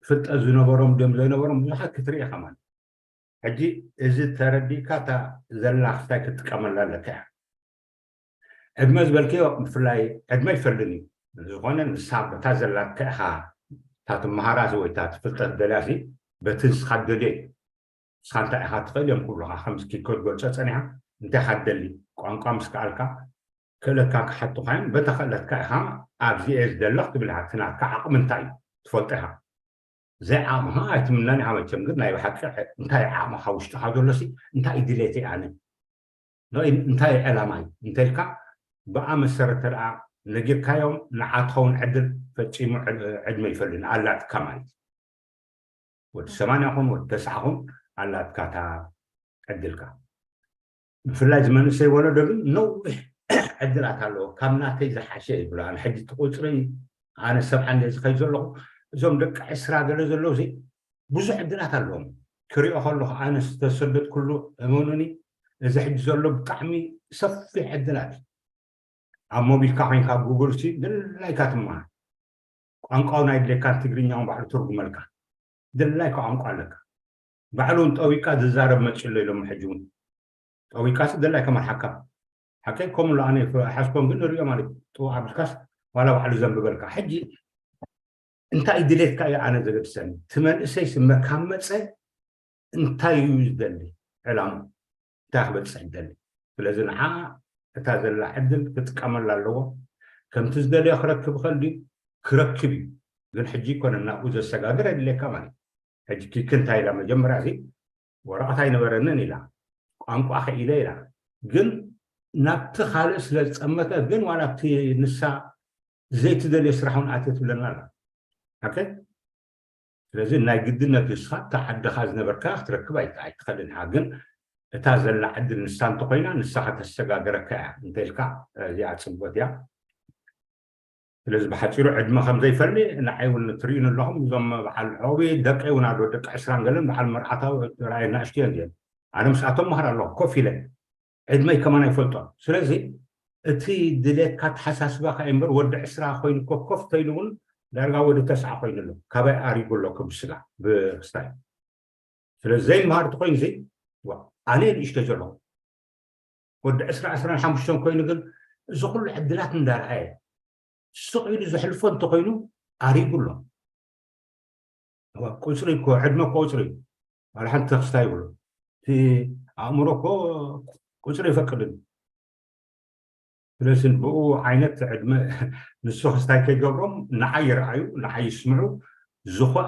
ፍልጠት ዝነበሮም ድዮም ዘይነበሮም ብዙሓት ክትርኢ ኢኻ ማለት። ሕጂ እዚ ተረዲእካ እታ ዘላ ክስታይ ክትጥቀመላ ኣለካ እያ። ዕድመ ዝበልክዮ ብፍላይ ዕድመ ይፈልን እዩ። ዝኾነ ንሳ በታ ዘላትካ ኢኻ እታ ትመሃራሲ ወይ እታ ትፍልጠት ደልያሲ በቲ ንስኻ ደልዮ እዩ። ንስኻ እንታይ ኢኻ ትኽእል እዮም ክብሉኻ ከምዚ ክትገልጾ ጸኒሓ እንታይ ኢኻ ትደሊ ቋንቋ ምስ ከኣልካ ክእለትካ ክሓቱኻ እዮም በታ ክእለትካ ኢኻ ኣብዚ እየ ዝደሊ ክትብል ኢኻ እቲ ናትካ ዓቕሚ እንታይ እዩ ትፈልጦ ኢኻ። ዘይዓቕምኻ ኣይትምነን ኢኻ መቸም ግን ናይ ብሓቂ እንታይ ዓቕምኻ ውሽጥኻ ዘሎሲ እንታይ እዩ ድሌተይ ኣነ እንታይ ዕላማ እዩ እንተልካ ብኣ መሰረት ተደኣ ነጊርካዮም ንዓ ትኸውን ዕድል ፈጺሙ ዕድመ ይፈልዩ ንኣላትካ ማለት እዩ ወዲ ሰማንያ ኹን ወዲ ተስዓ ኹን ኣላትካ እታ ዕድልካ ብፍላይ ዝመንእሰይ ወለዶ ግን ነዊሕ ዕድላት ኣለዎ ካብ ናተይ ዝሓሸ ይብሎ ኣነ ሕጂ እቲ ቁፅሪ ኣነ ሰብዓ እንደ ዝኸይ ዘለኹ እዞም ደቂ ዕስራ ገለ ዘለዉ ብዙሕ ዕድላት ኣለዎም ክሪኦ ከለኹ ኣነ ዝተሰደድኩሉ እመኑኒ እዚ ሕጂ ዘሎ ብጣዕሚ ሰፊሕ ዕድላት እዩ ኣብ ሞቢልካ ኮይንካ ጉግል ሲ ድላይካ ትመሃር ቋንቋው ናይ ድሌካን ትግርኛውን ባዕሉ ትርጉመልካ ድላይካ ቋንቋ ኣለካ ባዕሉ እውን ጠዊቃ ዝዛረብ መፅሎ ኢሎም ሕጂ እውን ጠዊቃ ሲ ድላይካ መርሓካ ሓቀይ ከምኡ ኣሎ ኣነ ሓስቦም ግን ንሪኦ ማለት ጥው ኣቢልካስ ዋላ ባዕሉ ዘንብበልካ ሕጂ እንታይ ድሌትካ እዩ ኣነ ዘገድሰኒ እቲ መንእሰይ ስመ ካብ መፀ እንታይ እዩ ዝደሊ ዕላሙ እንታይ ክበፅሕ ይደሊ ስለዚ ንዓ እታ ዘላ ዕድል ክጥቀመላ ኣለዎ ከምቲ ዝደልዮ ክረክብ ይኽእል ድዩ ክረክብ እዩ ግን ሕጂ ይኮነ ናብኡ ዘሰጋግር የድልየካ ማለት ሕጂ ኪክ እንታይ ኢላ መጀመርያ ሲ ወረቐት ኣይነበረንን ኢላ ቋንቋ ክኢለ ኢላ ግን ናብቲ ካልእ ስለ ዝፀመተ ግን ዋላ ኣብቲ ንሳ ዘይትደልዮ ስራሕ እውን ኣትዮ ትብለና ኣላ ኦኬ ስለዚ ናይ ግድነት ንስኻ እታ ዓድኻ ዝነበርካ ክትረክብ ኣይትኽእልን ኢኻ ግን እታ ዘላ ዕድል ንሳ እንተኮይና ንሳ ከተሰጋግረካ እያ እንተልካ እዚኣ ፅቡት እያ ስለዚ ብሓፂሩ ዕድመ ከም ዘይፈሊ ንዓይ እውን ትርእዩን ኣለኹም እዞም በዓል ዖቢ ደቀይ እውን ኣሎ ደቂ ዕስራን ገለን በዓል መርዓታ ራእየ ናእሽትዮ እዚአን ኣነ ምስኣቶም መሃር ኣለኹ ኮፍ ኢለ ዕድመይ ከማን ኣይፈልጦ ስለዚ እቲ ድሌትካ ተሓሳስባካ እዩ እምበር ወዲ ዕስራ ኮይኑ ኮፍ ተይሉ እውን ዳርጋ ወዲ ተስዓ ኮይኑ ኣሎ ካባይ ኣሪጉ ኣሎ ክብስጋ ብክስታይ ስለዚ ዘይምሃር ተኮይኑ ሲ ኣነ ንእሽቶ ዘለኹ ወዲ ዕስራ ዕስራን ሓሙሽተን ኮይኑ ግን እዚ ኩሉ ዕድላት እንዳረኣየ ስቕ ኢሉ ዘሕልፎ እንተኮይኑ ኣሪጉ ኣሎ ቁፅሪ እኮ ዕድመ እኮ ቁፅሪ እዩ ዋላ ሓንቲ ክስታይ ይብሉ እቲ ኣእምሮ እኮ ቁፅሪ ይፈቅድን ስለዚ ብኡ ዓይነት ዕድመ ንሱ ክስታይ ከይገብሮም ንዓይ ይረኣዩ ንዓይ ይስምዑ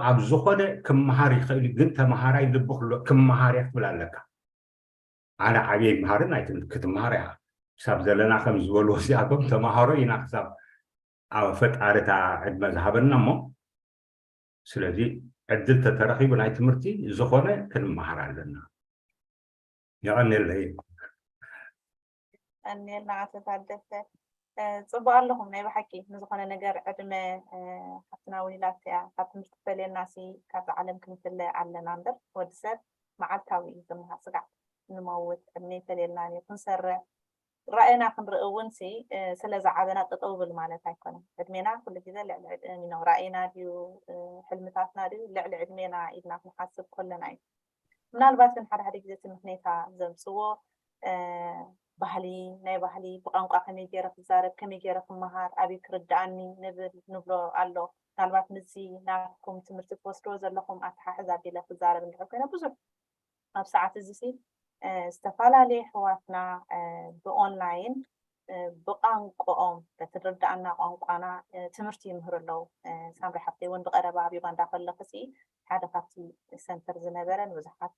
ኣብ ዝኾነ ክመሃር ይኽእል ግን ተመሃራይ ልቢ ክሎ ክመሃር እያ ክትብል ኣለካ ኣነ ዓብየ ይመሃርን ኣይትብል ክትመሃር እያ ክሳብ ዘለና ከም ዝበልዎ እዚኣቶም ተመሃሮ ኢና ክሳብ ኣብ ፈጣሪ እታ ዕድመ ዝሃበና እሞ ስለዚ ዕድል ተተረኺቡ ናይ ትምህርቲ ዝኾነ ክንመሃር ኣለና የቐንየለይ ቀንየልና ኣቶ ታደሰ ፅቡቅ ኣለኹም ናይ ብሓቂ ንዝኾነ ነገር ዕድመ ሓፍትና እውን ኢላትያ ካብ ትምህርቲ ፈለየና ሲ ካብዚ ዓለም ክንፍለ ኣለና እምበር ወዲ ሰብ መዓልታዊ እዩ ዝመሃር ስጋዕ ንመውት ዕድመ ይፈለየልና እዩ ክንሰርዕ ራእይና ክንርኢ እውን ሲ ስለ ዝዓበና ጠጠው ብል ማለት ኣይኮነን ዕድሜና ኩሉ ግዜ ልዕሊ ዕድም ነው ራእይና ድዩ ሕልምታትና ድዩ ልዕሊ ዕድሜና ኢልና ክንሓስብ ከለና እዩ ምናልባት ግን ሓደ ሓደ ግዜ እቲ ምክንያታ ዘምፅዎ ባህሊ ናይ ባህሊ ብቋንቋ ከመይ ገይረ ክዛረብ ከመይ ገይረ ክመሃር ኣበይ ክርድኣኒ ንብል ንብሎ ኣሎ ምናልባት ምስዚ ናትኩም ትምህርቲ ትወስድዎ ዘለኹም ኣተሓሕዛ ቢለ ክዛረብ እንድሕር ኮይነ ብዙሕ ኣብ ሰዓት እዚ ሲ ዝተፈላለየ ኣሕዋትና ብኦንላይን ብቋንቆኦም በቲ ዝርድኣና ቋንቋና ትምህርቲ ይምህሩ ኣለዉ። ሳምሪ ሓፍተይ እውን ብቐረባ ኣብ ዩጋንዳ ከለኽሲ ሓደ ካብቲ ሰንተር ዝነበረ ንብዙሓት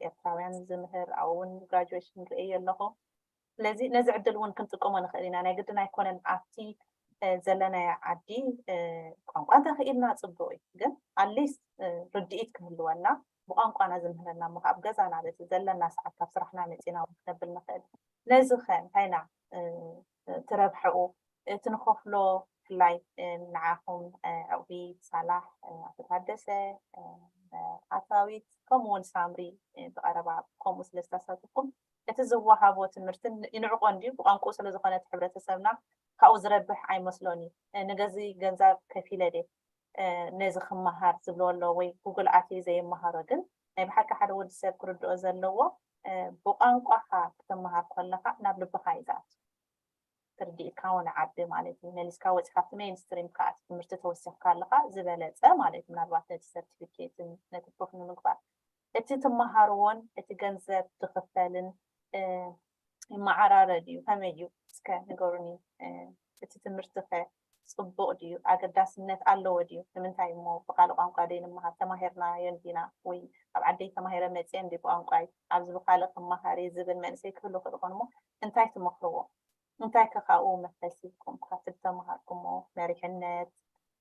ኤርትራውያን ዝምህር ኣብኡ እውን ግራጁዌሽን ርእየ ኣለኹ። ስለዚ ነዚ ዕድል እውን ክንጥቀሞ ንኽእል ኢና። ናይ ግድን ኣይኮነን ኣብቲ ዘለናዮ ዓዲ ቋንቋ እንተኽኢልና ፅቡቕ እዩ፣ ግን ኣትሊስት ርድኢት ክህልወና ብቋንቋና ዝምህረና እሞ ኣብ ገዛና በቲ ዘለና ሰዓት ካብ ስራሕና መፂና እውን ክነብል ንኽእል። ነዚ ኸ እንታይ ኢና ትረብሐኡ? እቲ ንኸፍሎ ብፍላይ ንዓኹም ዕቑቢ ሳላሕ ኣቶ ታደሰ ኣታዊት ከምኡ እውን ሳምሪ ብቐረባ ከምኡ ስለ ዝተሳተፍኩም እቲ ዝወሃቦ ትምህርትን ይንዕቆ እንድዩ ብቋንቁ ስለ ዝኾነ እቲ ሕብረተሰብና ካብኡ ዝረብሕ ኣይመስሎን እዩ። ንገዚ ገንዘብ ከፊለ ደ ነዚ ክመሃር ዝብሎ ኣሎ ወይ ጉግል ኣትየ ዘይመሃሮ ግን ናይ ብሓቂ ሓደ ወዲ ሰብ ክርድኦ ዘለዎ ብቋንቋኻ ክትመሃር ከለኻ ናብ ልብኻ እዩ ዝኣቱ። ትርዲእካ እውን ዓቢ ማለት እዩ። መሊስካ ወፂኻ ኣብቲ ሜይንስትሪም ከዓ ትምህርቲ ተወሲኽካ ኣለኻ ዝበለፀ ማለት እዩ። ምናልባት ነቲ ሰርቲፊኬትን ነቲ ፕሩፍ ንምግባር እቲ ትመሃርዎን እቲ ገንዘብ ዝኽፈልን ይመዓራረ ድዩ? ከመይ እዩ? እስከ ንገሩኒ። እቲ ትምህርቲ ከ ፅቡቕ ድዩ? ኣገዳስነት ኣለዎ ድዩ? ንምንታይ እሞ ብካልእ ቋንቋ ደይ ንምሃር? ተማሂርናዮ እንዲና ወይ ኣብ ዓደይ ተማሂረ መፅየ እንዲ ብቋንቋይ ኣብዚ ብካልእ ክመሃር እየ ዝብል መንእሰይ ክህሉ ክእል ይኾን እሞ እንታይ ትመኽርዎ? እንታይ ከ ካብኡ መፍለስ ሂብኩም ካብቲ ዝተምሃርኩሞ መሪሕነት፣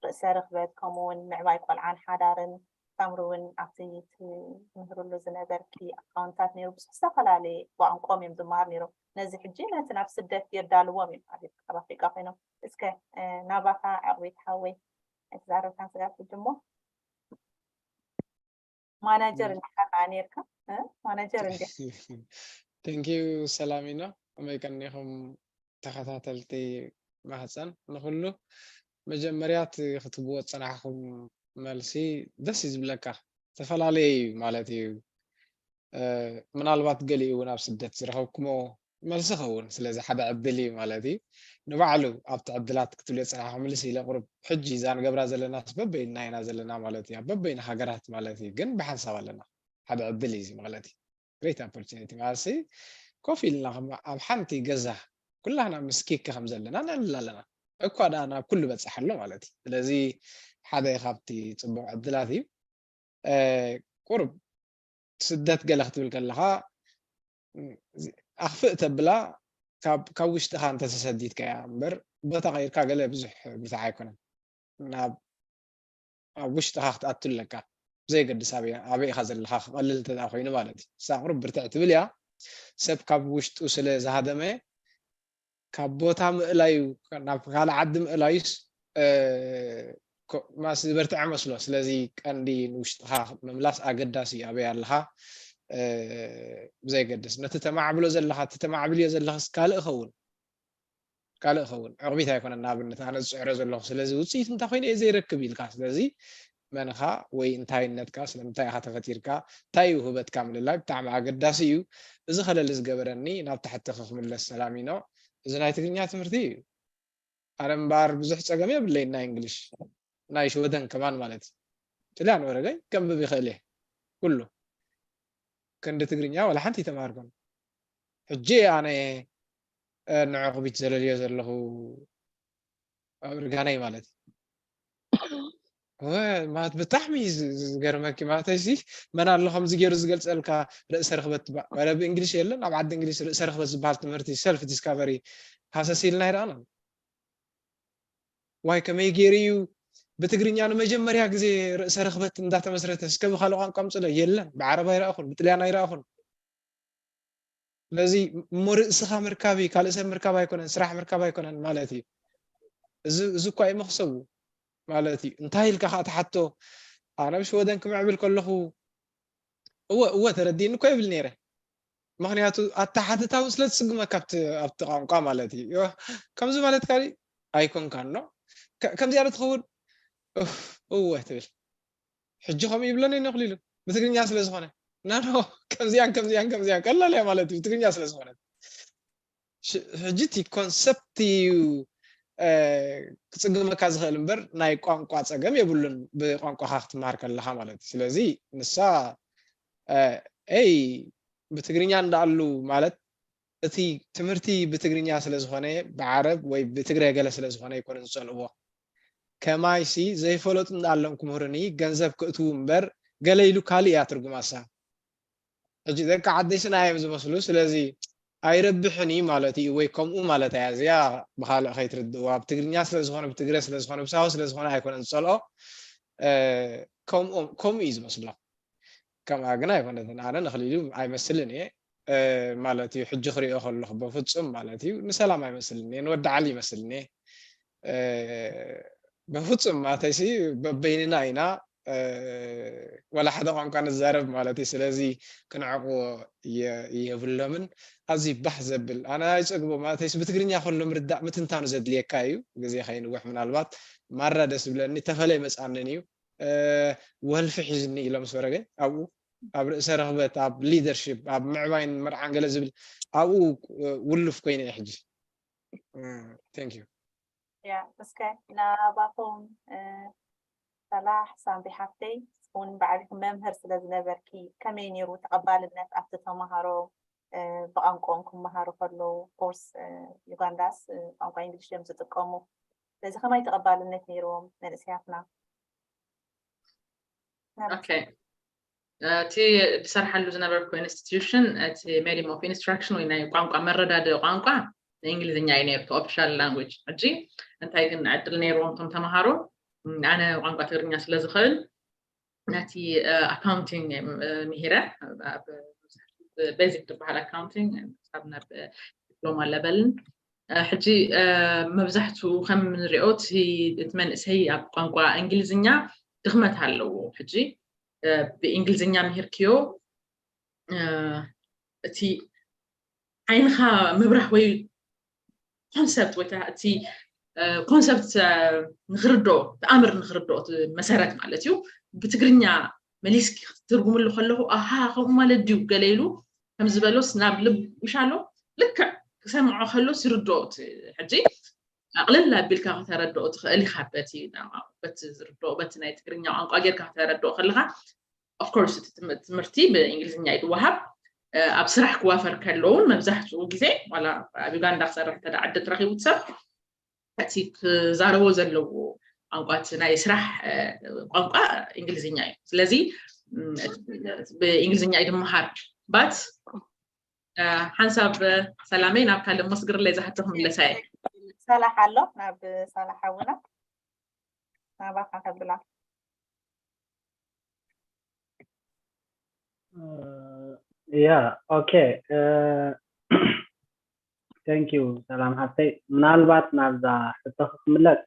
ርእሰ ርኽበት ከምኡ እውን ምዕባይ ቆልዓን ሓዳርን ሳምሪ እውን ኣብቲ ትምህርሉ ዝነበርኪ ኣካውንታት ነይሩ ብዙሕ ዝተፈላለየ ብቋንቆም እዮም ዝመሃር ነይሮም ነዚ ሕጂ ነቲ ናብ ስደት የዳልዎም እዮም ኣብ ኣብ ኣፍሪቃ ኮይኖም እስከ ናባኻ ዕቕቤት ሓወይ ኣይተዛረብካን ስጋብ ሕጂ እሞ ማናጀር እንዲኻ ከዓ ነርካ ማናጀር እንዲ Thank you ሰላሚና ከመይ ቀኒኹም ተኸታተልቲ ማህፀን ንኩሉ መጀመርያ እቲ ክትብዎ ዝፀናሕኩም መልሲ ደስ እዩ ዝብለካ ዝተፈላለየ እዩ ማለት እዩ ምናልባት ገሊኡ እውን ኣብ ስደት ዝረኸብኩሞ መልሲ ኸውን ስለዚ ሓደ ዕድል እዩ ማለት እዩ ንባዕሉ ኣብቲ ዕድላት ክትብልዮ ዝፀናሕኩም መልሲ ኢለ ቁሩብ ሕጂ እዛ ንገብራ ዘለና በበይና ኢና ዘለና ማለት እዩ ኣብ በበይና ሃገራት ማለት እዩ ግን ብሓንሳብ ኣለና ሓደ ዕድል እዩ ማለት እዩ great opportunity ማለት ኮፍ ኢልና ኣብ ሓንቲ ገዛ ኩላህና ምስ ኪክ ከም ዘለና ነዕልል ኣለና እኳ ደኣ ናብ ኩሉ በፅሕ ኣሎ ማለት እዩ ስለዚ ሓደ ካብቲ ፅቡቅ ዕድላት እዩ ቁሩብ ስደት ገለ ክትብል ከለካ ኣኽፍእ ተብላ ካብ ውሽጥኻ እንተተሰዲድካ እያ እምበር ቦታ ቀይርካ ገለ ብዙሕ ብርትዓ ኣይኮነን ናብ ኣብ ውሽጥኻ ክትኣቱ ኣለካ ብዘየገድስ ኣበይ ኢኻ ዘለኻ ክቐልል እንተ ኮይኑ ማለት እዩ ንሳ ቁሩብ ብርትዕ ትብል እያ ሰብ ካብ ውሽጡ ስለ ዝሃደመ ካብ ቦታ ምእላዩ ናብ ካልእ ዓዲ ምእላዩስ ማስ ዝበርትዐ መስሎ ስለዚ ቀንዲ ንውሽጥኻ ምምላስ ኣገዳሲ እዩ ኣበይ ኣለኻ ብዘየገድስ ነቲ ተማዕብሎ ዘለኻ እቲ ተማዕብልዮ ዘለኻስ ካልእ ኸውን ካልእ ኸውን ዕቕቢት ኣይኮነን ንኣብነት ኣነ ዝፅዕሮ ዘለኹ ስለዚ ውፅኢት እንታይ ኮይኑ እየ ዘይረክብ ኢልካ ስለዚ መንኻ ወይ እንታይነትካ ስለምንታይ ኢኻ ተፈጢርካ እንታይ እዩ ውህበትካ ምልላይ ብጣዕሚ ኣገዳሲ እዩ እዚ ከለሊ ዝገበረኒ ናብ ታሕቲ ክምለስ ሰላሚኖ እዚ ናይ ትግርኛ ትምህርቲ እዩ ኣነ እምበኣር ብዙሕ ፀገም የብለይን ናይ እንግሊሽ ናይ ሽወደን ከማን ማለት እዩ ጥልያን ወረገኝ ከንብብ ይኽእል እየ ኩሉ ክንዲ ትግርኛ ዋላ ሓንቲ ይተማሃርኩን ሕጂ ኣነ ንዕቕቢት ዘለልዮ ዘለኹ ኣብ እርጋነይ ማለት እዩ ማለት ብጣዕሚ ዝገርመኪ ማለት እዚ መን ኣሎ ከምዚ ገይሩ ዝገልፀልካ ርእሰ ርክበት ትባል ዋላ ብእንግሊሽ የለን ኣብ ዓዲ እንግሊሽ ርእሰ ርክበት ዝበሃል ትምህርቲ ሰልፍ ዲስካቨሪ ሃሰስ ኢልና ይረኣና ዋይ ከመይ ገይሩ እዩ ብትግርኛ ንመጀመርያ ግዜ ርእሰ ርክበት እንዳተመስረተ እስከ ብካልእ ቋንቋ ምፅለ የለን ብዓረብ ኣይረኣኹን ብጥልያን ኣይረኣኹን ስለዚ እሞ ርእስኻ ምርካብ እዩ ካልእ ሰብ ምርካብ ኣይኮነን ስራሕ ምርካብ ኣይኮነን ማለት እዩ እዚ እኳ እዩ መክሰቡ ማለት እዩ እንታይ ኢልካ ከዓ ትሓቶ ኣነ ብሽወደን ክምዕብል ከለኹ እወ እወ ተረዲእኒ እኮ ይብል ነይረ ምክንያቱ ኣተሓትታው ስለ ትስግመካ ኣብቲ ቋንቋ ማለት እዩ ከምዚ ማለት ካሊ ኣይኮንካን ኖ ከምዚኣ ዶ ትኸውን እወ ትብል ሕጂ ከምኡ ይብለኒ ነኽሊሉ ብትግርኛ ስለ ዝኾነ ናኖ ከምዚኣን ከምዚኣን ከምዚኣን ቀላል እያ ማለት እዩ ብትግርኛ ስለ ዝኾነ ሕጂ እቲ ኮንሰፕት እዩ ክፅግመካ ዝኽእል እምበር ናይ ቋንቋ ፀገም የብሉን ብቋንቋኻ ክትመሃር ከለኻ ማለት እዩ ስለዚ ንሳ ኤይ ብትግርኛ እንዳኣሉ ማለት እቲ ትምህርቲ ብትግርኛ ስለ ዝኾነ ብዓረብ ወይ ብትግረ ገለ ስለ ዝኾነ ኣይኮነ ዝፀልእዎ ከማይሲ ዘይፈለጡ እንዳኣሎም ክምህሩኒ ገንዘብ ክእትዉ እምበር ገለ ኢሉ ካልእ እያ ትርጉማሳ ሕጂ ደቂ ዓደይ ስና እዮም ዝመስሉ ስለዚ ኣይረብሕን እዩ ማለት እዩ ወይ ከምኡ ማለት እያ እዚኣ ብካልእ ከይትርድእዋ ብትግርኛ ስለዝኮነ ብትግረ ስለዝኮነ ብሳሆ ስለዝኮነ ኣይኮነን ዝፀልኦ ከምኡ እዩ ዝመስሎ ከምኣ ግን ኣይኮነትን ኣነ ንክልሉ ኣይመስልን እየ ማለት እዩ ሕጂ ክሪኦ ከለኩ በፍፁም ማለት እዩ ንሰላም ኣይመስልን እየ ንወዲ ዓሊ ይመስልን እየ በፍፁም ማተይሲ በበይንና ኢና ዋላ ሓደ ቋንቋ ንዛረብ ማለት እዩ። ስለዚ ክንዕቕዎ የብሎምን። ኣዝዩ ባህ ዘብል፣ ኣነ ኣይጸግቦ ማለት እዩ። ብትግርኛ ከሎ ምርዳእ ምትንታኑ ዘድልየካ እዩ። ግዜ ከይንውሕ ምናልባት ማራ ደስ ዝብለኒ ተፈለ ይመጻንን እዩ። ወልፊ ሒዝኒ ኢሎም ሰረገ ኣብኡ ኣብ ርእሰ ርኽበት፣ ኣብ ሊደርሺፕ፣ ኣብ ምዕባይን መርዓን ገለ ዝብል ኣብኡ ውሉፍ ኮይነ እየ ሕጂ። Thank you። ያ እስከ ናባኹም ሰላሕ ሳምቢ ሓፍተይ እውን ባዕልኪ መምህር ስለ ዝነበርኪ ከመይ ነይሩ ተቐባልነት ኣብቲ ተምሃሮ ብቋንቋኦም ክመሃሩ ከለዉ? ኮርስ ዩጋንዳስ ቋንቋ እንግሊሽ እዮም ዝጥቀሙ። ስለዚ ከመይ ተቐባልነት ነይርዎም መንእሰያትና? ኦኬ እቲ ዝሰርሓሉ ዝነበርኩ ኢንስቲትዩሽን እቲ ሜዲየም ኦፍ ኢንስትራክሽን ወይ ናይ ቋንቋ መረዳድኢ ቋንቋ ንእንግሊዝኛ እዩ ነይሩ ኦፊሻል ላንጉጅ። ሕጂ እንታይ ግን ዕድል ነይርዎም እቶም ተምሃሮ ኣነ ቋንቋ ትግርኛ ስለ ዝኽእል ነቲ ኣካውንቲንግ ምሂረ ቤዚክ ዝበሃል ኣካውንቲንግ ክሳብ ናብ ዲፕሎማ ለቨልን ሕጂ መብዛሕትኡ ከም ንሪኦ እቲ መንእሰይ ኣብ ቋንቋ እንግሊዝኛ ድኽመት ኣለዎ። ሕጂ ብእንግሊዝኛ ምሂርክዮ እቲ ዓይንኻ ምብራህ ወይ ኮንሰፕት ወይ እቲ ኮንሰፕት ንክርድኦ ተኣምር ንክርድኦ እቲ መሰረት ማለት እዩ። ብትግርኛ መሊስኪ ክትትርጉምሉ ከለኹ ኣሃ ከምኡ ማለት ድዩ ገለ ኢሉ ከም ዝበሎስ ናብ ልብ ይሻሎ ልክዕ ክሰምዖ ከሎ ሲርድኦ እቲ ሕጂ ኣቕልል ኣቢልካ ከተረድኦ ትኽእል ኢኻ በቲ በቲ ዝርድኦ በቲ ናይ ትግርኛ ቋንቋ ጌርካ ከተረድኦ ከለኻ ኦፍኮርስ እቲ ትምህርቲ ብእንግሊዝኛ እዩ ዝወሃብ። ኣብ ስራሕ ክዋፈር ከለውን መብዛሕትኡ ግዜ ዋላ ኣብ ዩጋንዳ ክሰርሕ እንተ ዓዲ ትረኪቡ ሰብ እቲ ክዛረቦ ዘለዎ ቋንቋ እቲ ናይ ስራሕ ቋንቋ እንግሊዝኛ እዩ። ስለዚ ብእንግሊዝኛ እዩ ዝመሃር። ባት ሓንሳብ ሰላመይ ናብ ካልእ መስግርለይ ዝሓቶ ክምለሳ እየ። ሰላሕ ኣሎ ናብ ሰላሕ ሓውና ናባኻ ከብላ ያ ኦኬ thank you ሰላም ሓፍተይ ምናልባት ናብዛ ሕቶኺ ክምለስ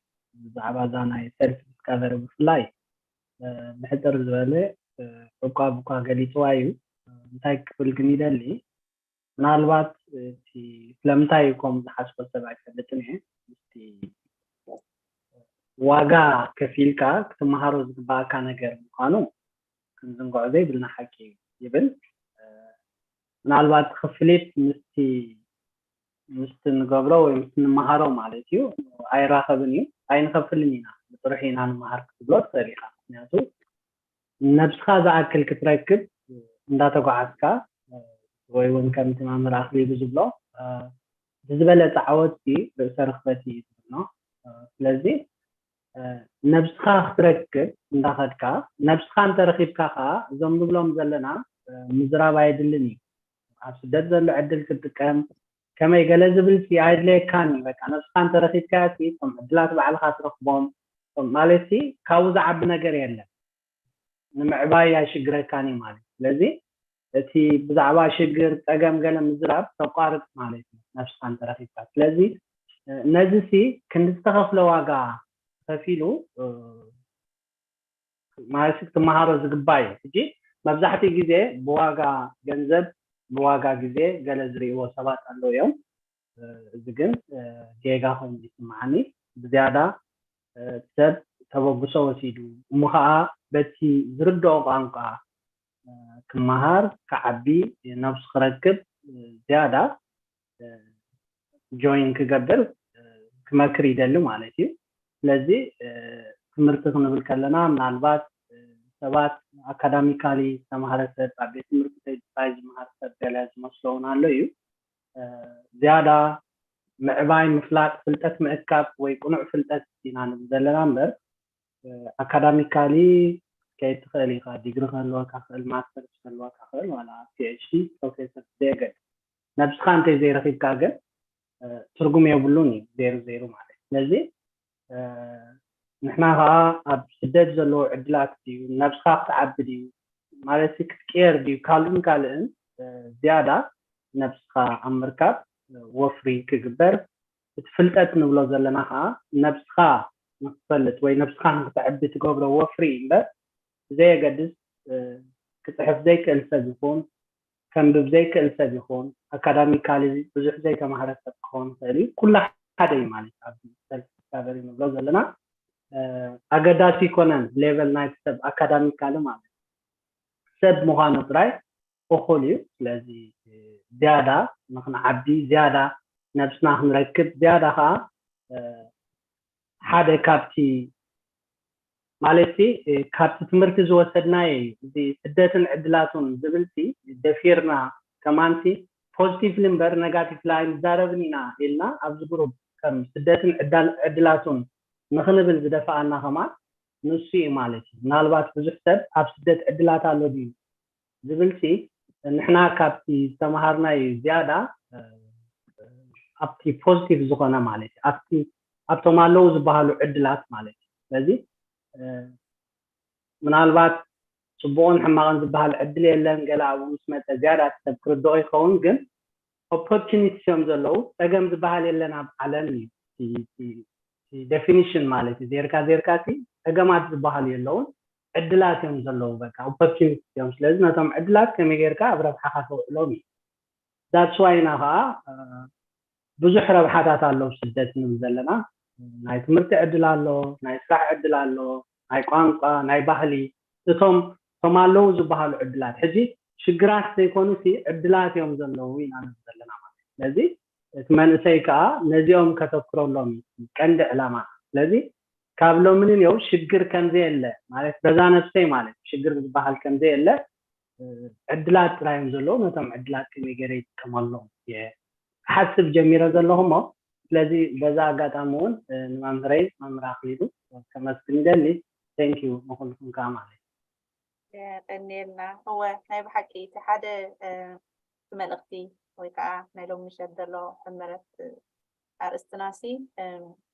ብዛዕባ እዛ ናይ ሰልፍ ዲስካቨሪ ብፍላይ ብሕፅር ዝበለ ዕቋብ እኳ ገሊፅዋ እዩ እንታይ ክብል ግን ይደሊ ምናልባት እቲ ስለምንታይ እዩ ከምኡ ዝሓስቦ ሰብ ኣይፈልጥን እየ ምስቲ ዋጋ ከፊልካ ክትመሃሮ ዝግባኣካ ነገር ምዃኑ ክንዝንግዖ ዘይብልና ሓቂ እዩ ይብል ምናልባት ክፍሊት ምስቲ ምስቲ ንገብሮ ወይ ምስቲ ንመሃሮ ማለት እዩ ኣይራኸብን እዩ ኣይንኸፍልን ኢና ብጥርሑ ኢና ንመሃር ክትብሎ ትኽእል ኢኻ ምክንያቱ ነብስኻ ዝኣክል ክትረክብ እንዳተጓዓዝካ ወይ እውን ከምቲ መምህር ኣኽሊሉ ዝብሎ ብዝበለፀ ዓወት ርእሰ ርክበት እዩ ዝብሎ ስለዚ ነብስኻ ክትረክብ እንዳኸድካ ነብስኻ እንተረኪብካ ከዓ እዞም ንብሎም ዘለና ምዝራብ ኣየድልን እዩ ኣብ ስደት ዘሎ ዕድል ክትጥቀም ከመይ ገለ ዝብል ሲ ኣየድለየካን እዩ በቃ ነብስኻ እንተረኪብካያ ሲ እቶም ዕድላት ባዕልኻ ትረክቦም ማለት ሲ ካብኡ ዝዓቢ ነገር የለን ንምዕባይ ኣይሽግረካን እዩ ማለት ስለዚ እቲ ብዛዕባ ሽግር ፀገም ገለ ምዝራብ ተቋርፅ ማለት እዩ ነብስኻ እንተረኪብካ ስለዚ ነዚ ሲ ክንዲ ዝተኸፍለ ዋጋ ከፊሉ ማለት ክትመሃሮ ዝግባእ እዩ ሕጂ መብዛሕትኡ ግዜ ብዋጋ ገንዘብ ብዋጋ ግዜ ገለ ዝርእይዎ ሰባት ኣለዉ እዮም እዚ ግን ጌጋ ኮይኑ ይስምዓኒ ብዝያዳ ሰብ ተበግሶ ወሲዱ እሞ ከዓ በቲ ዝርድኦ ቋንቋ ክመሃር ክዓቢ ነብሱ ክረክብ ዝያዳ ጆይን ክገብር ክመክር ይደሊ ማለት እዩ ስለዚ ትምህርቲ ክንብል ከለና ምናልባት ሰባት ኣካዳሚካሊ ዝተማሃረ ሰብ ኣብ ቤት ትምህርቲ ጥራይ ዝመሃር ሰብ ገለ ዝመስሎ እውን ኣሎ እዩ ዝያዳ ምዕባይ ምፍላጥ ፍልጠት ምእካብ ወይ ቅኑዕ ፍልጠት ኢና ንብል ዘለና እምበር ኣካዳሚካሊ ከይድ ትኽእል ኢኻ ዲግሪ ክህልወካ ክእል ማስተርስ ክህልወካ ክእል ዋላ ፒኤችዲ ፕሮፌሰር ዘየገድ ነብስኻ እንተ ዘይረኪብካ ግን ትርጉም የብሉን እዩ ዜሩ ዜሩ ማለት ስለዚ ንሕና ከዓ ኣብ ስደት ዘለዎ ዕድላት ድዩ ነብስኻ ክትዓቢ ድዩ ማለት ክትቅየር ድዩ ካልእን ካልእን ዝያዳ ነብስኻ ኣብ ምርካብ ወፍሪ ክግበር እቲ ፍልጠት ንብሎ ዘለና ከዓ ነብስኻ ንክትፈልጥ ወይ ነብስኻ ንክተዕቢ ትገብሮ ወፍሪ እምበር ብዘየገድስ ክፅሕፍ ዘይክእል ሰብ ይኹን፣ ከንብብ ዘይክእል ሰብ ይኹን፣ ኣካዳሚካሊ ብዙሕ ዘይተማህረ ሰብ ክኸውን ይኽእል እዩ። ኩሉ ሓደ እዩ ማለት እዩ። ኣብዚ ሰልፍ ዲስካቨሪ ንብሎ ዘለና ኣገዳሲ ኣይኮነን ሌቨል ናይቲ ሰብ ኣካዳሚካሊ ማለት እዩ። ሰብ ምዃኑ ጥራይ እኹል እዩ። ስለዚ ዝያዳ ንክንዓቢ፣ ዝያዳ ነብስና ክንረክብ፣ ዝያዳ ከዓ ሓደ ካብቲ ማለትሲ ካብቲ ትምህርቲ ዝወሰድናዮ እዩ። እዚ ስደትን ዕድላቱን ዝብልሲ ደፊርና ከማንሲ ፖዚቲቭሊ እምበር ነጋቲቭሊ ኣይንዛረብን ኢና ኢልና ኣብዚ ግሩፕ ከም ስደትን ዕዳል- ዕድላቱን ንክንብል ዝደፈኣና ከማን ንሱ እዩ ማለት እዩ። ምናልባት ብዙሕ ሰብ ኣብ ስደት ዕድላት ኣሎ ድዩ ዝብልሲ ንሕና ካብቲ ዝተምሃርናዮ ዝያዳ ኣብቲ ፖዚቲቭ ዝኾነ ማለት እዩ ኣብቲ ኣብቶም ኣለዉ ዝበሃሉ ዕድላት ማለት እዩ። ስለዚ ምናልባት ፅቡቕን ሕማቕን ዝበሃል ዕድል የለን። ገለ ኣብኡ ምስ መፀ ዝያዳ እቲ ሰብ ክርድኦ ይኸውን። ግን ኦፖርቹኒቲስ እዮም ዘለዉ። ፀገም ዝበሃል የለን ኣብ ዓለም እዩ። ዴፊኒሽን ማለት እዩ። ዜርካ ዜርካ ሲ ፀገማት ዝበሃሉ የለውን። ዕድላት እዮም ዘለዉ። በቃ ኦፖርቹኒቲስ እዮም። ስለዚ ነቶም ዕድላት ከመይ ጌርካ ኣብ ረብሓኻ ተውዕሎም እዩ። ዳትስ ዋይ ኢና ከዓ ብዙሕ ረብሓታት ኣሎ ኣብ ስደት ንብል ዘለና። ናይ ትምህርቲ ዕድል ኣሎ፣ ናይ ስራሕ ዕድል ኣሎ፣ ናይ ቋንቋ፣ ናይ ባህሊ። እቶም እቶም ኣለዉ ዝበሃሉ ዕድላት ሕጂ ሽግራት ዘይኮኑ ሲ ዕድላት እዮም ዘለዉ ኢና ንብል ዘለና ማለት እዩ። ስለዚ እቲ መንእሰይ ከዓ ነዚኦም ከተኩረሎም እዩ ቀንዲ ዕላማ። ስለዚ ካብ ሎሚ ንንየው ሽግር ከምዘየለ ማለት በዛ ነብሰይ ማለት ሽግር ዝበሃል ከምዘየለ ዕድላት ጥራይ እዮም ዘለዉ። ነቶም ዕድላት ከመይ ገይረ ይጥቀመሎም እየ ክሓስብ ጀሚረ ዘለኹ እሞ ስለዚ በዛ ኣጋጣሚ እውን ንመምህረይ መምህር ኣኽሊሉ ከመስግን ይደሊ። Thank you ንኹልኩም ከዓ ማለት እዩ። የቀንየልና። እወ ናይ ብሓቂ እቲ ሓደ እቲ መልእኽቲ ወይ ከዓ ናይ ሎሚ ምሸት ዘሎ ሕመረት ኣርእስትና ሲ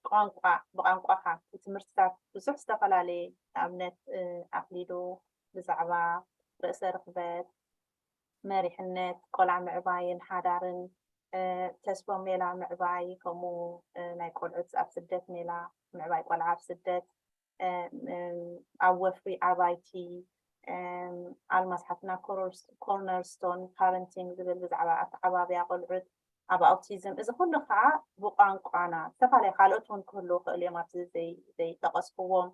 ቋንቋ ብቋንቋኻ እቲ ትምህርትታት ብዙሕ ዝተፈላለየ ንኣብነት ኣኽሊሉ ብዛዕባ ርእሰ ርኽበት መሪሕነት ቆልዓ ምዕባይን ሓዳርን ተስፎም ሜላ ምዕባይ ከምኡ ናይ ቆልዑት ኣብ ስደት ሜላ ምዕባይ ቆልዓ ኣብ ስደት ኣብ ወፍሪ ኣባይቲ ኣልማዝ ሓፍትና ኮርነርስቶን ፓረንቲንግ ዝብል ብዛዕባ ኣተዓባብያ ቆልዑት ኣብ ኣውቲዝም እዚ ኩሉ ከዓ ብቋንቋና ዝተፈላለየ ካልኦት እውን ክህልዉ ይኽእሉ እዮም ኣብዚ ዘይጠቀስክዎም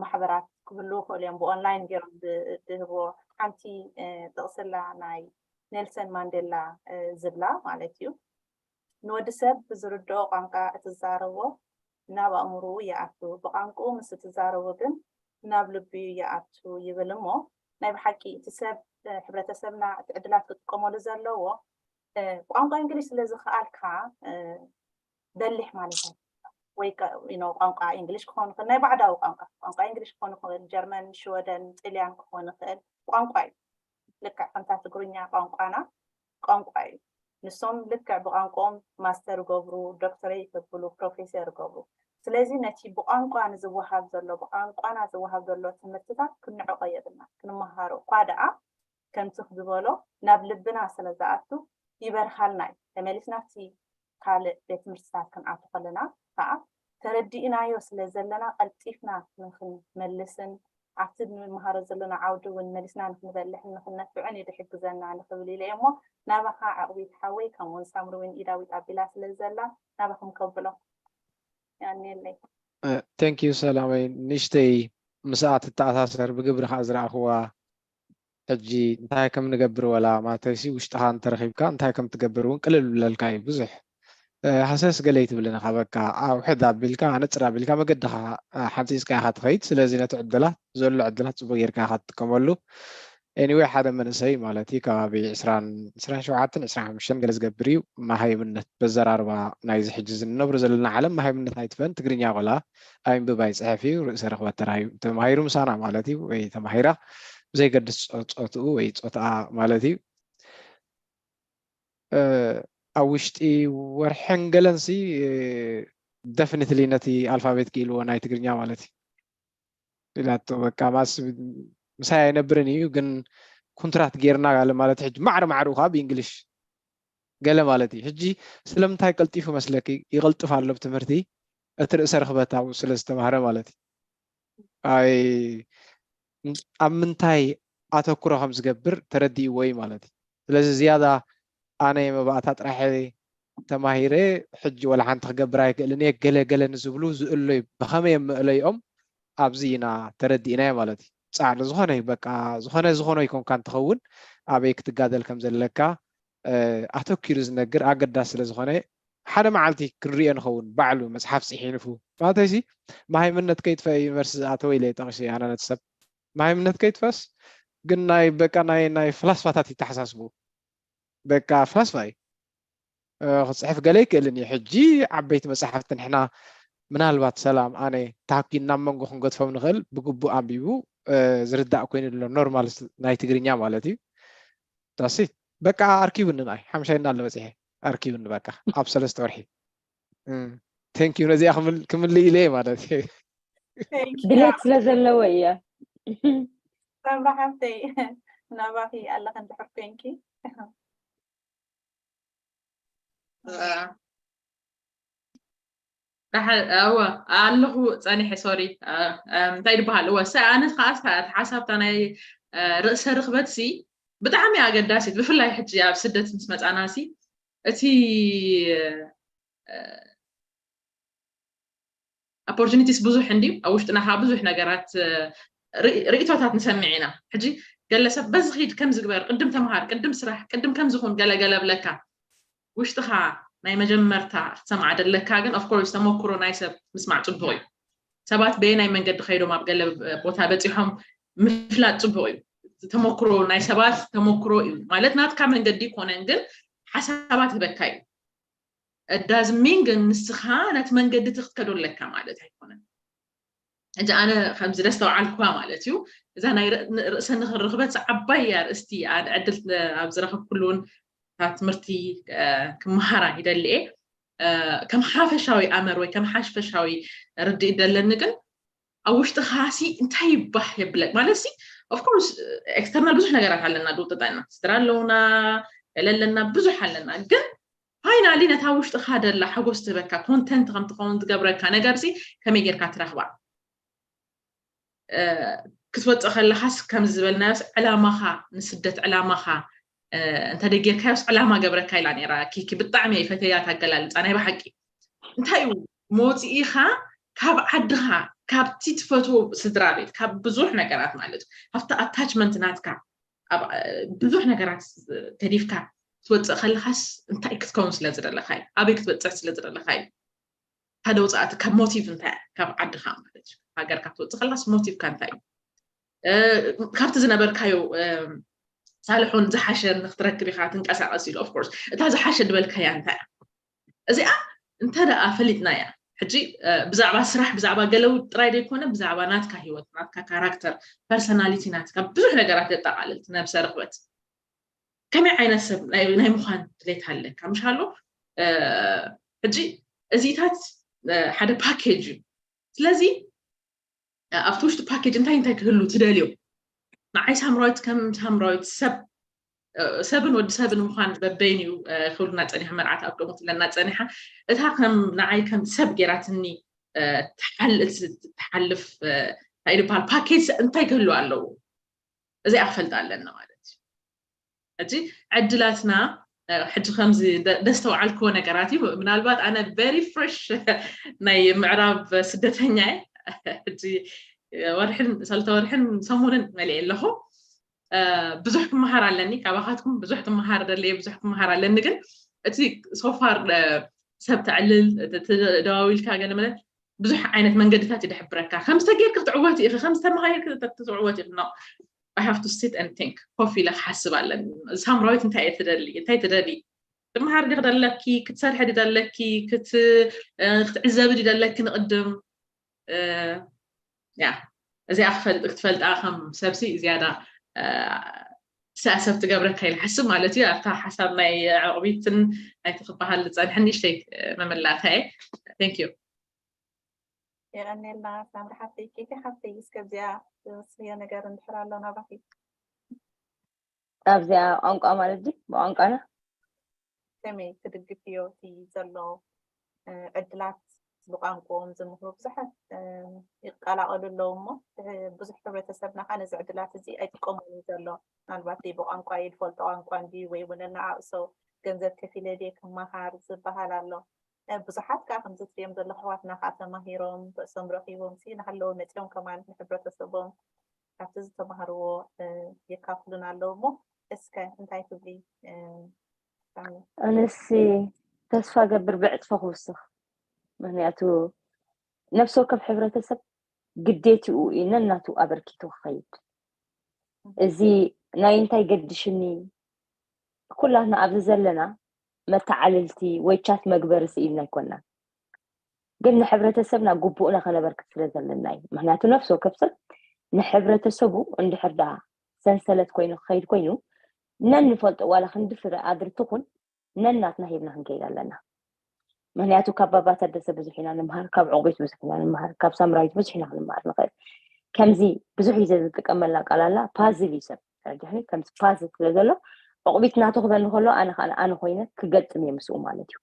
ማሕበራት ክህልዉ ይኽእሉ እዮም ብኦንላይን ገይሮም ዝህብዎ ሓንቲ ጥቕስላ ናይ ኔልሰን ማንዴላ ዝብላ ማለት እዩ ንወዲ ሰብ ብዝርድኦ ቋንቋ እትዛረቦ ናብ ኣእምርኡ ይኣቱ ብቋንቁኡ ምስ እትዛረቦ ግን ናብ ልብዩ ይኣቱ ይብል እሞ ናይ ብሓቂ እቲ ሰብ ሕብረተሰብና እቲ ዕድላት ክጥቀመሉ ዘለዎ ቋንቋ እንግሊሽ ስለ ዝኽኣልካ በሊሕ ማለት ወይ ቋንቋ እንግሊሽ ክኾን ይኽእል ናይ ባዕዳዊ ቋንቋ ቋንቋ እንግሊሽ ክኾን ይኽእል ጀርመን ሽወደን ጥልያን ክኾን ይኽእል ቋንቋ እዩ ልክዕ ከምታ ትግርኛ ቋንቋና ቋንቋ እዩ ንሶም ልክዕ ብቋንቋኦም ማስተር ይገብሩ ዶክተሬት የብሉ ፕሮፌሰር ይገብሩ ስለዚ ነቲ ብቋንቋ ንዝወሃብ ዘሎ ብቋንቋና ዝወሃብ ዘሎ ትምህርትታት ክንዕቆ የብልና ክንመሃሮ እኳ ደኣ ከምቲ ዝበሎ ናብ ልብና ስለ ዝኣቱ ይበርሃልና እዩ ተመሊስና እቲ ካልእ ቤት ትምህርትታት ክንኣቱ ከለና ከዓ ተረዲእናዮ ስለ ዘለና ቀልጢፍና ንክንመልስን ኣብቲ ንመሃሮ ዘለና ዓውዲ እውን መሊስና ንክንበልሕን ንክንነፍዕን እዩ ዝሕግዘና ንክብል ኢለ እየ እሞ ናባካ ዓቕቢት ሓወይ ከምኡውን ሳምሪ እውን ኢዳዊት ኣቢላ ስለ ዘላ ናባኹም ከብሎ ያኔለይ Thank you ሰላመይ ንእሽተይ ምስኣ ትተኣሳሰር ብግብሪ ከዓ ዝረኣኽዋ ሕጂ እንታይ ከም ንገብር ወላ ማለተይሲ ውሽጥኻ እንተረኺብካ እንታይ ከም ትገብር እውን ቅልል ብለልካ እዩ ብዙሕ ሃሰስ ገለ ይትብልን ኢኻ በቃ ኣውሕድ ኣቢልካ ኣነፅር ኣቢልካ መገድኻ ሓንፂፅካ ኢኻ ትኸይድ ስለዚ ነቲ ዕድላት ዘሎ ዕድላት ፅቡቅ ጌርካ ኢኻ ትጥቀመሉ anyway ሓደ መንእሰይ ማለት እዩ ከባቢ ዕስራን ዕስራን ሸውዓተን ዕስራን ሓሙሽተን ገለ ዝገብር እዩ መሃይምነት በዘራርባ ናይዚ ሕጂ ዝንነብሮ ዘለና ዓለም መሃይምነት ኣይትፈን ትግርኛ ቆላ ኣይንብብ ኣይፅሕፍ እዩ ርእሰ ርኽበት ተራዩ ተማሂሩ ምሳና ማለት እዩ ወይ ተማሂራ ብዘይገድስ ፆትኡ ወይ ፆትኣ ማለት እዩ ኣብ ውሽጢ ወርሕን ገለንሲ definitely ነቲ ኣልፋቤት ክኢልዎ ናይ ትግርኛ ማለት እዩ ኢላቶ በቃ ማስ ምሳይ ኣይነብርን እዩ ግን ኩንትራት ጌርና ጋለ ማለት ሕጂ ማዕረ ማዕሩ ከዓ ብእንግሊሽ ገለ ማለት እዩ ሕጂ ስለምንታይ ቀልጢፉ መስለኪ ይቐልጥፍ ኣሎ ትምህርቲ እቲ ርእሰ ርክበታዊ ስለ ዝተማህረ ማለት እዩ ኣይ ኣብ ምንታይ ኣተኩሮ ከም ዝገብር ተረዲእዎ እዩ ማለት እዩ። ስለዚ ዝያዳ ኣነ መባእታ ጥራሕ ተማሂረ ሕጂ ወላ ሓንቲ ክገብር ኣይክእልን እየ ገለ ገለ ንዝብሉ ዝእለዩ ብኸመይ የምእለይኦም ኣብዚ ኢና ተረዲእናዮ ማለት እዩ። ፃዕሪ ዝኾነ እዩ በቃ ዝኾነ ዝኾነ ይኮንካ እንትኸውን ኣበይ ክትጋደል ከም ዘለካ ኣተኪሩ ዝነግር ኣገዳሲ ስለ ዝኾነ ሓደ መዓልቲ ክንሪኦ ንኸውን ባዕሉ መፅሓፍ ፅሒንፉ ማለተይሲ መሃይምነት ከይጥፈ ዩኒቨርሲቲ ዝኣተወ ኢለ ጠቕሲ ኣነ ነቲ ሰብ መሃይምነት ከይጥፈስ ግን ናይ በቃ ናይ ናይ ፍላስፋታት ይተሓሳስቡ በቃ ፍላስፋ እዩ ክፅሕፍ ገለ ይክእልን እዩ ሕጂ ዓበይቲ መፅሓፍቲ ንሕና ምናልባት ሰላም ኣነ ተሃኪና መንጎ ክንገድፎም ንኽእል ብግቡእ ኣንቢቡ ዝርዳእ ኮይኑ ኣሎ ኖርማል ናይ ትግርኛ ማለት እዩ ዳሲ በቃ ኣርኪቡኒ ንኣይ ሓምሻይና ኣሎ በፂሐ ኣርኪቡኒ በቃ ኣብ ሰለስተ ወርሒ ቴንክ ዩ ነዚኣ ክምልእ ኢለ ማለት እዩ ድሌት ስለ ዘለዎ እያ ሳምራ ሓፍተይ ናባኺ ኣለኸ እንድሕር ኮንኪ እወ ኣለኹ ፀኒሐ ሶሪ እንታይ ይበሃል እወ ኣነ ከዓ ሓሳብታ ናይ ርእሰ ርክበት ሲ ብጣዕሚ ኣገዳሲት ብፍላይ ሕጂ ኣብ ስደት ምስ መፃና ሲ እቲ opportunities ብዙሕ እንድዩ ኣብ ውሽጥና ከዓ ብዙሕ ነገራት ርእቶታት ንሰምዕ ኢና ሕጂ ገለሰብ በዚ ኪድ ከም ዝግበር ቅድም ተምሃር ቅድም ስራሕ ቅድም ከም ዝኹን ገለገለ ብለካ ውሽጥኻ ናይ መጀመርታ ክትሰምዓ ደለካ ግን of course ተመክሮ ናይ ሰብ ምስማዕ ፅቡቅ እዩ ሰባት በየናይ መንገዲ ከይዶም ኣብ ገለ ቦታ በፂሖም ምፍላጥ ፅቡቅ እዩ ተመክሮ ናይ ሰባት ተመክሮ እዩ ማለት ናትካ መንገዲ ይኮነን ግን ሓሳባት ህበካ እዩ እዳዝሚን ግን ንስኻ ነቲ መንገዲ ትክትከዶ ኣለካ ማለት ኣይኮነን ሕጂ ኣነ ከምዚ ደስተውዓልኩዋ ማለት እዩ እዛ ናይ ርእሰ ንክርክበት ዓባይ እያ ርእስቲ ዕድል ኣብ ዝረከብኩሉ እውን ትምህርቲ ክመሃራ ይደሊ እየ ከም ሓፈሻዊ ኣመር ወይ ከም ሓፈሻዊ ርድእ ደለኒ ግን ኣብ ውሽጥኻ ሲ እንታይ ይባህ የብለክ ማለት ሲ ኦፍኮርስ ኤክስተርናል ብዙሕ ነገራት ኣለና ድውጥጣና ስድራ ኣለውና ገለ ኣለና ብዙሕ ኣለና ግን ፋይናሊ ነታ ውሽጥኻ ደላ ሓጎስ ትህበካ ኮንተንት ከም ትኸውን ዝገብረካ ነገር ሲ ከመይ ጌርካ ትረኽባ ክትወፅእ ከለኻስ ከም ዝበልናዮስ ዕላማኻ ንስደት ዕላማኻ እንተ ደጌርካዮስ ዕላማ ገብረካ ኢላ ነራ ኪኪ ብጣዕሚ ፈተያት ኣገላልፃ ናይ ብሓቂ እንታይ እዩ መውፅኢኻ ካብ ዓድኻ ካብቲ ትፈትዎ ስድራ ቤት ካብ ብዙሕ ነገራት ማለት ካብቲ ኣታችመንት ናትካ ብዙሕ ነገራት ተዲፍካ ክትወፅእ ከለካስ እንታይ ክትከውን ስለ ዝደለካ እዩ ኣበይ ክትበፅሕ ስለ ዝደለካ እዩ ሓደ ውፅኣት ካብ ሞቲቭ እንታይ ካብ ዓድካ ማለት እዩ ሃገርካ ክትወፅእ ከለካስ ሞቲቭካ እንታይ እዩ ካብቲ ዝነበርካዮ ሳልሑን ዝሓሸ ንክትረክብ ኢካ ትንቀሳቀስ ኢሉ ኦፍኮርስ እታ ዝሓሸ ዝበልካያ እንታይ እዚኣ እንተ ደኣ ፈሊጥናያ ሕጂ ብዛዕባ ስራሕ ብዛዕባ ገለው ጥራይ ዘይኮነ ብዛዕባ ናትካ ሂወት ናትካ ካራክተር ፐርሶናሊቲ ናትካ ብዙሕ ነገራት ዘጠቃልል ነብሰ ርክበት ከመይ ዓይነት ሰብ ናይ ምዃን ድሌት ኣለካ ምሽ ኣሎ ሕጂ እዚታት ሓደ ፓኬጅ እዩ ስለዚ ኣብቲ ውሽጢ ፓኬጅ እንታይ እንታይ ክህሉ ትደልዮ ንዓይ ሳምራዊት ከም ሳምራዊት ሰብ ሰብን ወዲ ሰብን ምዃን በበይን እዩ ክብሉና ፀኒሖ መርዓት ኣብ ደሞ ትብለና ፀኒሓ እታ ከም ንዓይ ከም ሰብ ጌራትኒ ትሓልፍ እንታይ ዝበሃል ፓኬጅ እንታይ ክህሉ ኣለዎ እዚኣ ክፈልጥ ኣለና ማለት እዩ ሕጂ ዕድላትና ሕጂ ከምዚ ደስተውዓልክዎ ነገራት እዩ ምናልባት ኣነ ቨሪ ፍሬሽ ናይ ምዕራብ ስደተኛ ሕጂ ወርሕን ሰልተ ወርሕን ሰሙንን መሊአ ኣለኹ ብዙሕ ክመሃር ኣለኒ ካባኻትኩም ብዙሕ ክመሃር ደለየ ብዙሕ ክመሃር ኣለኒ ግን እቲ ሶፋር ሰብ ተዕልል ደዋዊልካ ገለ መለ ብዙሕ ዓይነት መንገድታት ይድሕብረካ ከም ዝተጌርክ ክትዕወት ኢኺ ከም ዝተመሃየርክ ክትዕወት ኢኺ no I have to sit and think ኮፍ ኢለ ክሓስብ ኣለኒ ሳምራዊት እንታይ እየ ትደሊ እንታይ ትደሊ ትመሃር ዲ ክደለኪ ክትሰርሐ ዲ ደለኪ ክትዕዘቢ ዲ ደለኪ ንቅድም ያ እዚኣ ክትፈልጣ ከም ሰብሲ ዝያዳ ሰብሲ ትገብረካ ኢለ ሓስብ ማለት እዩ ኣብታ ሓሳብ ናይ ዕቕቢትን ናይቲ ክበሃል ዝፀንሐ ንእሽተይ መመላእታ እየ thank you የቐኔልና ሳምሪ ሓፍተይ ኬቲ ሓፍተይ እስከ ኣብዚኣ ዝወስኽዮ ነገር እንድሕር ኣሎ ናባኺ ኣብዚኣ ቋንቋ ማለት ድዩ ብቋንቋና ከመይ ትድግፍዮ እቲ ዘሎ ዕድላት ብቋንቋኦም ዝምህሩ ብዙሓት ይቀላቐሉ ኣለዉ እሞ ብዙሕ ሕብረተሰብና ከዓ ነዚ ዕድላት እዚ ኣይጥቀሙን እዩ ዘሎ። ምናልባት ብቋንቋ እዩ ዝፈልጦ ቋንቋ እንዲ ወይ እውን እናኣእሶ ገንዘብ ከፊለ ድየ ክመሃር ዝበሃል ኣሎ። ብዙሓት ከዓ ከምዚ ትሪኦም ዘሎ ኣሕዋትና ከዓ ተማሂሮም ርእሶም ረኺቦም ሲ ናሃለዉ መፂኦም ከማለት ንሕብረተሰቦም ካብቲ ዝተማሃርዎ የካፍሉን ኣለዉ እሞ እስከ እንታይ ትብሊ? ኣነሲ ተስፋ ገብር ብዕፅፊ ክውስኽ። ምክንያቱ ነፍሲ ወከፍ ሕብረተሰብ ግዴትኡ እዩ ነናቱ ኣበርኪቱ ክኸይድ። እዚ ናይ እንታይ ገድሽኒ፣ ኩላትና ኣብዚ ዘለና መተዓልልቲ ወይ ቻት መግበሪ ስኢልና ኣይኮናን። ግን ንሕብረተሰብና ግቡእና ከነበርክት ስለ ዘለና እዩ። ምክንያቱ ነፍሲ ወከፍ ሰብ ንሕብረተሰቡ እንድሕር ደኣ ሰንሰለት ኮይኑ ክኸይድ ኮይኑ ነንፈልጦ ዋላ ክንዲ ፍረ ኣድሪ ትኹን ነናትና ሂብና ክንከይድ ኣለና። ምክንያቱ ካብ ባባ ታደሰ ብዙሕ ኢና ንምሃር፣ ካብ ዕቑቢት ብዙሕ ኢና ንምሃር፣ ካብ ሳምራዊት ብዙሕ ኢና ክንምሃር ንኽእል። ከምዚ ብዙሕ ግዜ ዝጥቀመላ ቃል ኣላ፣ ፓዝል እዩ ሰብ ተረዲሕኒ። ከምዚ ፓዝል ስለ ዘሎ ዕቑቢት ናቱ ክበኒ ከሎ ኣነ ከዓ ኣነ ኮይነ ክገጥም እየ ምስኡ ማለት እዩ።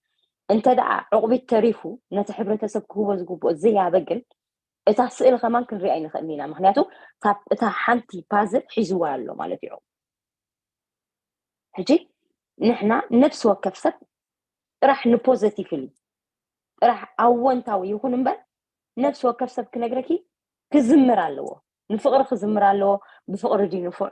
እንተ ደኣ ዕቑቢት ተሪፉ ነቲ ሕብረተሰብ ክህቦ ዝግብኦ ዘይሃበ ግን እታ ስእሊ ከማን ክንሪኣ ኣይንኽእልን ኢና። ምክንያቱ እታ ሓንቲ ፓዝል ሒዝዋ ኣሎ ማለት እዩ። ሕጂ ንሕና ነፍሲ ወከፍ ሰብ ጥራሕ ንፖዘቲቭሊ ጥራሕ ኣወንታዊ ይኹን እምበር ነፍሲ ወከፍ ሰብ ክነግረኪ ክዝምር ኣለዎ። ንፍቕሪ ክዝምር ኣለዎ። ብፍቕሪ ድዩ ንፉዕ?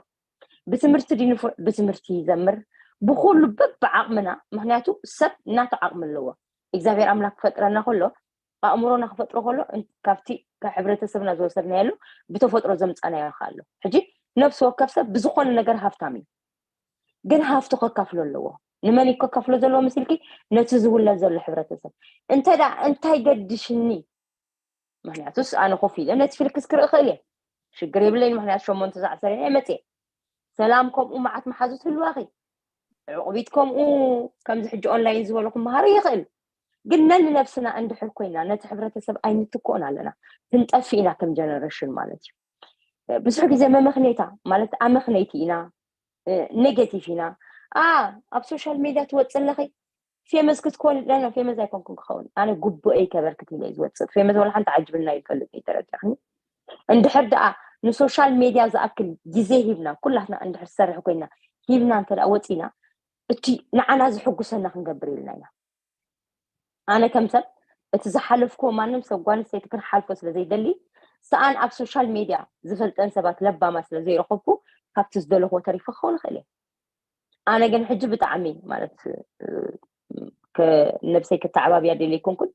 ብትምህርቲ ድዩ ንፉዕ? ብትምህርቲ ይዘምር። ብኹሉ በብዓቕምና፣ ምክንያቱ ሰብ እናቱ ዓቕሚ ኣለዎ። እግዚኣብሔር ኣምላክ ክፈጥረና ከሎ ኣእምሮና ክፈጥሮ ከሎ ካብቲ ካብ ሕብረተሰብና ዝወሰድናየሉ ብተፈጥሮ ዘምፃናዮ ኣሎ። ሕጂ ነፍሲ ወከፍ ሰብ ብዝኾነ ነገር ሃፍታም እዩ፣ ግን ሃፍቱ ከካፍሎ ኣለዎ። ንመን እዩ ከካፍሎ ዘለዎ ምስልኪ? ነቲ ዝውለድ ዘሎ ሕብረተሰብ። እንተ ደኣ እንታይ ገድሽኒ? ምክንያቱስ ኣነ ኮፍ ኢለ ኔትፍሊክስ ክርኢ እኽእል እየ፣ ሽግር የብለይን። ምክንያቱ ሸሞንተ ሰዓት ሰሪሐ እየ መፅየ። ሰላም ከምኡ መዓት መሓዙት ህልዋኺ፣ ዕቑቢት ከምኡ ከምዚ ሕጂ ኦንላይን ዝበሉ ክመሃሩ ይኽእል። ግን ነንነብስና እንድሕር ኮይና ነቲ ሕብረተሰብ ኣይንትክኦን ኣለና፣ ክንጠፍእ ኢና ከም ጀነሬሽን ማለት እዩ። ብዙሕ ግዜ መመኽነይታ ማለት ኣመኽነይቲ ኢና፣ ኔጌቲቭ ኢና። ኣብ ሶሻል ሚድያ ትወፅእ ኣለኺ ፌመስ ክትኮን ኖ ኖ ፌመስ ኣይኮንኩን ክኸውን ኣነ ግቡኤይ ከበርክት ኢለ እዩ ዝወፅእ። ፌመስ ወላ ሓንቲ ዓጅብና ይፈልጥ ይተረዲእኒ። እንድሕር ደኣ ንሶሻል ሜድያ ዝኣክል ግዜ ሂብና ኩላትና እንድሕር ዝሰርሕ ኮይና ሂብና እንተ ደኣ ወፂና እቲ ንዓና ዝሕጉሰና ክንገብር ኢልና ኢና። ኣነ ከም ሰብ እቲ ዝሓለፍኩዎ ማንም ሰብ ጓል ኣንስተይቲ ክንሓልፎ ስለ ዘይደሊ ሰኣን ኣብ ሶሻል ሜድያ ዝፈልጠን ሰባት ለባማ ስለ ዘይረኸብኩ ካብቲ ዝደለኽዎ ተሪፈ ክኸውን ይኽእል እየ። ኣነ ግን ሕጂ ብጣዕሚ ማለት ነብሰይ ክተዓባብያ ደልየ ኣይኮንኩን።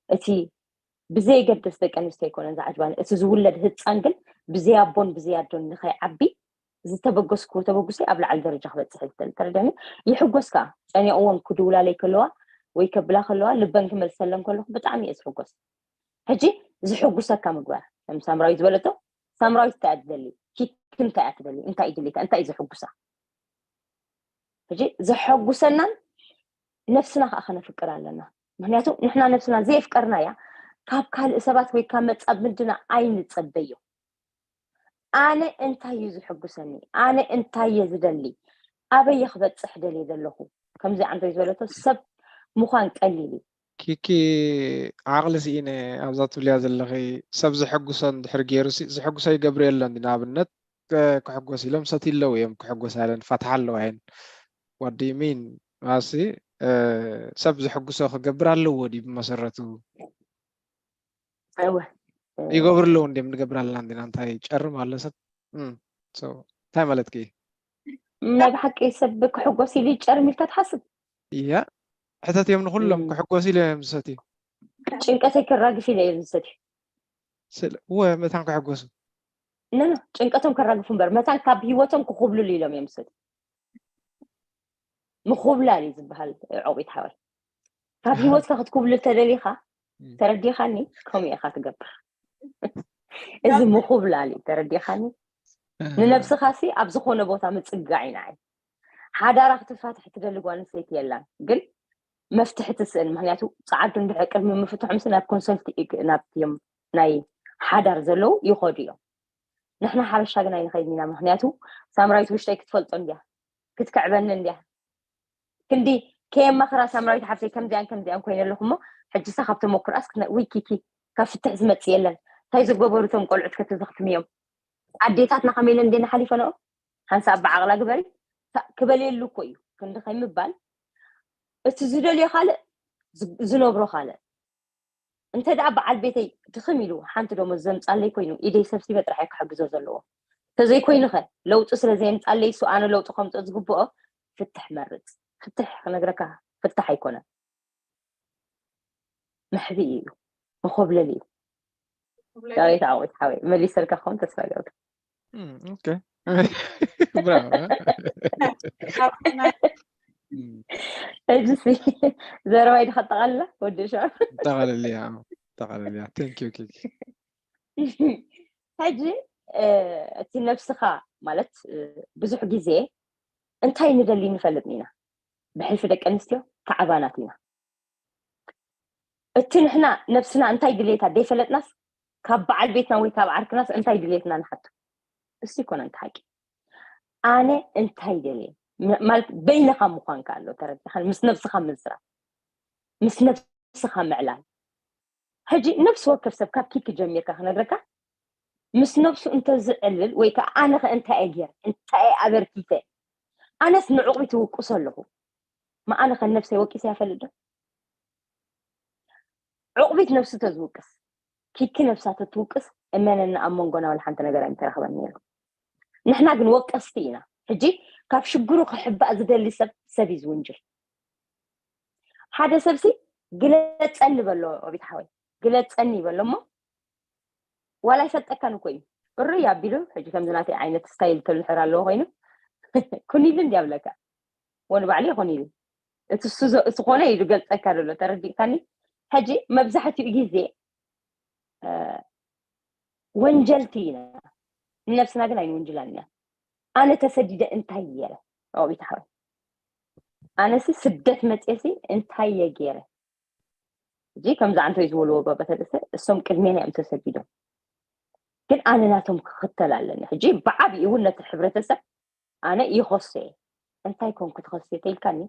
እቲ ብዘየገድስ ደቂ ኣንስትዮ ኣይኮነን ዝዓጅባኒ፣ እቲ ዝውለድ ህፃን ግን ብዘይ ኣቦን ብዘይ ኣዶን ንኸይዓቢ ዝተበገስኩዎ ተበግሶ ኣብ ላዕሊ ደረጃ ክበፅሕ ይኽእል። ተረዲእኒ? ይሕጎስ ከዓ ጨኒቕወን ክድውላለይ ከለዋ ወይ ከብላ ከለዋ ልበን ክመልሰለን ከለኹ ብጣዕሚ እየ ዝሕጎስ። ሕጂ ዝሕጉሰካ ምግባር ከም ሳምራዊት ዝበለቶ፣ ሳምራዊት እንታይ እያ ትደሊ? ኪኪ እንታይ እያ ትደሊ? እንታይ እዩ ድሌታ? እንታይ እዩ ዘሐጉሳ? ሕጂ ዘሐጉሰናን ነፍስና ከዓ ከነፍቅር ኣለና። ምክንያቱ ንሕና ነፍስና ዘየፍቀርናያ ካብ ካልእ ሰባት ወይ ካብ መጻብ ምድና ኣይንጸበዮ። ኣነ እንታይ እዩ ዝሕጉሰኒ? ኣነ እንታይ እየ ዝደሊ? ኣበየ ክበጽሕ ደልየ ዘለኹ? ከምዚ ኣንተ ዝበለቶ ሰብ ምዃን ቀሊል እዩ። ኪኪ ዓቕሊ ስኢነ ኣብዛ ትብልያ ዘለኺ ሰብ ዘሐጉሶ እንድሕር ገይሩ ሲ ዘሐጉሶ ይገብር የለን ንኣብነት ክሕጎስ ኢሎም ሰትዩ ኣለዉ እዮም ክሕጎስ ኣለን ፋትሓ ኣለዋ የን what do you mean ማሲ ሰብ ዘሐጉሶ ክገብር ኣለዎ ድዩ ብመሰረቱ እወ ይገብሩ ኣለዉ እንዲም ንገብር ኣለና እንዲና እንታይ ጨርም ኣሎ ሰብ እንታይ ማለትኪ ናይ ብሓቂ ሰብ ክሕጎስ ኢሉ ይጨርም ኢልካ ትሓስብ እያ ሕተት እዮም ንኩሎም ክሕጎስ ኢሉ እዮም ዝሰትዩ ጭንቀተይ ከራግፍ ኢለ እዮም ዝሰትዩ እወ መታን ክሕጎሱ ነኖ ጭንቀቶም ከራግፉ እምበር መታን ካብ ህይወቶም ክኩብልሉ ኢሎም እዮም ዝሰትዩ ምኩብላል እዩ ዝበሃል ዕቑቢት ሓወይ ካብ ህይወትካ ክትኩብልል ተደሊኻ ተረዲኻኒ ከምኡ ኢኻ ትገብር እዚ ምኩብላል እዩ ተረዲኻኒ ንነብስኻ ሲ ኣብ ዝኾነ ቦታ ምፅጋዕ ኢና ሓዳራ ክትፋትሕ ትደሊ ጓል ኣንስተይቲ የላን ግን መፍትሒ ትስእን ምክንያቱ ፀዓዱ እንድሕር ቅድሚ ምፍትሖምሲ ናብ ኮንሰልት ናብዮም ናይ ሓዳር ዘለዉ ይኸዱ እዮም ንሕና ሓበሻ ግን ኣይንኸይድን ኢና ምክንያቱ ሳምራዊት ውሽጠይ ክትፈልጦ እንድያ ክትክዕበኒ እንድያ ክንዲ ከየማኽራ ሳምራዊት ሓፍተይ ከምዚኣን ከምዚኣን ኮይነ ኣለኹ እሞ ሕጂ ሳ ካብ ተመክሮኣስ ክትነ-፣ ውይ ኪኪ፣ ካብ ፍትሕ ዝመጽእ የለን። እንታይ ዝገበሩ እቶም ቆልዑት ከተዘኽትምዮም? ኣዴታትና ከመይ ኢለን እንዴና ሓሊፈንኦ? ሓንሳብ ብዓቕላ ግበሪ፣ ሳ-፣ ክበልየሉ እኮ እዩ። ክንዲ ከይምባል፣ እቲ ዝደልዮ ካልእ፣ ዝ-፣ ዝነብሮ ካልእ። እንተ ደኣ በዓል ቤተይ ድኽም ኢሉ ሓንቲ ደሞዝ ዘምጻለይ ኮይኑ፣ ኢደይ ሰብሲበ ጥራሕ እየ ክሕግዞ ዘለዎ። እንተዘይኮይኑ ኸ፣ ለውጢ ስለ ዘየምጻለይ፣ እሱ ኣነ ለውጢ ከምጽኦ ዝግብኦ፣ ፍትሕ መርጽ። ፍትሕ ክነግረካ፣ ፍትሕ ኣይኮነን። መሕብኢ እዩ። መኾብለሊ እዩ። ዳዊት ዓወት ሓወይ፣ መሊሰልካ ክኸውን ተስፋ ይገብር። እም፣ ኦኬ። ብራቮ። እም፣ ሕጂ ሲ፣ ዘረባይ ድኻ ጠቓልላ፣ ወዲ ሻ። ጠቓልልያ፣ ጠቓልልያ። Thank you፣ ኪኪ። ሕጂ፣ እ፣ እቲ ነብስኻ፣ ማለት፣ እ፣ ብዙሕ ግዜ እንታይ ንደሊ ንፈልጥ ኢና። ብሕልፊ ደቂ ኣንስትዮ ተዓባናት ኢና። እቲ ንሕና ነብስና እንታይ ድሌታ ደይፈለጥናስ፣ ካብ በዓል ቤትና ወይ ካብ ዓርክናስ እንታይ ድሌትና ንሓቶ። እሱ ይኮነ እንተ ሓቂ። ኣነ እንታይ ደልየ? ም-፣ ማለት በይንኻ ምዃን ከ ኣሎ፣ ተረዲኻን? ምስ ነብስኻ ምዝራብ፣ ምስ ነብስኻ ምዕላል። ሕጂ ነብሲ ወከፍ ሰብ ካብ ኪኪ ጀሚርካ ክነግረካ፣ ምስ ነብሱ እንተዝዕልል ወይ ከኣ ኣነ ከ እንታይ እየ ገይረ? እንታይ እየ ኣበርኪተ? ኣነስ ንዕቑቢት እውቅሶ ኣለኹ። ማ ኣነ ከ ነብሰይ ወቂሰ ይፈልጥ ዶ? ዕቑቢት ነብሱ ተዝውቅስ፣ ኪኪ ነብሳ ተትውቅስ፣ እመነኒ ኣብ መንጎና ወላ ሓንቲ ነገር ኣይምተረኸበን ነይሩ። ንሕና ግን ወቀስቲ ኢና። ሕጂ ካብ ሽግሩ ክሕባእ ዝደሊ ሰብ፣ ሰብ እዩ ዝውንጅል። ሓደ ሰብሲ ግለጸኒ በሎ፣ ኦቢት ሓወይ፣ ግለጸኒ ይበሎ እሞ፣ ዋላ ይፈልጠካን እኮ እዩ። እርይ ኣቢሉ፣ ሕጂ ከምዚ ናተይ ዓይነት ስታይል ተልሕር ኣለዎ ኮይኑ፣ ኩኒልን ድያብለካ። ወን ባዕሉ ይኹን ኢሉ። እቲ እሱ ዘ-፣ ዝኾነ ኢሉ ገልጸካ ዘሎ፣ ተረዲእካኒ? ሕጂ መብዛሕትኡ ግዜ፣ እ፣ ወንጀልቲ ኢና። ንነብስና ግን ኣይንውንጅላን ኢና። ኣነ ተሰዲደ እንታይ ገይረ? ኦቢት ሓወይ። ኣነሲ ስደት መጽኤሲ እንታይ እየ ገይረ? ሕጂ ከምዚ ኣንቶይ ዝበልዎ ባባታት እሰ፣ እሶም ቅድሜና እዮም ተሰዲዶም። ግን ኣነ ናቶም ክኽተል ኣለኒ። ሕጂ ብዓብኡ እውን ነቲ ሕብረተሰብ ኣነ ይኸሶ እየ። እንታይ ኮንኩ ትኸስዮ ተኢልካኒ?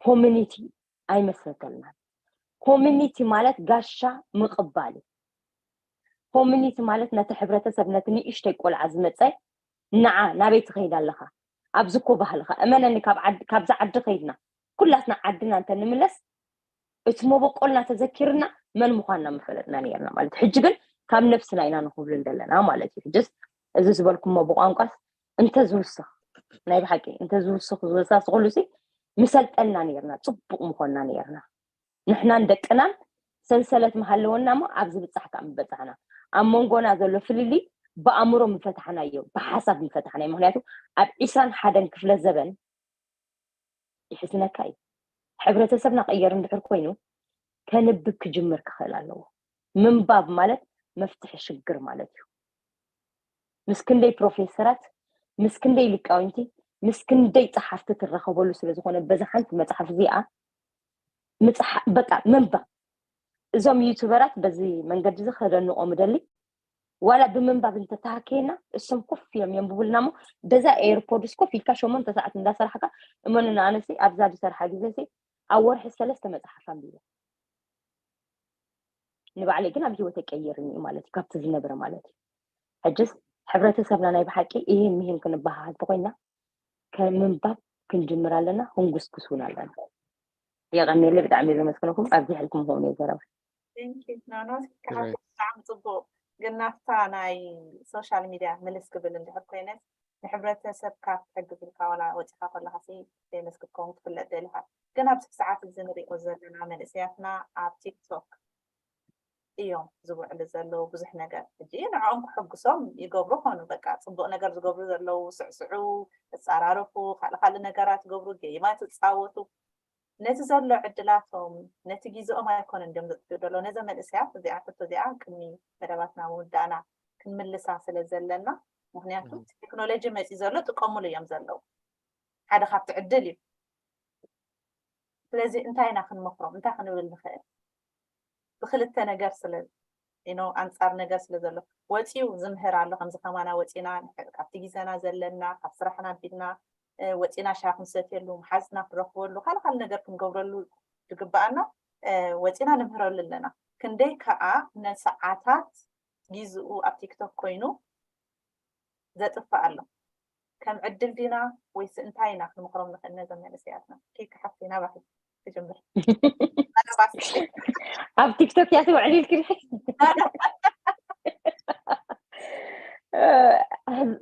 ኮሚኒቲ ኣይመስረተልናን። ኮሚኒቲ ማለት ጋሻ ምቕባል እዩ። ኮሚኒቲ ማለት ነቲ ሕብረተሰብ፣ ነቲ ንእሽተይ ቆልዓ ዝመጸ፣ ንዓ ናበይ ትኸይድ ኣለኻ? ኣብዚ እኮ ባህልኻ፣ እመነኒ፣ ካብ ዓድ-፣ ካብዛ ዓዲ ከይድና፣ ኩላትና ዓድና እንተ ንምለስ፣ እቲ መበቆልና ተዘኪርና፣ መን ምዃንና ምፈለጥና ነይርና ማለት እዩ። ሕጂ ግን ካብ ነብስና ኢና ንኹብልል ዘለና ማለት እዩ። ሕጅስ እዚ ዝበልኩሞ ብቋንቋስ እንተ ዝውስኽ፣ ናይ ብሓቂ እንተ ዝውስኽ፣ ዝወሳስኹሉ ሲ ምሰልጠና ነይርና፣ ጽቡቕ ምኾንና ነይርና። ንሕናን ደቅናን ሰንሰለት ምሃለወና እሞ ኣብዚ ብጻሕ ከኣ ምበጻሕና። ኣብ መንጎና ዘሎ ፍልልይ ብኣእምሮ ምፈታሕናዮ፣ ብሓሳብ ምፈታሕናዮ። ምኽንያቱ ኣብ ዕስራን ሓደን ክፍለ ዘበን ይሕዝነካ እዩ። ሕብረተሰብና ቀየር እንድሕር ኮይኑ ከንብብ ክጅምር ክኽእል ኣለዎ። ምንባብ ማለት መፍትሒ ሽግር ማለት እዩ። ምስ ክንደይ ፕሮፌሰራት፣ ምስ ክንደይ ሊቃውንቲ፣ ምስ ክንደይ ጸሓፍቲ ትራኸበሉ ስለ ዝኾነ በዛ ሓንቲ መጽሓፍ እዚኣ ምጽሓ-፣ በቃ ምንባብ። እዞም ዩቱበራት በዚ መንገዲ እዚ ከደንቆም እደሊ። ዋላ ብምንባብ እንተተሃከየና እሶም ኮፍ ኢሎም የንብቡልና እሞ በዛ ኤርፖድስ ኮፍ ኢልካ ሸሞንተ ሰዓት እንዳሰራሕካ፣ እመኑና፣ ኣነሲ ኣብዛ ዝሰርሓ ግዜ ሲ ኣብ ወርሒ ሰለስተ መጽሓፍ ኣንቢበ። ንባዕለይ ግን ኣብ ህይወተይ ቀይርኒ እዩ ማለት እዩ፣ ካብቲ ዝነበረ ማለት እዩ። ሕጅስ ሕብረተሰብና ናይ ብሓቂ ይህን ምሂን ክንበሃሃል ተኮይና፣ ከምንባብ ክንጅምር ኣለና፣ ክንጉስጉስ እውን ኣለና። የቐንየለይ፣ ብጣዕሚ እየ ዘመስግነኩም። ኣብዚሐልኩም ክኸውን እየ ዘረባ። Thank you፣ ናኖት፣ ክሓቶ ብጣዕሚ ጽቡቕ። ግን ናብታ ናይ ሶሻል ሚድያ ምልስ ክብል እንድሕር ኮይነስ፣ ንሕብረተሰብካ ክትሕግዝ ኢልካ ዋላ ወጺኻ ከለኻሲ ፌመስ ክትከውን ክትፍለጥ ደሊኻ። ግን ኣብዚ ሰዓት እዚ ንሪኦ ዘለና መንእሰያትና ኣብ ቲክቶክ እዮም ዝውዕሉ ዘለዉ ብዙሕ ነገር። ሕጂ ንዕኦም ክሕጉሶም ይገብሩ ኾኑ፣ በቃ ጽቡቕ ነገር ዝገብሩ ዘለዉ፣ ስዕስዑ፣ ተጻራረፉ፣ ካልእ ካልእ ነገራት ይገብሩ፣ ጌማት ይጻወቱ። ነቲ ዘሎ ዕድላቶም፣ ነቲ ግዜኦም ኣይኮነን ድዮም ዘጥፍኡ ዘለዉ። ነዘን መንእሰያት እዚኣ፣ ሕቶ እዚኣ ቅድሚ መደባትና ምውዳእና ክንምልሳ ስለ ዘለና፣ ምኽንያቱ እም። ቴክኖሎጂ መጺኡ ዘሎ ጥቀሙሉ እዮም ዘለዉ። ሓደ ካብቲ ዕድል እዩ። ስለዚ እንታይ ኢና ክንመኽሮም? እንታይ ክንብል ንኽእል? ብክልተ ነገር ስለ፣ you know፣ ኣንጻር ነገር ስለ ዘሎ፣ ወጺኡ ዝምህር ኣሎ። ከምዚ ከማና ወጺና ንሕ-፣ ካብቲ ግዜና ዘለና፣ ካብ ስራሕና ኣቢልና፣ እ፣ ወጺና ሻሂ ክንሰትየሉ፣ መሓዝና ክንረኽበሉ፣ ካልእ ካልእ ነገር ክንገብረሉ ዝግብኣና፣ ወፂና ንምህረሉ ኣለና። ክንደይ ከዓ ነሰዓታት ጊዝኡ ኣብ ቲክቶክ ኮይኑ ዘጥፍእ ኣሎ። ከም ዕድል ዲና ወይስ እንታይ ኢና ክንምኽሮም ንኽእል ነዞም መንእሰያትና? ኬክ ሓፍተይ ናባኺ ክጅምር። ኣብ ቲክቶክ እያ ትውዕል ኢልክኒ።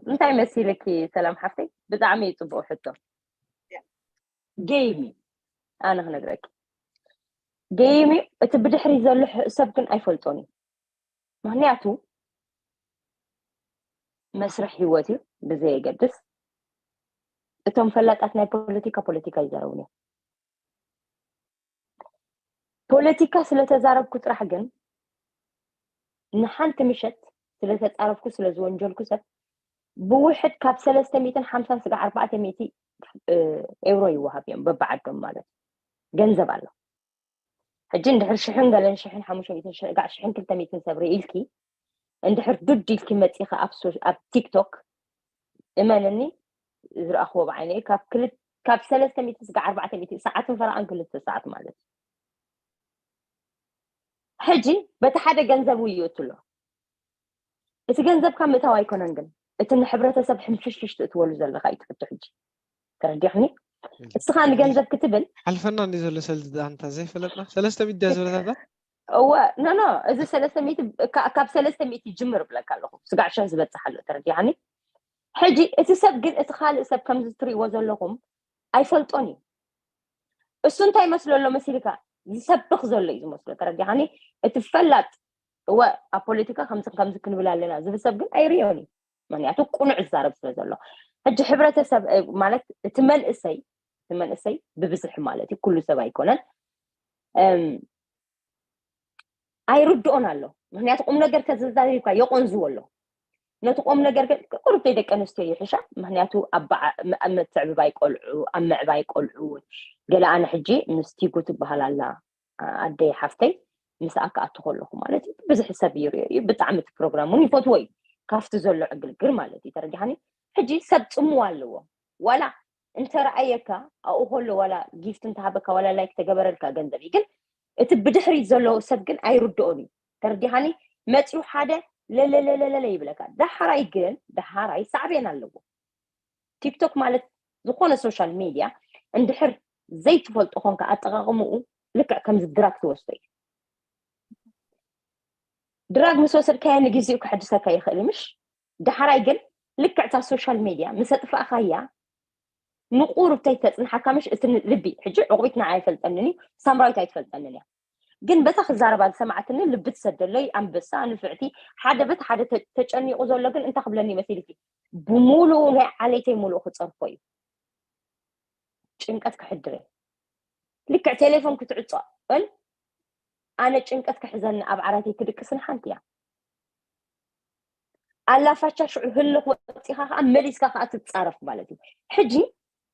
እንታይ መሲልኪ ሰላም ሓፍተይ? ብጣዕሚ እዩ ፅቡቅ ሕቶ። ጌም እዩ። ኣነ ክነግረኪ፣ ጌም እዩ። እቲ ብድሕሪ ዘሎ ሰብ ግን ኣይፈልጦን እዩ። ምክንያቱ መስርሕ ሂወት እዩ ብዘየገድስ። እቶም ፈላጣት ናይ ፖለቲካ ፖለቲካ ይዛረቡን እዮም። ፖለቲካ ስለተዛረብኩ ጥራሕ ግን ንሓንቲ ምሸት ስለተፃረፍኩ ስለዝወንጀልኩ ሰብ ብውሕድ ካብ ሰለስተ ሚእትን ሓምሳን ስጋዕ ኣርባዕተ ሚእቲ ኤውሮ ይወሃብ እዮም በብዓዶም ማለት ገንዘብ ኣሎ። ሕጂ እንድሕር ሽሕን ገለን ሽሕን ሓሙሽተ ሚእትን ሽጋዕ ሽሕን ክልተ ሚእትን ሰብ ርኢልኪ እንድሕር ዱድ ኢልኪ መፂኺ ኣብ ቲክቶክ እመንኒ ዝረኣኽዎ ብዓይነ ካብ ክልተ ካብ ሰለስተ ሚእቲ ስጋዕ ኣርባዕተ ሚእቲ ሰዓትን ፈረቓን ክልተ ሰዓት ማለት እዩ። ሕጂ በቲ ሓደ ገንዘብ ውይእቱ ኣሎ። እቲ ገንዘብካ ምእታው ኣይኮነን ግን እቲ ንሕብረተሰብ ሕምሽሽሽ ትእትወሉ ዘለካ እዩ ትሕቶ። ሕጂ ተረዲኽኒ? እስኻ ንገንዘብ ክትብል ሓልፈና እንዲ ዘሎ ሰልዲ ኣንታ ዘይፈለጥና ሰለስተ ሚእቲ ዝበለታታ እወ ኖ ኖ እዚ ሰለስተ ሚእቲ ካብ ሰለስተ ሚእቲ ይጅምር ብለካ ኣለኹ። ስጋዕ ሽሕ ዝበፅሕ ኣሎ ተረዲኻኒ? ሕጂ እቲ ሰብ ግን እቲ ካልእ ሰብ ከምዚ ትሪእዎ ዘለኹም ኣይፈልጦን እዩ። እሱ እንታይ መስሎ ኣሎ መሲልካ ዝሰብኽ ዘሎ እዩ ዝመስሎ። ተረዲኻኒ? እቲ ፈላጥ እወ ኣብ ፖለቲካ ከምዚ ከምዚ ክንብል ኣለና ዝብል ሰብ ግን ኣይርዮን እዩ። ምክንያቱ ቁኑዕ ዝዛረብ ስለ ዘሎ ሕጂ ሕብረተሰብ ማለት እቲ መንእሰይ እቲ መንእሰይ ብብዝሒ ማለት እዩ ኩሉ ሰብ ኣይኮነን ኣይርድኦን ኣሎ። ምክንያቱ ቁም ነገር ተዘዛሪብካ የቆንዝዎ ኣሎ። ነቲ ቁም ነገር ግን ቁሩብ ደቂ ኣንስትዮ ይሕሻ። ምክንያቱ ኣብ ምትዕብባይ ቆልዑ ኣብ ምዕባይ ቆልዑ እውን ገለ ኣነ ሕጂ ምስ ቲጉ ትበሃል ኣላ ኣደይ ሓፍተይ ምስኣ ክኣቱ ከለኹ ማለት እዩ ብዙሕ ሰብ ይሪኦ እዩ። ብጣዕሚ እቲ ፕሮግራም እውን ይፈትዎ እዩ ካብቲ ዘሎ ዕግርግር ማለት እዩ። ተረዲኻኒ? ሕጂ ሰብ ፅምዋ ኣለዎ ዋላ እንተረኣየካ ኣብኡ ከሎ ዋላ ጊፍት እንተሃበካ ዋላ ላይክ ተገበረልካ ገንዘብ እዩ ግን እቲ ብድሕሪት ዘሎ ሰብ ግን ኣይርድኦን እዩ። ተረዲኻኒ? መፂኡ ሓደ ለለለለለለ ይብለካ። ዳሓራይ ግን ዳሓራይ ሳዕቤን ኣለዎ። ቲክቶክ ማለት ዝኾነ ሶሻል ሚድያ እንድሕር ዘይትፈልጦ ኮንካ ኣጠቃቅምኡ ልክዕ ከምዚ ድራግ ትወስዶ እዩ። ድራግ ምስ ወሰድካዮ ንግዜኡ ከሕድሰካ ይኽእል እዩ ምሽ? ዳሕራይ ግን ልክዕ እታ ሶሻል ሚድያ ምስ ኣጥፋእካያ ንቁሩብ ተይተፅንሓካ ምሽ እቲ ልቢ ሕጂ ዕቑቢት ንዓይ ኣይፈልጠንን እዩ ሳምራዊት ኣይትፈልጠንን እያ ግን በታ ክዛረባ ዝሰማዕትኒ ልቢ ትሰደለይ ኣንበሳ ንፍዕቲ ሓደ በት ሓደ ተጨኒቑ ዘሎ ግን እንታይ ክብለኒ መሲልኪ ብሙሉኡ ናይ ዓሌተይ ሙሉኡ ክፀርፎ እዩ ጭንቀት ክሕድረ ልክዕ ቴሌፎን ክትዕፆ እል ኣነ ጭንቀት ክሕዘኒ ኣብ ዓራተይ ክድቅስን ሓንቲ እያ ኣላፋቻ ሽዑ ህልኽ ወፂኻ ከዓ መሊስካ ከዓ ትፃረፍ ማለት እዩ ሕጂ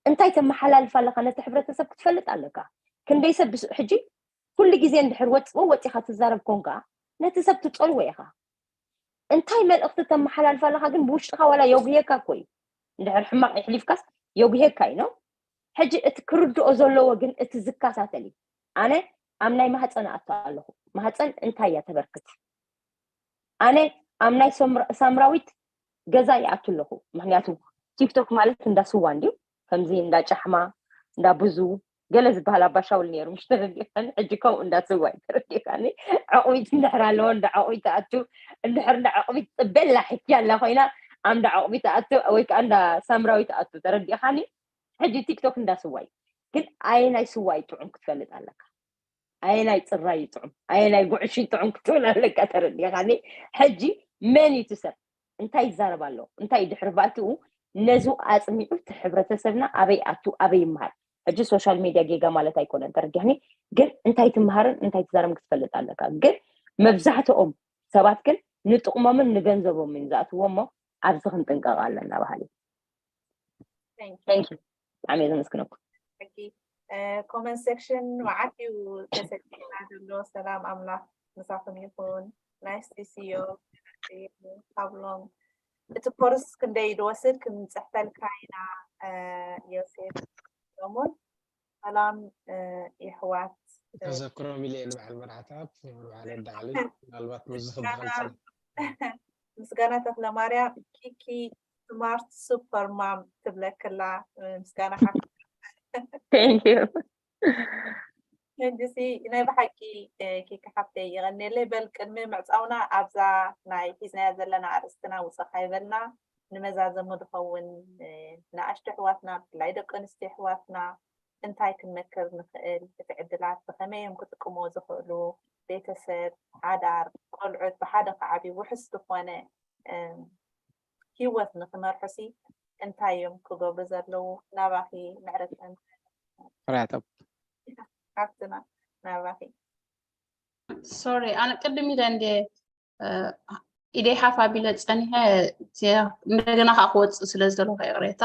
እንታይ ተመሓላልፍ ኣለካ ነቲ ሕብረተሰብ ክትፈልጥ ኣለካ ክንደይ ሰብ ሕጂ ኩሉ ግዜ እንድሕር ወፅኡ ወፂኻ ትዛረብ ኮንካ ነቲ ሰብ ትፀልዎ ኢኻ እንታይ መልእኽቲ ተመሓላልፍ ኣለካ ግን ብውሽጥኻ ዋላ የጉሄካ እኮ እዩ እንድሕር ሕማቕ የሕሊፍካስ የጉሄካ እዩ ነው ሕጂ እቲ ክርድኦ ዘለዎ ግን እቲ ዝከታተል እዩ ኣነ ኣብ ናይ ማህፀን ኣቶ ኣለኹ ማህፀን እንታይ እያ ተበርክት ኣነ ኣብ ናይ ሳምራዊት ገዛ ይኣቱ ኣለኹ ምክንያቱ ቲክቶክ ማለት እንዳ ስዋ እንድዩ ከምዚ እንዳ ጫሕማ እንዳ ብዙ ገለ ዝበሃል ኣባሻውል ነይሩ ምሽ ተረዲኻኒ ሕጂ ከምኡ እንዳ ስዋ እዩ ተረዲኻኒ ዕቑቢት እንድሕር ኣለዎ እንዳ ዕቑቢት ኣቱ እንድሕር እንዳ ዕቑቢት ፅበላ ሕኪ ኣላ ኮይና ኣንዳ ዕቑቢት ኣቱ ወይ ከዓ እንዳ ሳምራዊት ኣቱ ተረዲኻኒ ሕጂ ቲክቶክ እንዳ ስዋ እዩ ግን ኣየናይ ስዋ እዩ ጥዑም ክትፈልጥ ኣለካ ኣየናይ ፅራይ ይጥዑም ኣየናይ ጉዕሽ ይጥዑም ክትብል ኣለካ ተረዲኻኒ ሕጂ መን እዩ ሰብ እንታይ ይዛረብ ኣሎ እንታይ ድሕሪ ባእትኡ ነዚ ኣፅኒዑ እቲ ሕብረተሰብና ኣበይ ኣቱ ኣበይ ይመሃር ሕጂ ሶሻል ሚድያ ጌጋ ማለት ኣይኮነን ተረዲኽኒ ግን እንታይ ትምሃርን እንታይ ትዛረም ክትፈልጥ ኣለካ ግን መብዛሕትኦም ሰባት ግን ንጥቕሞምን ንገንዘቦምን ዝኣትዎ እሞ ኣብዚ ክንጥንቀቕ ኣለና ባህሊ ብጣዕሚ እየ ዘመስግነኩም ኮመንት ሴክሽን መዓት እዩ ተሰኪና ዘሎ ሰላም ኣምላኽ ምሳኹም ይኹን ናይስ ቲሲዮ ካብሎም እቲ ኮርስ ክንደይ ድወስድ ክንፅሕፈልካ ኢና ዮሴፍ ሰሎሞን ሰላም የሕዋት ተዘክሮም ኢለ እየ ንበዓል መራሕታት ንበዓል ወዲ ዓሊ ምናልባት ምስዚ ምስጋና ክበሃል ምስጋና ተክለማርያም ኪኪ ስማርት ሱፐር ማም ትብለክላ ምስጋና ሓፍ Thank you. ሕጂሲ ናይ ብሓቂ ኪኪ ሓፍተይ ይቐንየለይ። በል ቅድሚ ምዕፃውና ኣብዛ ናይ ሒዝናያ ዘለና ኣርእስትና ውፀኻ ይበልና። ንመዛዘሙ ዝኸውን ንኣሽቱ ኣሕዋትና ብፍላይ ደቂ ኣንስትዮ ኣሕዋትና እንታይ ክንመክር ንኽእል፣ እቲ ዕድላት ብኸመይ እዮም ክጥቅምዎ ዝኽእሉ፣ ቤተሰብ፣ ሓዳር፣ ቆልዑት ብሓደ ክዓብዩ ውሑስ ዝኾነ ህይወት ንክመርሑሲ እንታይ እዮም ክገብሩ ዘለዉ? ናባኺ ምዕረተን ራጠብ ሓፍትና ናባኺ። ሶሪ ኣነ ቅድም ኢለ እንደ ኢደይ ሓፍ ኣቢለ ፀኒሐ እንደገና ከዓ ክወፅእ ስለ ዝደለኹ ይቕሬታ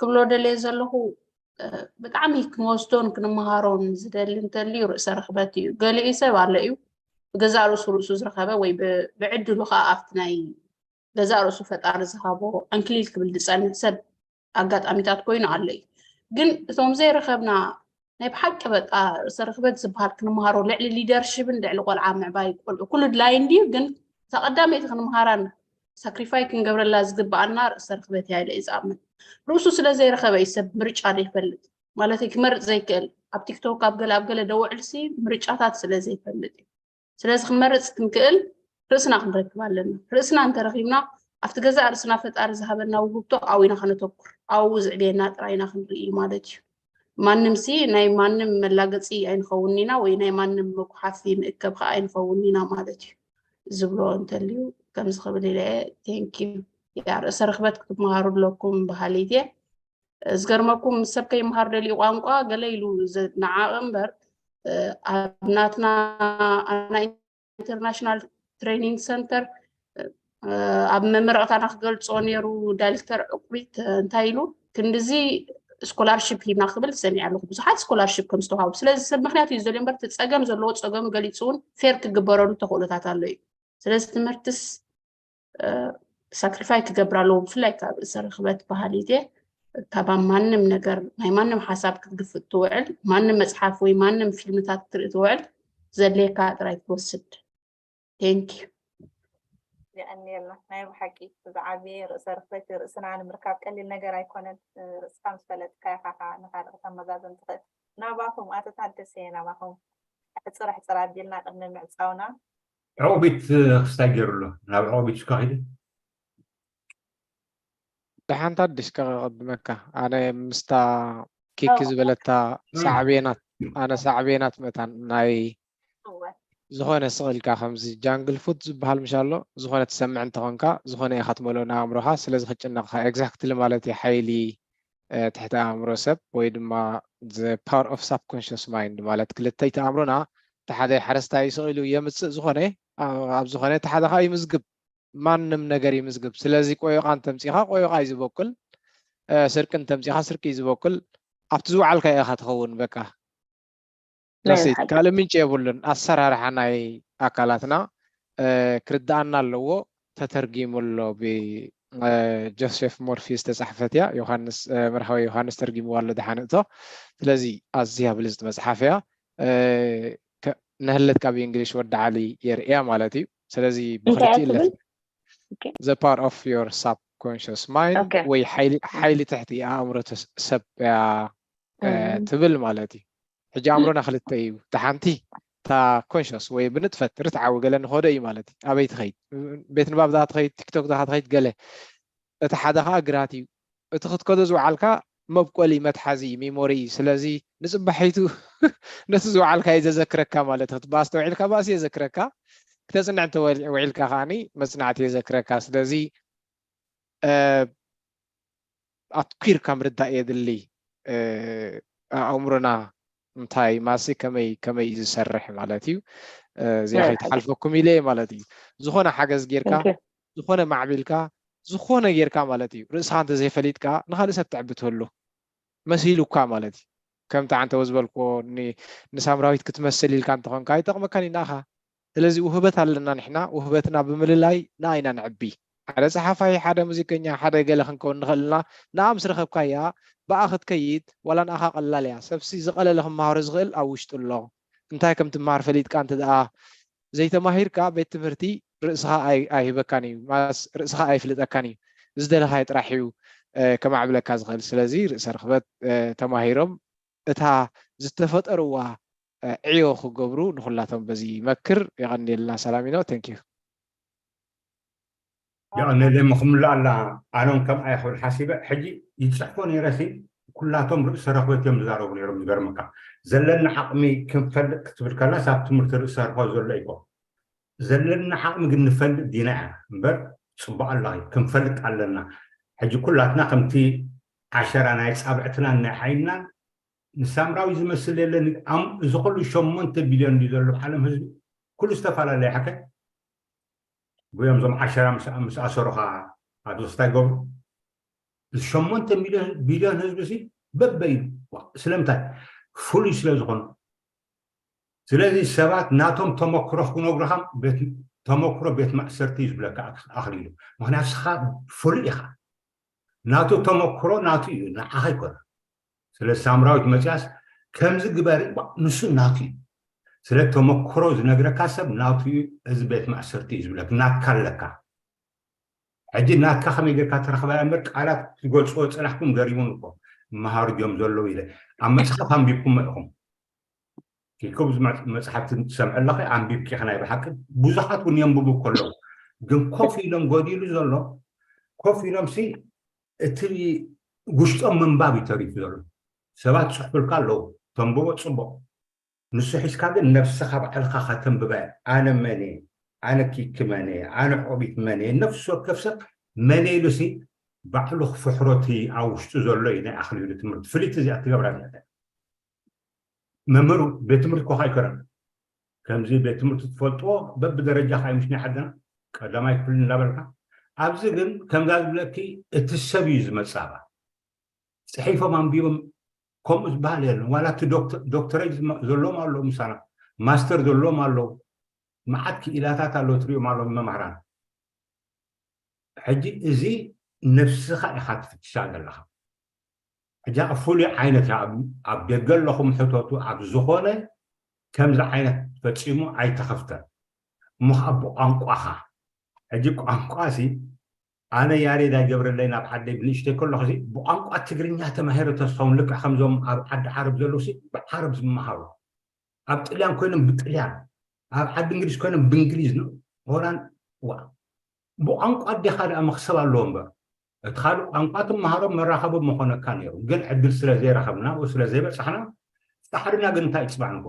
ክብሎ ደልየ ዘለኹ። ብጣዕሚ ክንወስዶን ክንመሃሮን ዝደሊ እንተልዩ ርእሰ ርኽበት እዩ። ገሊኡ ሰብ ኣሎ እዩ ብገዛእ ርእሱ ርእሱ ዝረኸበ ወይ ብዕድሉ ከዓ ኣብቲ ናይ ገዛእ ርእሱ ፈጣሪ ዝሃቦ ዕንክሊል ክብል ዝፀንሕ ሰብ ኣጋጣሚታት ኮይኑ ኣሎ እዩ። ግን እቶም ዘይረኸብና ናይ ብሓቂ በቃ ርእሰ ርኽበት ዝበሃል ክንመሃሮ ልዕሊ ሊደርሽብን ልዕሊ ቆልዓ ምዕባይ ቆልዑ ኩሉ ድላይ እንድዩ። ግን እታ ቀዳመይቲ ክንምሃራን ሳክሪፋይ ክንገብረላ ዝግብኣና ርእሰ ርኽበት እያ ኢለ እየ ዝኣምን። ርእሱ ስለ ዘይረኸበ እዩ ሰብ ምርጫ ዘይፈልጥ ማለት ክመርፅ ዘይክእል ኣብ ቲክቶክ ኣብ ገለ ኣብ ገለ ደውዕልሲ ምርጫታት ስለ ዘይፈልጥ እዩ። ስለዚ ክንመርፅ ክንክእል ርእስና ክንረክብ ኣለና። ርእስና እንተረኪብና ኣብቲ ገዛእ ርእስና ፈጣሪ ዝሃበና ውህብቶ ኣብኡ ኢና ከነተኩር ኣብኡ ዝዕብየና ጥራይ ኢና ክንርኢ ማለት እዩ። ማንም ሲ ናይ ማንም መላገፂ ኣይንኸውን ኢና ወይ ናይ ማንም መጉሓፊ ምእከብ ከዓ ኣይንኸውን ኢና ማለት እዩ። ዝብሎ እንተልዩ ከምዚ ክብል ኢለ እየ። Thank you። ያ ርእሰ ርኽበት ክትመሃሩ ኣለኩም በሃሊት እየ። ዝገርመኩም ምስ ሰብ ከይመሃር ደልዩ ቋንቋ ገለ ኢሉ ዘናዓቕ እምበር ኣብ ናትና ኣና ኢንተርናሽናል ትሬኒንግ ሰንተር ኣብ መመረቕታና ክገልፆ ነይሩ ዳይሬክተር ዕቁቢት እንታይ ኢሉ ክንድዚ ስኮላርሽፕ ሂብና ክብል ሰሚዐ ኣለኩ። ብዙሓት ስኮላርሽፕ ከም ዝተዋሃቡ ስለዚ ሰብ ምክንያት እዩ ዝደልዮ እምበር እቲ ፀገም ዘለዎ ፀገሙ ገሊፁ እውን ፌር ክግበረሉ ተኽእሎታት ኣሎ እዩ። ስለዚ ትምህርትስ ሳክሪፋይ ክገብር ኣለዎ ብፍላይ ካብ ርእሰ ርክበት በሃሊት እየ ካብ ኣብ ማንም ነገር ናይ ማንም ሓሳብ ክትግፍእ ትውዕል ማንም መፅሓፍ ወይ ማንም ፊልምታት ክትርኢ ትውዕል ዘድልየካ ጥራይ ትወስድ። Thank you። የቐንየልና ናይ ብሓቂ ዝዓበየ ርእሰ ርክበት ርእስና ንምርካብ ቀሊል ነገር ኣይኮነን። ርእስካ ምስ ፈለጥካ ኢካ ከዓ ንካልእ ከተመዛዘን ትኽእል። ናባኹም ኣቶ ታደሰ ናባኹም ሕፅር ሕፅር ኣቢልና ቅድሚ ምዕፃውና ዕቑቢት ክስታይ ገይሩ ኣሎ ናብ ዕቑቢት እስካ ኪዱ ደሓንታ ኣዲስ ከቐድመካ ኣነ ምስታ ኪኪ ዝበለታ ሳዕቤናት ኣነ ሳዕቤናት መታን ናይ ዝኾነ ስቕ ኢልካ ከምዚ ጃንግል ፉት ዝበሃል ምሽ ኣሎ ዝኾነ ትሰምዕ እንተኾንካ ዝኾነ ኢኻ ትመልኦ ንኣእምሮኻ ስለዚ ክጭነቕኻ ኤግዛክትሊ ማለት እዩ ሓይሊ ትሕቲ ኣእምሮ ሰብ ወይ ድማ power of subconscious mind ማለት ክልተይቲ ኣእምሮና እቲ ሓደ ሓረስታይ ስቕ ኢሉ የምፅእ ዝኾነ ኣብ ዝኾነ እቲ ሓደ ከዓ ይምዝግብ ማንም ነገር ይምዝግብ ስለዚ ቆዮቃ እንተምፂኻ ቆዮቃ እዩ ዝበኩል ስርቂ እንተምፂኻ ስርቂ እዩ ዝበኩል ኣብቲ ዝወዓልካ ኢኻ ትኸውን በቃ ዳሴት ካልእ ምንጭ የብሉን ኣሰራርሓ ናይ ኣካላትና ክርድኣና ኣለዎ ተተርጊሙ ኣሎ ብጆሴፍ ሞርፊ ዝተፃሕፈት እያ ዮሃንስ መርሃዊ ዮሃንስ ተርጊምዋ ኣሎ ድሓንእቶ ስለዚ ኣዝያ ብልፅቲ መፅሓፍ እያ ንህለት ካብ እንግሊሽ ወዲ ዓሊ የርእያ ማለት እዩ ስለዚ ብክልቲኡ ኣለፍ the power of your subconscious mind ወይ ሓይሊ ትሕቲ ኣእምሮ ሰብ እያ ትብል ማለት እዩ ሕጂ ኣእምሮና ክልተ እዩ እቲ ሓንቲ እታ ኮንሽስ ወይ ብንጥፈት ርትዓዊ ገለ ንኸዶ እዩ ማለት እዩ ኣበይ ትኸይድ ቤት ንባብ ዳ ትኸይድ ቲክቶክ ዳ ትኸይድ ገለ እቲ ሓደ ከዓ ግራት እዩ እቲ ክትከዶ ዝወዓልካ መብቆሊ መትሓዚ ሚሞሪ እዩ ስለዚ ንፅባሒቱ ነቲ ዝወዓልካ እዩ ዘዘክረካ ማለት ክትበኣስ ተውዒልካ ባእሲ የዘክረካ ክተፅንዕ እንተውዒልካ ከዓኒ መፅናዕቲ የዘክረካ ስለዚ ኣትኲርካ ምርዳእ የድሊ ኣእምሮና እንታይ ማሲ ከመይ ከመይ እዩ ዝሰርሕ ማለት እዩ እዚኣ ከይትሓልፈኩም ኢለ ማለት እዩ ዝኾነ ሓገዝ ጌርካ ዝኾነ ማዕቢልካ ዝኾነ ጌርካ ማለት እዩ ርእስኻ እንተዘይፈሊጥካ ንኻልእ ሰብ ተዕቢ ትህሉ መሲሉካ ማለት እዩ ከምቲ ዓንተወ ዝበልክዎ ንሳምራዊት ክትመስል ኢልካ እንተኾንካ ኣይጠቕመካን እዩ ንኣኻ ስለዚ ውህበት ኣለና ንሕና ውህበትና ብምልላይ ንኣይና ንዕቢ ሓደ ፀሓፋይ ሓደ ሙዚቀኛ ሓደ ገለ ክንከውን ንኽእል ኢና ንኣ ምስ ረኸብካያ ብኣ ክትከይድ ዋላ ንኣኻ ቀላል እያ። ሰብሲ ዝቐለለ ክመሃሮ ዝኽእል ኣብ ውሽጡ ኣሎ። እንታይ ከም ትመሃር ፈሊጥካ እንተ ደኣ ዘይተማሂርካ ቤት ትምህርቲ ርእስኻ ኣይ- ኣይህበካን እዩ። ማስ ርእስኻ ኣይፍልጠካን እዩ። ዝደለኻዮ ጥራሕ እዩ ከማዕብለካ ዝኽእል። ስለዚ ርእሰ ርኽበት ተማሂሮም እታ ዝተፈጠርዋ ዕዮ ክገብሩ ንኩላቶም በዚ ይመክር። የቐንየልና ሰላሚኖ። Thank you። የቐንየለይ። ምኽምላ ኣላ ኣነም ከምኣ ይኽብል ሓሲበ ሕጂ ይፅሕፎ ነይረሲ ኩላቶም ርእሰ ረኽበት እዮም ዝዛረቡ ነይሮም። ዝገርምካ ዘለና ዓቕሚ ክንፈልጥ ክትብል ከላስ ኣብ ትምህርቲ ርእሰ ረኽበት ዘሎ ይኮ ዘለና ዓቕሚ ግን ንፈልጥ ዲና እያ እምበር ፅቡቅ ኣለኺ ክንፈልጥ ኣለና። ሕጂ ኩላትና ከምቲ ዓሸራ ናይ ፃብዕትናን ናይ ዓይንናን ንሳምራዊ ዝመስል የለን። እዚ ኩሉ ሸሞንተ ቢልዮን ድዩ ዘሎ ዓለም ህዝቢ ኩሉ ዝተፈላለየ ሓከ ብዮም ዞም ዓሸራ ምስ ኣሰሩኻ ኣቶ ስታይ ገብሩ ሸሞንተ ቢልዮን ህዝቢ ሲ በበይ ስለምንታይ ፍሉይ ስለ ዝኾኑ ስለዚ ሰባት ናቶም ተመክሮ ክነግሩኻ ተመክሮ ቤት ማእሰርቲ እዩ ዝብለካ ኣኽሊሉ ምክንያቱ ስኻ ፍሉይ ኢኻ ናቱ ተመክሮ ናቱ እዩ ንዓኻ ይኮነ ስለ ሳምራዊት መፅያስ ከምዚ ግበሪ ንሱ ናቱ እዩ ስለ ተመክሮ ዝነግረካ ሰብ ናቱ እዩ እዚ ቤት ማእሰርቲ እዩ ዝብለካ ናትካ ኣለካ ሕጂ ናትካ ከመይ ጌርካ ተረኽባ እምበር ቃላት ዝገልፅዎ ፅናሕኩም ገሪሙን እኮ መሃሩ ድዮም ዘለዉ ኢለ ኣብ መፅሓፍ ኣንቢብኩሞ ኢኹም ኪኩብ መፅሓፍቲ ትሰምዐ ኣለኸ ኣንቢብኪ ኢኻ ናይ ብሓቂ ብዙሓት እውን የንብቡ ከለዉ ግን ኮፍ ኢሎም ጎዲሉ ዘሎ ኮፍ ኢሎም ሲ እቲ ውሽጦም ምንባብ እዩ ተሪፉ ዘሎ ሰባት ፅሑፍልካ ኣለዉ ተንብቦ ፅቡቅ ንሱ ሒዝካ ግን ነብስኻ ባዕልኻ ከተንብባ ኣነ መን ኣነ ኪኪ መን ኣነ ዖቢት መን ነፍሲ ወከፍ ሰብ መን ኢሉሲ ባዕሉ ክፍሕሮቲ ኣብ ውሽጡ ዘሎ እዩ ናይ ኣኽሊሉ ትምህርቲ ፍልይቲ እዚኣ ትገብራ መምህሩ ቤት ትምህርቲ ኮኻ ኣይኮነን ከምዚ ቤት ትምህርቲ ትፈልጥዎ በብደረጃ ከዓ ምሽ ናይ ዓድና ቀዳማይ ክፍሊ እናበልካ ኣብዚ ግን ከምዛ ዝብለኪ እቲ ሰብ እዩ ዝመፃባ ፅሒፎም ኣንቢቦም ከምኡ ዝበሃል የለን ዋላ እቲ ዶክተሬት ዘለዎም ኣለዉ ምሳና ማስተር ዘለዎም ኣለዉ መዓት ክኢላታት ኣለዉ ትሪኦም ኣለዉ መምህራን ሕጂ እዚ ነብስኻ ኢኻ ትፍትሻ ዘለኻ ሕጂ ፍሉይ ዓይነት ኣብ ደገ ኣለኹም ሕተቱ ኣብ ዝኾነ ከምዚ ዓይነት ፈፂሙ ኣይተኸፍተን እሞ ከዓ ብቋንቋኻ ሕጂ ቋንቋ ሲ ኣነ ያሬድ ኣይገብረለይ ናብ ዓደይ ብንእሽተይ ከለኹ ሲ ብቋንቋ ትግርኛ ተማሂረ ተስፋውን ልክዕ ከምዞም ኣብ ዓዲ ዓረብ ዘለዉ ሲ ብዓረብ ዝመሃሩ ኣብ ጥልያን ኮይኖም ብጥልያን ኣብ ዓዲ እንግሊዝ ኮይኖም ብእንግሊዝ ሆላን ዋ ብቋንቋ ኣዴኻ ደኣ መኽሰብ ኣለዎ እምበር እቲ ካልእ ቋንቋ ትመሃሮ መራኸቢ መኾነካ ነይሩ ግን ዕድል ስለ ዘይረኸብና ወይ ስለ ዘይበፃሕና ፃዕርና ግን እንታይ ፅባሕ ንጎ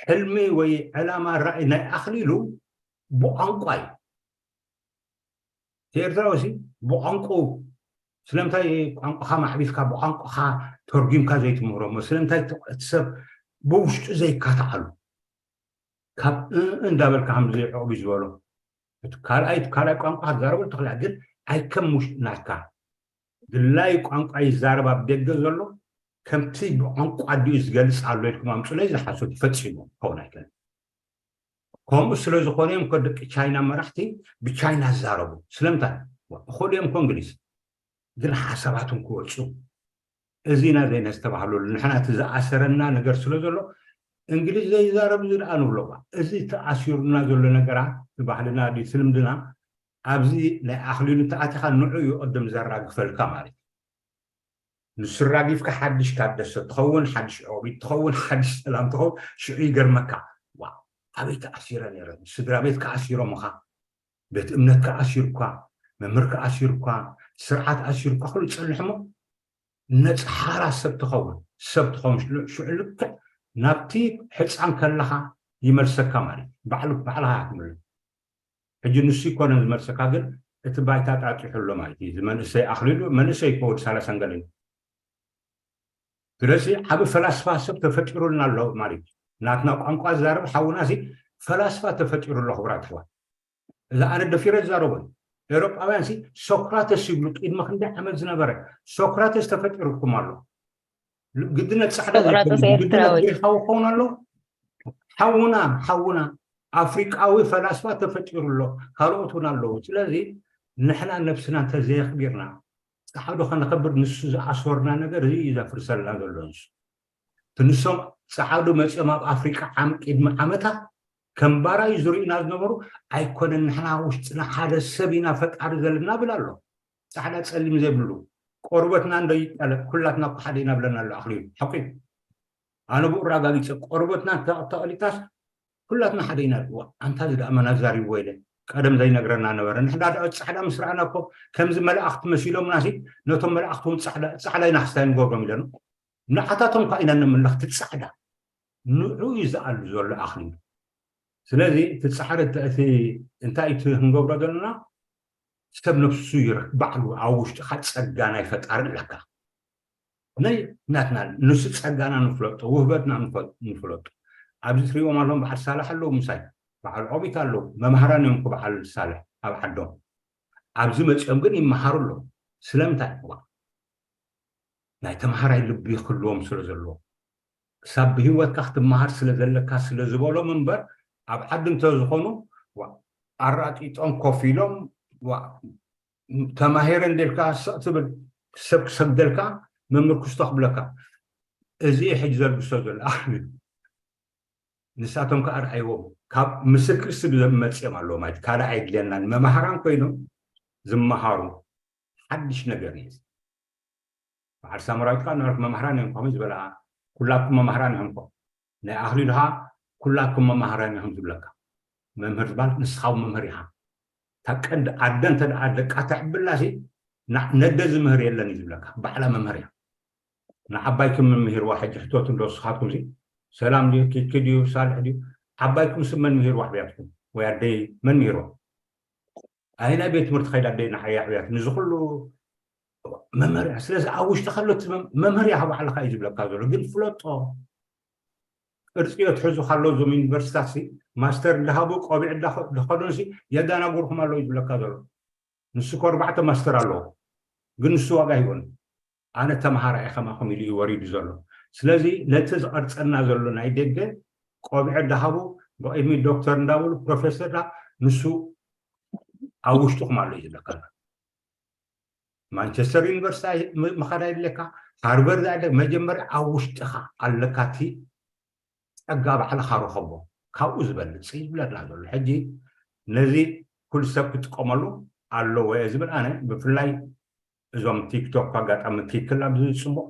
ሕልሚ ወይ ዕላማ ራእይ ናይ ኣኽሊሉ ብቋንቋ እዩ ኤርትራዊ ሲ ብቋንቁ ስለምንታይ ቋንቋኻ ማዕቢልካ ብቋንቋኻ ተርጉምካ ዘይትምህሮ እሞ ስለምንታይ እቲ ሰብ ብውሽጡ ዘይካታዓሉ ካብ እንዳበልካ ከም ዘይዕቕቢ ዝበሎ እቲ ካልኣይ እቲ ካልኣይ ቋንቋ ክትዛረበሉ ትኽእል ግን ኣይከም ውሽጢ ናትካ ድላይ ቋንቋ ይዛረብ ኣብ ደገ ዘሎ ከምቲ ብቋንቋ ኣዲኡ ዝገልፅ ኣሎ ኢልኩም ኣምፁለይ ዝሓሶት ፈፂሙ ክኸውን ኣይክእልን ከምኡ ስለ ዝኾነ እዮም ኮ ደቂ ቻይና መራሕቲ ብቻይና ዝዛረቡ ስለምንታይ እኹል እዮም ኮ እንግሊዝ ግን ሓሳባቶም ክወፁ እዚና ዘይነስተባህለሉ ንሕና እቲ ዝኣሰረና ነገር ስለ ዘሎ እንግሊዝ ዘይዛረብ እዚ ደኣ ንብሎ እዚ ተኣሲሩና ዘሎ ነገራት ባህልና ድዩ ትልምድና ኣብዚ ናይ ኣኽሊሉ ተኣቲኻ ንዑ እዩ ቅድም ዘራግፈልካ ማለት እዩ ንሱ ራጊፍካ ሓድሽ ታደሰ ትኸውን ሓድሽ ኦቢት ትኸውን ሓድሽ ሰላም ትኸውን ሽዑ ይገርመካ ዋ ኣበይ ተኣሲረ ነይረ ስድራ ቤት ከኣሲሮምኻ ቤት እምነት ከኣሲርኳ መምህር ከኣሲርኳ ስርዓት ኣሲርኳ ክሉ ፀንሕሞ ነፅሓራ ሰብ ትኸውን ሰብ ትኸውን ሽዑ ልክዕ ናብቲ ሕፃን ከለኻ ይመልሰካ ማለት ባዕሉ ባዕልኻ ክትምልስ ሕጂ ንሱ ይኮነን ዝመልሰካ ግን እቲ ባይታ ጣጢሑ ኣሎ ማለት እዩ መንእሰይ ኣኽሊሉ መንእሰይ እኮ ወዲ ሰላሳን ገለን ስለዚ ዓብ ፈላስፋ ሰብ ተፈጢሩልና ኣሎ ማለት እዩ ናትና ቋንቋ ዝዛረብ ሓውና ሲ ፈላስፋ ተፈጢሩ ኣሎ ክብራት ኣሕዋት እዛ ኣነ ደፊረ ዝዛረቦ እዩ ኤውሮጳውያን ሲ ሶክራተስ ይብሉ ቅድሚ ክንደይ ዓመት ዝነበረ ሶክራተስ ተፈጢሩኩም ኣሎ ግድነት ፃዕዳ ግድነት ግሪኻዊ ክኸውን ኣሎ ሓውና ሓውና ኣፍሪቃዊ ፈላስፋ ተፈጢሩ ኣሎ ካልኦት እውን ኣለዉ ስለዚ ንሕና ነብስና እንተዘየኽቢርና ጸዓዱ ከነኸብር ንሱ ዝኣሰርና ነገር እዚ እዩ ዘፍርሰልና ዘሎ። ንሱ እቲ ንሶም ጸዓዱ መጺኦም ኣብ ኣፍሪቃ ዓም ቅድሚ ዓመታት ከም ባራዩ ዝርእዩና ዝነበሩ ኣይኮነን። ንሕና ውሽጥና ሓደ ሰብ ኢና ፈጣሪ ዘለና ብል ኣሎ። ጻዕዳ ጸሊም ዘይብሉ ቆርበትና እንዶ ይጠለቅ ኩላትና እኮ ሓደ ኢና ብለና ኣሎ ኣኽሊሉ። ሓቂ እዩ። ኣነ ብኡ ኣረጋጊጸ ቆርበትና ተቕሊጣስ ኩላትና ሓደ ኢና። ኣንታ እዚ ደኣ መን ኣዛሪብዎ ኢለ ቀደም ዘይነግረና ነበረ። ንሕና ደኣ ጻዕዳ ምስ ረኣና እኮ ከምዚ መላእኽቲ መሲሎምና ሲ ነቶም መላእኽቲ እውን ጻዕዳ ጻዕዳ ኢና ክስታይ ንገብሮም ኢለና። ንዓታቶም ከ ኢና ንምለኽ እቲ ጻዕዳ ንዑ እዩ ዝኣሉ ዘሎ ኣኽሊሉ። ስለዚ እቲ ጻዕሪ እቲ እንታይ እቲ ክንገብሮ ዘለና ሰብ ነፍሱ ይረክ ባዕሉ ኣብ ውሽጥኻ ጸጋ ናይ ፈጣሪ ኣለካ ናይ ናትና ንሱ ጸጋና ንፍለጦ ውህበትና ንፈ- ንፍለጦ ኣብዚ ትሪእዎም ኣለዎም በዓል ሳላሕ ኣለዉ ምሳይ በዓል ዖቢት ኣለዉ መምሃራን እዮም በዓል ሳልሕ ኣብ ዓዶም ኣብዚ መጺኦም ግን ይመሃሩ ኣለዉ ስለምንታይ ዋ ናይ ተምሃራይ ልቢ ክህልዎም ስለ ዘለዎ ክሳብ ብህይወትካ ክትመሃር ስለ ዘለካ ስለ ዝበሎም እምበር ኣብ ዓዲ እንተ ዝኾኑ ዋ ኣራጢጦም ኮፍ ኢሎም ዋ ተማሂረ እንዴልካ ስቕ ትብል ሰብ ክሰግደልካ መምህር ክስቶ ክብለካ እዚ ሕጂ ዘልግሶ ዘሎ ኣኽሊ ንሳቶም ከዓ ርኣይዎም ካብ ምስክር ስብ መፅኦም ኣለዎ ማለት ካልእ ኣይድልየናን መምሃራን ኮይኖም ዝመሃሩ ሓድሽ ነገር እዩ በዓል ሳምራዊት ከዓ ንዕርፍ መምሃራን እዮም ከመይ ዝበላ ኩላኩም መምሃራን ኢኹም ኮ ናይ ኣኽሊሉ ከዓ ኩላኩም መምሃራን ኢኹም ዝብለካ መምህር ዝበሃል ንስኻ እውን መምህር ኢኻ እታ ቀንዲ ኣደ እንተ ደኣ ደቃ ተዕብላ ሲ ና- ነደ ዝምህር የለን እዩ ዝብለካ ባዕላ መምህር እያ ንዓባይኩም መምህርዋ ሕጂ ሕቶት እንዶ ስኻትኩም ሲ ሰላም ድዩ ኪኪ ድዩ ሳልሕ ድዩ ዓባይኩም ስብ መን ምሂርዋ ኣሕብያትኩም ወይ ኣደይ መን ምሂርዋ ኣይ ናይ ቤት ትምህርቲ ከይዳ ኣደይ ንዓይ ኣሕብያት ንዚ ኩሉ መምህር እያ ስለዚ ኣብ ውሽጢ ከሎ እቲ መም- መምህር እያ ባዕልኻ እዩ ዝብለካ ዘሎ ግን ፍለጦ ቅርፂ የትሕዙ ካሎ እዞም ዩኒቨርሲታት ሲ ማስተር እንዳሃቡ ቆቢዕ እንዳኸ- እንዳኸዱን ሲ የዳናጉርኩም ኣሎ እዩ ዝብለካ ዘሎ ንሱ እኮ ኣርባዕተ ማስተር ኣለዎ ግን ንሱ ዋጋ ሂቦን ኣነ ተምሃራይ ከማኹም ኢሉ እዩ ወሪዱ ዘሎ ስለዚ ነቲ ዝቐርፀና ዘሎ ናይ ደገ ቆቢዕ እንዳሃቡ ብቅድሚ ዶክተር እንዳበሉ ፕሮፌሰር ንሱ ኣብ ውሽጥኹም ኣሎ እዩ ዝብለካ ማንቸስተር ዩኒቨርሲቲ ምኻድ ኣይድለካ ሃርቨርድ ኣይድለ መጀመርያ ኣብ ውሽጥኻ ኣለካ እቲ ጸጋ ባዕልኻ ርኸቦ ካብኡ ዝበልጽ ይብለና ዘሎ ሕጂ ነዚ ኩሉ ሰብ ክጥቀመሉ ኣለዎ እየ ዝብል ኣነ ብፍላይ እዞም ቲክቶክ ኣጋጣሚ ትክክል ኣብዚ ፅቡቅ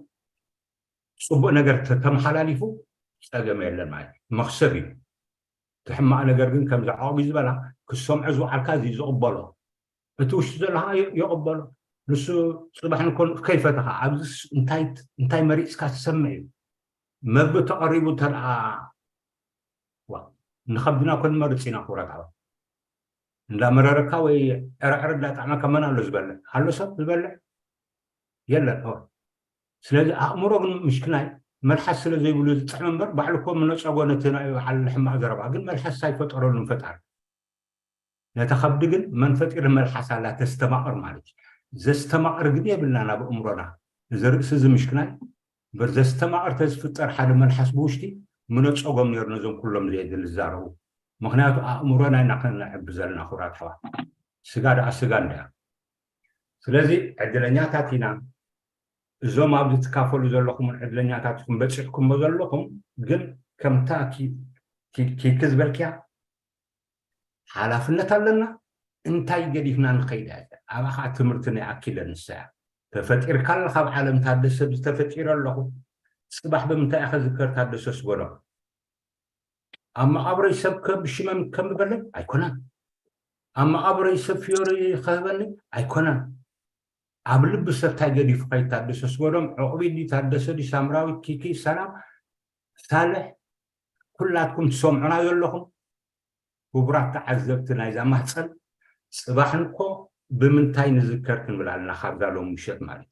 ፅቡቅ ነገር ተተመሓላሊፉ ፀገም የለን ማለት መክሰብ እዩ እቲ ሕማቅ ነገር ግን ከምዚ ዓቅቢ ዝበላ ክሰምዖ ዝወዓልካ እዚ ዝቅበሎ እቲ ውሽጢ ዘሎ ከዓ ይቕበሎ ንሱ ፅባሕ ንኮን ከይፈተኻ ኣብዚስ እንታይ እንታይ መሪፅካ ትሰምዕ እዩ መግቢ ተቐሪቡ እንተ ደኣ ንኸብድና ኮን መርፅ ኢና ክብረት ዓወት እንዳመረረካ ወይ ዕረዕረ እንዳጣዕመካ መን ኣሎ ዝበልዕ ኣሎ ሰብ ዝበልዕ የለን ስለዚ ኣእምሮ ግን ምሽክናይ መልሓስ ስለ ዘይብሉ ዝጥዕም እምበር ባዕሉ ኮ ምነፀጎ ነቲ ናይ በዓል ሕማቕ ዘረባ ግን መልሓስ ኣይፈጠረሉን ፈጣሪ ነታ ከብዲ ግን መን ፈጢሩ መልሓስ ኣላ ተስተማቕር ማለት እዩ ዘስተማቕር ግን የብልና ናብ እምሮና እዚ ርእሲ እዚ ምሽክናይ እምበር ዘስተማቕር ተዝፍጠር ሓደ መልሓስ ብውሽጢ ምነፀጎም ነይሩ ነዞም ኩሎም ዘየድሊ ዝዛረቡ ምክንያቱ ኣእምሮና ኢና ከነዕቢ ዘለና ክብራት ኣሕዋት ስጋ ደኣ ስጋ እንድያ ስለዚ ዕድለኛታት ኢና እዞም ኣብዚ ትካፈሉ ዘለኹም ዕድለኛታት ኢኹም በፂሕኩሞ ዘለኹም ግን ከምታ ኪኪ ዝበልክያ ሓላፍነት ኣለና እንታይ ገዲፍና ንኸይድ ኣባኻ ትምህርቲ ናይ ኣኪለ ንሳያ ተፈጢርካ ኣለኻ ኣብ ዓለም ታደሰ ዝተፈጢረ ኣለኹ ፅባሕ ብምንታይ ኢኸ ዝከር ታደሰ ስጎዶ ኣብ መቓብረይ ሰብ ከም ሽመም ከም ዝበለ ኣይኮነን ኣብ መቓብረይ ሰብ ፍዮሪ ከህበኒ ኣይኮነን ኣብ ልቢ ሰብ ታይ ገዲፉ ከይታደሰ ስጎዶም ዕቑቢ ድዩ ታደሰ ድዩ ሳምራዊት ኪኪ ሰላም ሳልሕ ኩላትኩም ትሰምዑና ዘለኹም ክቡራት ተዓዘብቲ ናይዛ ማህፀን ፅባሕ እንኮ ብምንታይ ንዝከር ክንብል ኣለና ካብዛ ሎም ምሸት ማለት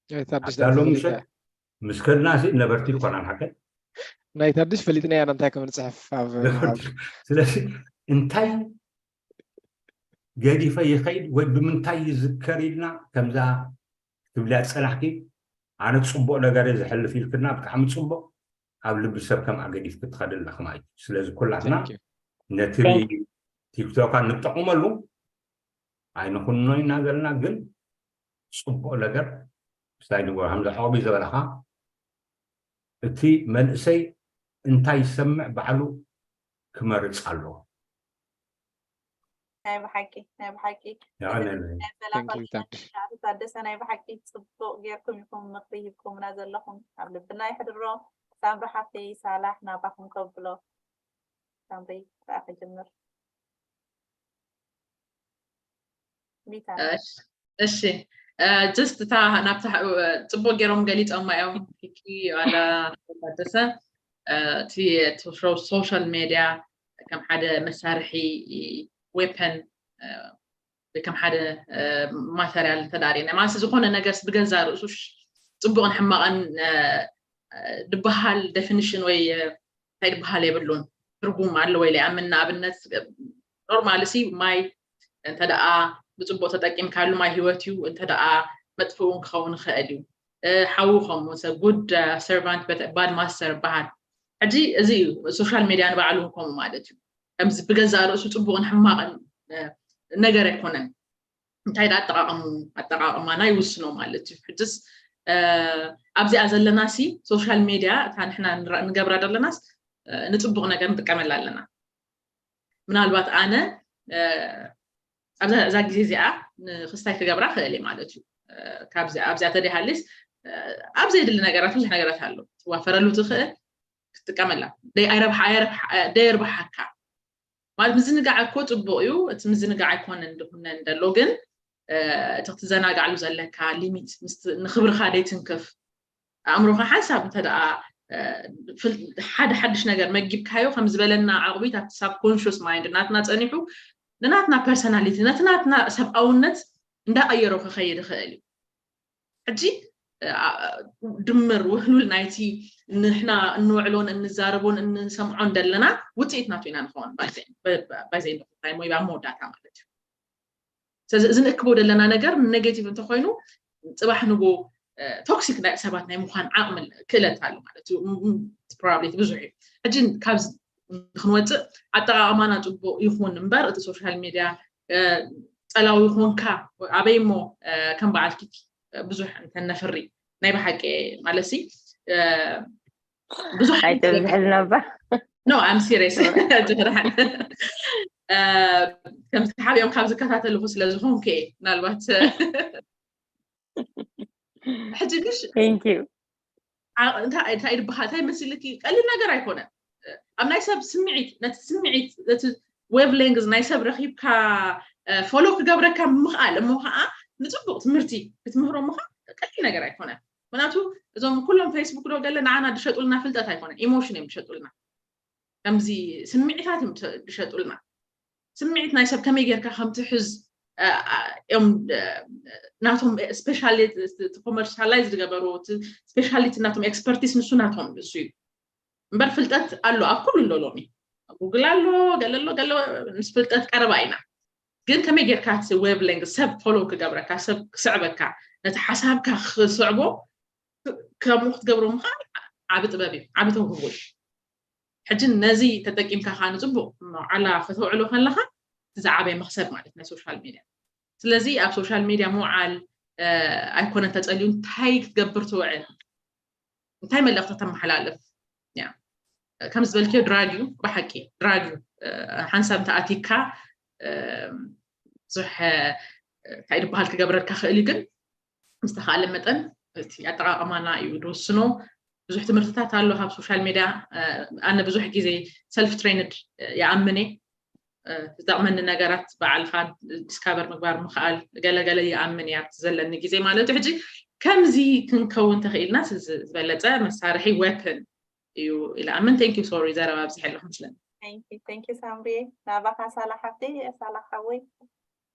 እዩ ኣይታደስ ኣብዛ ሎም ምሸት ምስ ከድና ሲ ነበርቲ ይኮናን ሓቀ ናይ ታደስ ፈሊጥና ኢና እንታይ ከም ንፅሕፍ ኣብ ስለዚ እንታይ ገዲፈ ይኸይድ ወይ ብምንታይ ይዝከር ኢልና ከምዛ ትብልያ ዝፀናሕኪ ኣነ ፅቡቅ ነገር ዝሕልፍ ኢልክና ብጣዕሚ ፅቡቅ ኣብ ልቢ ሰብ ከም ኣገዲፍ ክትኸደልና ከማይ ስለዚ ኩላትና ነቲ ቲክቶካ ንጠቕመሉ ኣይንኹኖ ኢና ዘለና ግን ፅቡቕ ነገር ምስታይ ንግበር። ከምዚ ሖቢ ዝበለኻ እቲ መንእሰይ እንታይ ይሰምዕ ባዕሉ ክመርፅ ኣለዎ። ናይ ብሓቂ ናይ ብሓቂ የቐንየለይ። ናይ ሰላም Thank you, ፋልስና ታደሰ። ሻዕቢ ታደሰ ናይ ብሓቂ ፅቡቕ ጌርኩም ኢኹም ምኽሪ ሂብኩምና ዘለኹም። ኣብ ልብና ይሕድሮ። ሳምሪ ሓፍተይ ሳላሕ ናባኹም ከብሎ። ሳምሪ ብኣኺ ጀምር። ቢታ እሺ፣ እሺ just እታ ናብታ ጽቡቅ ገይሮም ገሊጾማ እዮም። ኪኪ ዋላ ታደሰ እቲ social media ከም ሓደ መሳርሒ weapon ወይ ከም ሓደ ማተርያል ተዳሪና ማለት ዝኾነ ነገርስ ብገዛ ርእሱ ጽቡቕን ሕማቕን ድበሃል definition ወይ እንታይ ድበሃል የብሉን፣ ትርጉም ኣለዎ ኢለ ይኣምን። ንኣብነት normally ሲ ማይ እንተ ደኣ ብጽቡቕ ተጠቂምካሉ ማይ ህይወት እዩ፣ እንተ ደኣ መጥፍኡ ክኸውን ይኽእል እዩ። ሓዊ ከምኡ ሰብ good servant bad master ይበሃል። ሕጂ እዚ እዩ social media ንባዕሉ ከምኡ ማለት እዩ። ከምዚ ብገዛ ርእሱ ጽቡቕን ሕማቕን ነገር ኣይኮነን። እንታይ ደኣ ኣጠቃቀሙ ኣጠቃቅማና ይውስኖ ማለት እዩ። ሕጅስ ኣብዚኣ ዘለና ሲ social media እታ ንሕና ንገብራ ዘለናስ ንጽቡቅ ነገር ንጥቀመላ ኣለና። ምናልባት ኣነ ኣብዛ ግዜ እዚኣ ንክስታይ ክገብራ ክእል ማለት እዩ። ካብዚኣ ኣብዚኣ ተደይሃልስ ኣብ ዘየድሊ ነገራት ብዙሕ ነገራት ኣሎ ትዋፈረሉ ትኽእል ክትጥቀመላ ደየርብሓካ ማለት ምዝንጋዕ እኮ ፅቡቅ እዩ። እቲ ምዝንጋዕ ኣይኮነን ድኩነን ደሎ ግን እቲ ክትዘናጋዕሉ ዘለካ ሊሚት ንክብርካ ደይትንክፍ ኣእምሮካ ሓንሳብ እንተ ደኣ ሓደ ሓድሽ ነገር መጊብካዮ ከም ዝበለና ዓቕቢት ኣብቲ ሳብኮንሽስ ማይንድ ናትና ፀኒሑ ንናትና ፐርሰናሊቲ ነቲ ናትና ሰብኣውነት እንዳቀየሮ ክኸይድ ይኽእል እዩ። ሕጂ ድምር ውህሉል ናይቲ ንሕና እንውዕሎን እንዛረቦን እንሰምዖን ዘለና ውፅኢት ናቱ ኢና ንኸውን ባይዘይንታይ ሞይ ኣብ መወዳእታ ማለት እዩ። ስለዚ እዚ ንእክቦ ዘለና ነገር ኔጌቲቭ እንተኮይኑ ፅባሕ ንጎ ቶክሲክ ናይ ሰባት ናይ ምኳን ዓቕሚ ክእለት ኣሎ ማለት እዩ። ፕሮባብሊቲ ብዙሕ እዩ። ሕጂ ካብዚ ክንወፅእ ኣጠቃቅማና ፅቡቅ ይኹን እምበር እቲ ሶሻል ሚድያ ፀላዊ ይኹንካ ኣበይ እሞ ከም በዓል ኪኪ ብዙሕ እንተነፍሪ ናይ ብሓቂ ማለት ሲ ብዙሕ ኣይተብዝሕልና እባ no I'm serious ከምዚ ሓቢኦም ካብ ዝከታተልኹ ስለ ዝኾንኩ እየ ምናልባት ሕጂ ግሽ thank you እንታይ ድበሃል እንታይ መስልኪ ቀሊል ነገር ኣይኮነን ኣብ ናይ ሰብ ስምዒት ነቲ ስምዒት ነቲ ዌቭ ሌንግዝ ናይ ሰብ ረኪብካ ፎሎ ክገብረካ ምኽኣል እሞ ከዓ ንፅቡቅ ትምህርቲ ክትምህሮ ምኻ ቀሊል ነገር ኣይኮነን ምክንያቱ እዞም ኩሎም ፌስቡክ ዶ ገለ ንዓና ድሸጡልና ፍልጠት ኣይኮነን ኢሞሽን እዮም ድሸጡልና ከምዚ ስምዒታት እዮም ድሸጡልና ስምዒት ናይ ሰብ ከመይ ጌርካ ከም ትሕዝ እዮም ናቶም ስፔሻሊቲ ኮመርሻላይዝ ዝገበሩ ስፔሻሊቲ ናቶም ኤክስፐርቲስ ንሱ ናቶም ንሱ እዩ እምበር ፍልጠት ኣሎ ኣብ ኩሉ ኣሎ ሎሚ ጉግል ኣሎ ገለ ኣሎ ገለ ምስ ፍልጠት ቀረባ ኢና ግን ከመይ ጌርካ ዌቭ ሌንግ ሰብ ፎሎ ክገብረካ ሰብ ክስዕበካ ነቲ ሓሳብካ ክስዕቦ ከምኡ ክትገብሮ ምኽኣል ዓቢ ጥበብ እዩ ዓቢ ተውህቦ እዩ ሕጂ ነዚ ተጠቂምካ ከዓ ንፅቡቅ መዓላ ከተውዕሎ ከለካ እቲ ዝዓበየ መክሰብ ማለት ናይ ሶሻል ሚድያ ስለዚ ኣብ ሶሻል ሚድያ ምውዓል ኣይኮነን ተፀልዩ እንታይ ክትገብር ትውዕል እንታይ መልእክቲ ተመሓላልፍ ከም ዝበልክዮ ድራግ እዩ ብሓቂ ድራግ እዩ ሓንሳብ እንተኣቲካ ብዙሕ እንታይ ድበሃል ክገብረልካ ክእል እዩ ግን ምስተኻእለ መጠን እቲ ኣጠቃቅማና እዩ ዝወስኖ ብዙሕ ትምህርትታት ኣሎ ካብ ሶሻል ሚድያ ኣነ ብዙሕ ግዜ ሰልፍ ትሬንድ ይኣምን እየ ዝጠቅመኒ ነገራት በዓልካ ዲስካቨር ምግባር ምክኣል ገለገለ ይኣምን እየ ኣብቲ ዘለኒ ግዜ ማለት እዩ ሕጂ ከምዚ ክንከውን ተኽኢልና ዝበለፀ መሳርሒ ዌፕን እዩ ኢለ ኣምን thank you sorry ዘረባ ኣብዚሐ ኣለኹ መስለኒ thank you thank you ሳምሪ ናባኻ ሳላ ሓፍተይ ሳላ ሓወይ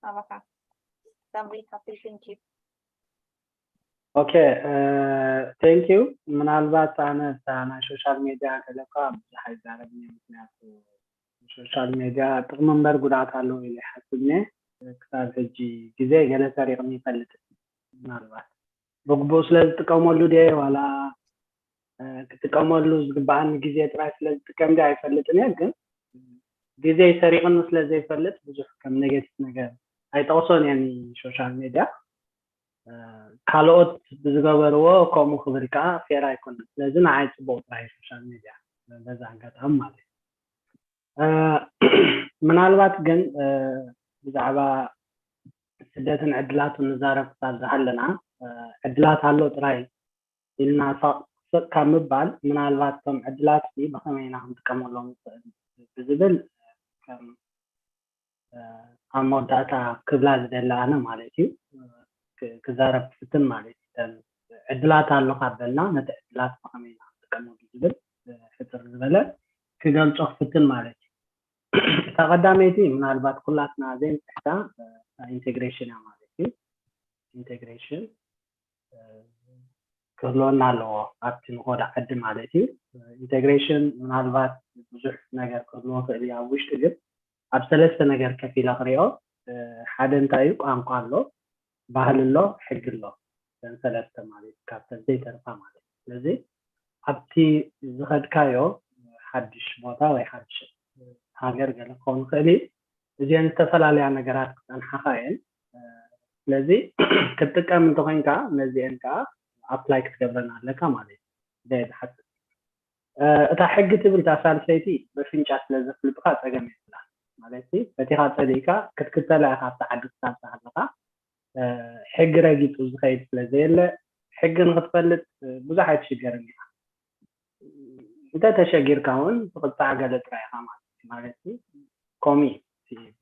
ናባኻ ሳምሪ ሓፍተይ thank you okay thank you ምናልባት ኣነ እታ ናይ ሶሻል ሜድያ ገለኳ ብዙሕ ኣይዛረብን እየ ምክንያቱ ሶሻል ሜድያ ጥቅሚ እምበር ጉድኣት ኣለዎ ኢለ ይሓስብ እየ ክሳብ ሕጂ ግዜ ገለ ሰሪቕኒ ይፈልጥ ምናልባት ብግቡእ ስለ ዝጥቀመሉ ድየ ዋላ ክጥቀመሉ ዝግባኣኒ ግዜ ጥራይ ስለ ዝጥቀም ድየ ኣይፈልጥን እየ ግን ግዜ ሰሪቕኒ ስለ ዘይፈልጥ ብዙሕ ከም ኔጌቲቭ ነገር ኣይጠቕሶን እየ ሶሻል ሜድያ ካልኦት ብዝገበርዎ ከምኡ ክብል ከዓ ፌር ኣይኮነን። ስለዚ ንዓይ ፅቡቅ ጥራይ ሶሻል ሚድያ በዛ ኣጋጣሚ ማለት እዩ። ምናልባት ግን ብዛዕባ ስደትን ዕድላቱን ንዛረብ ክሳብ ዝሃለና ዕድላት ኣሎ ጥራይ ኢልና ሳቕ ስቕ ካብ ምባል ምናልባት እቶም ዕድላት ብኸመይ ኢና ክንጥቀመሎም ንኽእል ብዝብል ከም ኣብ መወዳእታ ክብላ ዝደሊ ኣነ ማለት እዩ ክዛረብ ክፍትን ማለት እዩ። ዕድላት ኣሎ ካብ በልና ነቲ ዕድላት ብኸመይ ኢና ክንጥቀመሉ ዝብል ሕፅር ዝበለ ክገልፆ ክፍትን ማለት እዩ። እታ ቀዳመይቲ ምናልባት ኩላትና ዘይንፅሕታ ኢንቴግሬሽን እያ ማለት እዩ። ኢንቴግሬሽን ክህልወና ኣለዎ ኣብቲ ንኸዶ ዓዲ ማለት እዩ። ኢንቴግሬሽን ምናልባት ብዙሕ ነገር ክህልዎ ክእል እዩ ኣብ ውሽጢ፣ ግን ኣብ ሰለስተ ነገር ከፊለ ክሪኦ። ሓደ እንታይ እዩ? ቋንቋ ኣሎ፣ ባህሊ ኣሎ፣ ሕጊ ኣሎ። እተን ሰለስተ ማለት ካብተን ዘይተርፋ ማለት እዩ። ስለዚ ኣብቲ ዝኸድካዮ ሓድሽ ቦታ ወይ ሓድሽ ሃገር ገለ ክኸውን ይኽእል እዩ። እዚአን ዝተፈላለያ ነገራት ክፀንሓኻ እየን። ስለዚ ክትጥቀም እንተኮይንካ ነዚአን ከዓ ኣፕላይ ክትገብረን ኣለካ ማለት እዩ። ዝሓስብ እታ ሕጊ ትብል እታ ሳልሰይቲ በፍንጫ ስለ ዘፍልጥካ ፀገም የብላ ማለት በቲካ ፀሊእካ ክትክተላ ኢካ ኣብቲ ዓዲ ክሳብ ዝሃለካ ሕጊ ረጊፁ ዝኸይድ ስለ ዘየለ ሕጊ ንክትፈልጥ ብዙሕ ኣይትሽገርን ኢካ። እንተ ተሸጊርካ እውን ትቕፃዕ ገለ ጥራይ ኢኻ ማለት እዩ። ማለት ኮሚ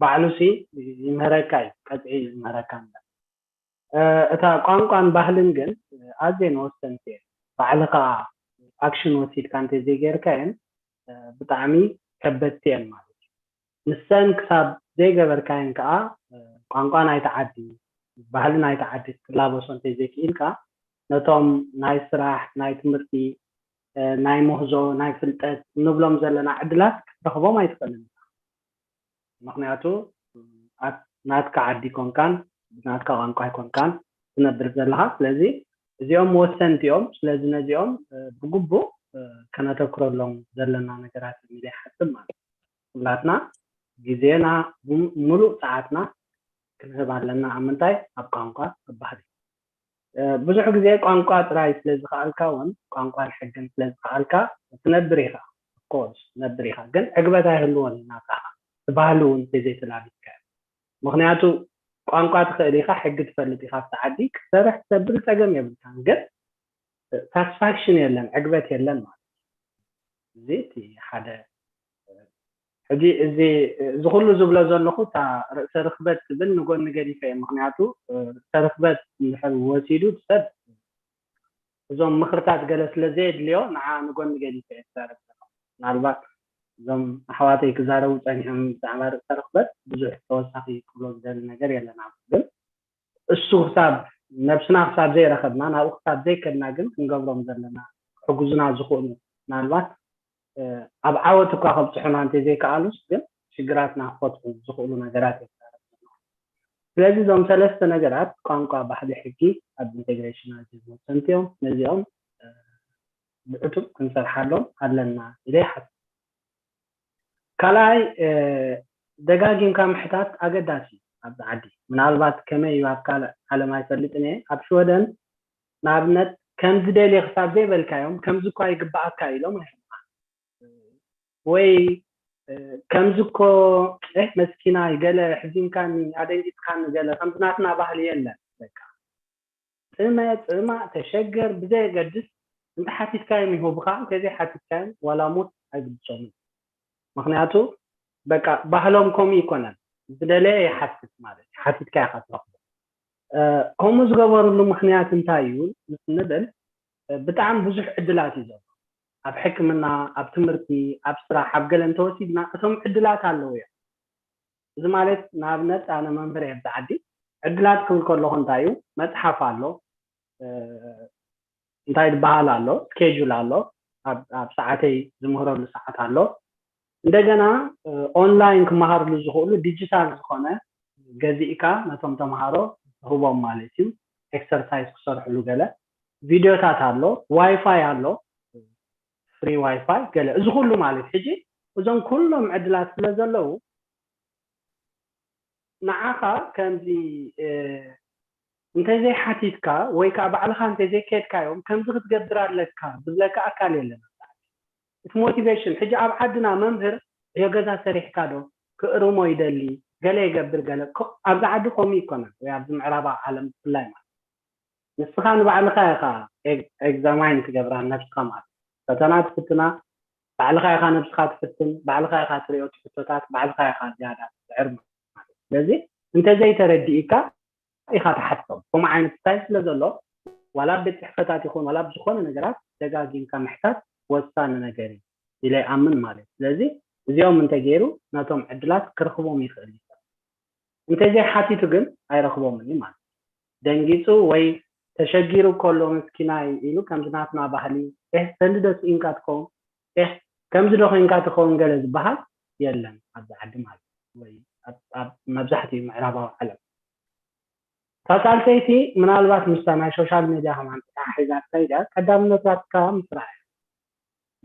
ባዕሉ ሲ ይምህረካ እዩ፣ ቀጥዒ እዩ ዝምህረካ እምበር። እታ ቋንቋን ባህልን ግን ኣዝየን ወሰንቲ እየን። ባዕልኻ ኣክሽን ወሲድካ እንተዘይጌርካየን ብጣዕሚ ከበድቲ እየን ማለት እዩ። ንሰን ክሳብ ዘይገበርካየን ከዓ ቋንቋ ናይቲ ዓዲ፣ ባህሊ ናይቲ ዓዲ ክትላበሶ እንተዘይክኢልካ ነቶም ናይ ስራሕ፣ ናይ ትምህርቲ፣ ናይ ምህዞ፣ ናይ ፍልጠት እንብሎም ዘለና ዕድላት ክትረኽቦም ኣይትኽእልን ኢኻ። ምኽንያቱ ኣብ ናትካ ዓዲ ኣይኮንካን፣ ብናትካ ቋንቋ ኣይኮንካን ትነብር ዘለኻ። ስለዚ እዚኦም ወሰንቲ እዮም። ስለዚ ነዚኦም ብግቡእ ከነተኩረሎም ዘለና ነገራት እዮም ኢለ ይሓስብ ማለት እዩ። ኩላትና ግዜና፣ ሙሉእ ሰዓትና ክንህብ ኣለና። ኣብ ምንታይ? ኣብ ቋንቋ፣ ኣብ ባህሊ። ብዙሕ ግዜ ቋንቋ ጥራይ ስለ ዝኸኣልካ እውን ቋንቋን ሕግን ስለ ዝኸኣልካ ትነብር ኢኻ። ኦፍኮርስ ትነብር ኢኻ፣ ግን ዕግበት ኣይህልዎን ናትካ እቲ ባህሊ እውን እንተዘይተላቢስካዮ። ምኽንያቱ ቋንቋ ትኽእል ኢኻ፣ ሕጊ ትፈልጥ ኢኻ፣ ኣብቲ ዓዲ ክትሰርሕ ትነብር ፀገም የብልካን፣ ግን ሳትስፋክሽን የለን፣ ዕግበት የለን ማለት እዩ። እዚ እቲ ሓደ ሕጂ እዚ እዚ ኩሉ ዝብሎ ዘለኹ እታ ርእሰ ርኽበት ትብል ንጎኒ ገዲፈ እየ። ምኽንያቱ ርእሰ ርኽበት እንድሕር ወሲዱ ሰብ እዞም ምኽርታት ገለ ስለ ዘየድልዮ ንዓ ንጎኒ ገዲፈ እየ ዝዛረብ ዘለኹ። ምናልባት እዞም ኣሕዋተይ ክዛረቡ ፀኒሖም ብዛዕባ ርእሰ ርኽበት ብዙሕ ተወሳኺ ክብሎ ዝደሊ ነገር የለን። ኣብ ግን እሱ ክሳብ ነብስና ክሳብ ዘይረኸብና ናብኡ ክሳብ ዘይከድና ግን ክንገብሮም ዘለና ክሕግዙና ዝኽእሉ ምናልባት ኣብ ዓወት እኳ ከብፅሑና እንተዘይከኣሉስ ግን ሽግራትና ክፈትሑ ዝኽእሉ ነገራት እዮም። ስለዚ እዞም ሰለስተ ነገራት ቋንቋ፣ ባህሊ፣ ሕጊ ኣብ ኢንቴግሬሽን ኣዝዮም ወሰንቲ እዮም። ነዚኦም ብዕቱብ ክንሰርሓሎም ኣለና ኢለ ይሓስብ። ካልኣይ ደጋጊምካ ምሕታት ኣገዳሲ እዩ ኣብዚ ዓዲ። ምናልባት ከመይ እዩ ኣብ ካልእ ዓለም ኣይፈልጥን እየ። ኣብ ሽወደን ንኣብነት ከምዚ ደልየ ክሳብ ዘይበልካዮም ከምዚ እኳ ይግብኣካ ኢሎም ኣይሕብኻ ወይ ከምዚ እኮ መስኪናይ ገለ ሕዚንካኒ ኣደንጊፅካኒ ገለ ከምዚ ናትና ባህሊ የለን በቃ ጥመ፣ ፅማእ፣ ተሸገር ብዘየገድስ እንተሓቲትካዮም ይህቡኻ፣ እንተዘይሓቲትካዮም ዋላ ሞት ኣይግድሶምን። ምኽንያቱ በቃ ባህሎም ከምኡ ኣይኮነን። ዝደለየ ይሓትት ማለት እዩ። ሓቲትካ ኢኻ ትረኽቦ። ከምኡ ዝገበርሉ ምኽንያት እንታይ እዩ ምስ ንብል ብጣዕሚ ብዙሕ ዕድላት እዩ ዘሎ። ኣብ ሕክምና፣ ኣብ ትምህርቲ፣ ኣብ ስራሕ፣ ኣብ ገለ እንተወሲድና እቶም ዕድላት ኣለዉ እዮም። እዚ ማለት ንኣብነት ኣነ መምህር እየ ኣብዚ ዓዲ ዕድላት ክብል ከለኹ እንታይ እዩ መፅሓፍ ኣሎ እንታይ ዝበሃል ኣሎ ስኬጁል ኣሎ ኣብ ሰዓተይ ዝምህረሉ ሰዓት ኣሎ እንደገና ኦንላይን ክመሃርሉ ዝኽእሉ ዲጂታል ዝኾነ ገዚእካ ነቶም ተምሃሮ ትህቦም ማለት እዩ ኤክሰርሳይዝ ክሰርሕሉ ገለ ቪድዮታት ኣሎ ዋይፋይ ኣሎ ፍሪ ዋይፋይ ገለ እዚ ኩሉ ማለት ሕጂ እዞም ኩሎም ዕድላት ስለ ዘለዉ ንዓኻ ከምዚ እንተዘይሓቲትካ ወይ ከዓ ባዕልኻ እንተዘይከድካዮም ከምዚ ክትገብር ኣለካ ዝብለካ ኣካል የለን። እቲ ሞቲቬሽን ሕጂ ኣብ ዓድና መምህር ዕዮ ገዛ ሰሪሕካ ዶ ክእርሞ ይደሊ፣ ገለ ይገብር፣ ገለ ኣብዚ ዓዲ ከምኡ ይኮነን፣ ወይ ኣብዚ ምዕራባዊ ዓለም ብፍላይ ማለት ንስኻ ንባዕልኻ ኢኻ ኤግዛማይን ትገብራ ነብስኻ ማለት ፈተና ትፍትና፣ ባዕልኻ ኢኻ ነብስኻ ትፍትን፣ ባዕልኻ ኢኻ ትሪኦ ትሕቶታት፣ ባዕልኻ ኢኻ ዝያዳ ትስዕር ማለት። ስለዚ እንተዘይተረዲእካ ኢኻ ትሓትቶም። ከምኡ ዓይነት ስታይል ስለ ዘሎ ዋላ ኣብ ቤት ፅሕፈታት ይኹን ዋላ ኣብ ዝኾነ ነገራት ደጋጊምካ ምሕታት ወሳኒ ነገር እዩ ኢለ ይኣምን ማለት እዩ። ስለዚ እዚኦም እንተገይሩ ነቶም ዕድላት ክረኽቦም ይኽእል እዩ። እንተዘይሓቲቱ ግን ኣይረኽቦምን እዩ ማለት እዩ። ደንጊፁ ወይ ተሸጊሩ ከሎ ምስኪናይ ኢሉ ከምዚ ናትና ባህሊ ኤህ ሰንዲ ዶ ስኢንካ ትኸውን ኤህ ከምዚ ዶ ኮይንካ ትኸውን ገለ ዝበሃል የለን ኣብዚ ዓዲ ማለት እዩ። ወይ ኣብ መብዛሕትኡ ምዕራባዊ ዓለም እታ ሳልሰይቲ ምናልባት ምስታ ናይ ሶሻል ሜድያ ከማን ተተሓሒዛ ትኸይድ እያ። ቀዳምነታትካ ምስራሕ እዩ።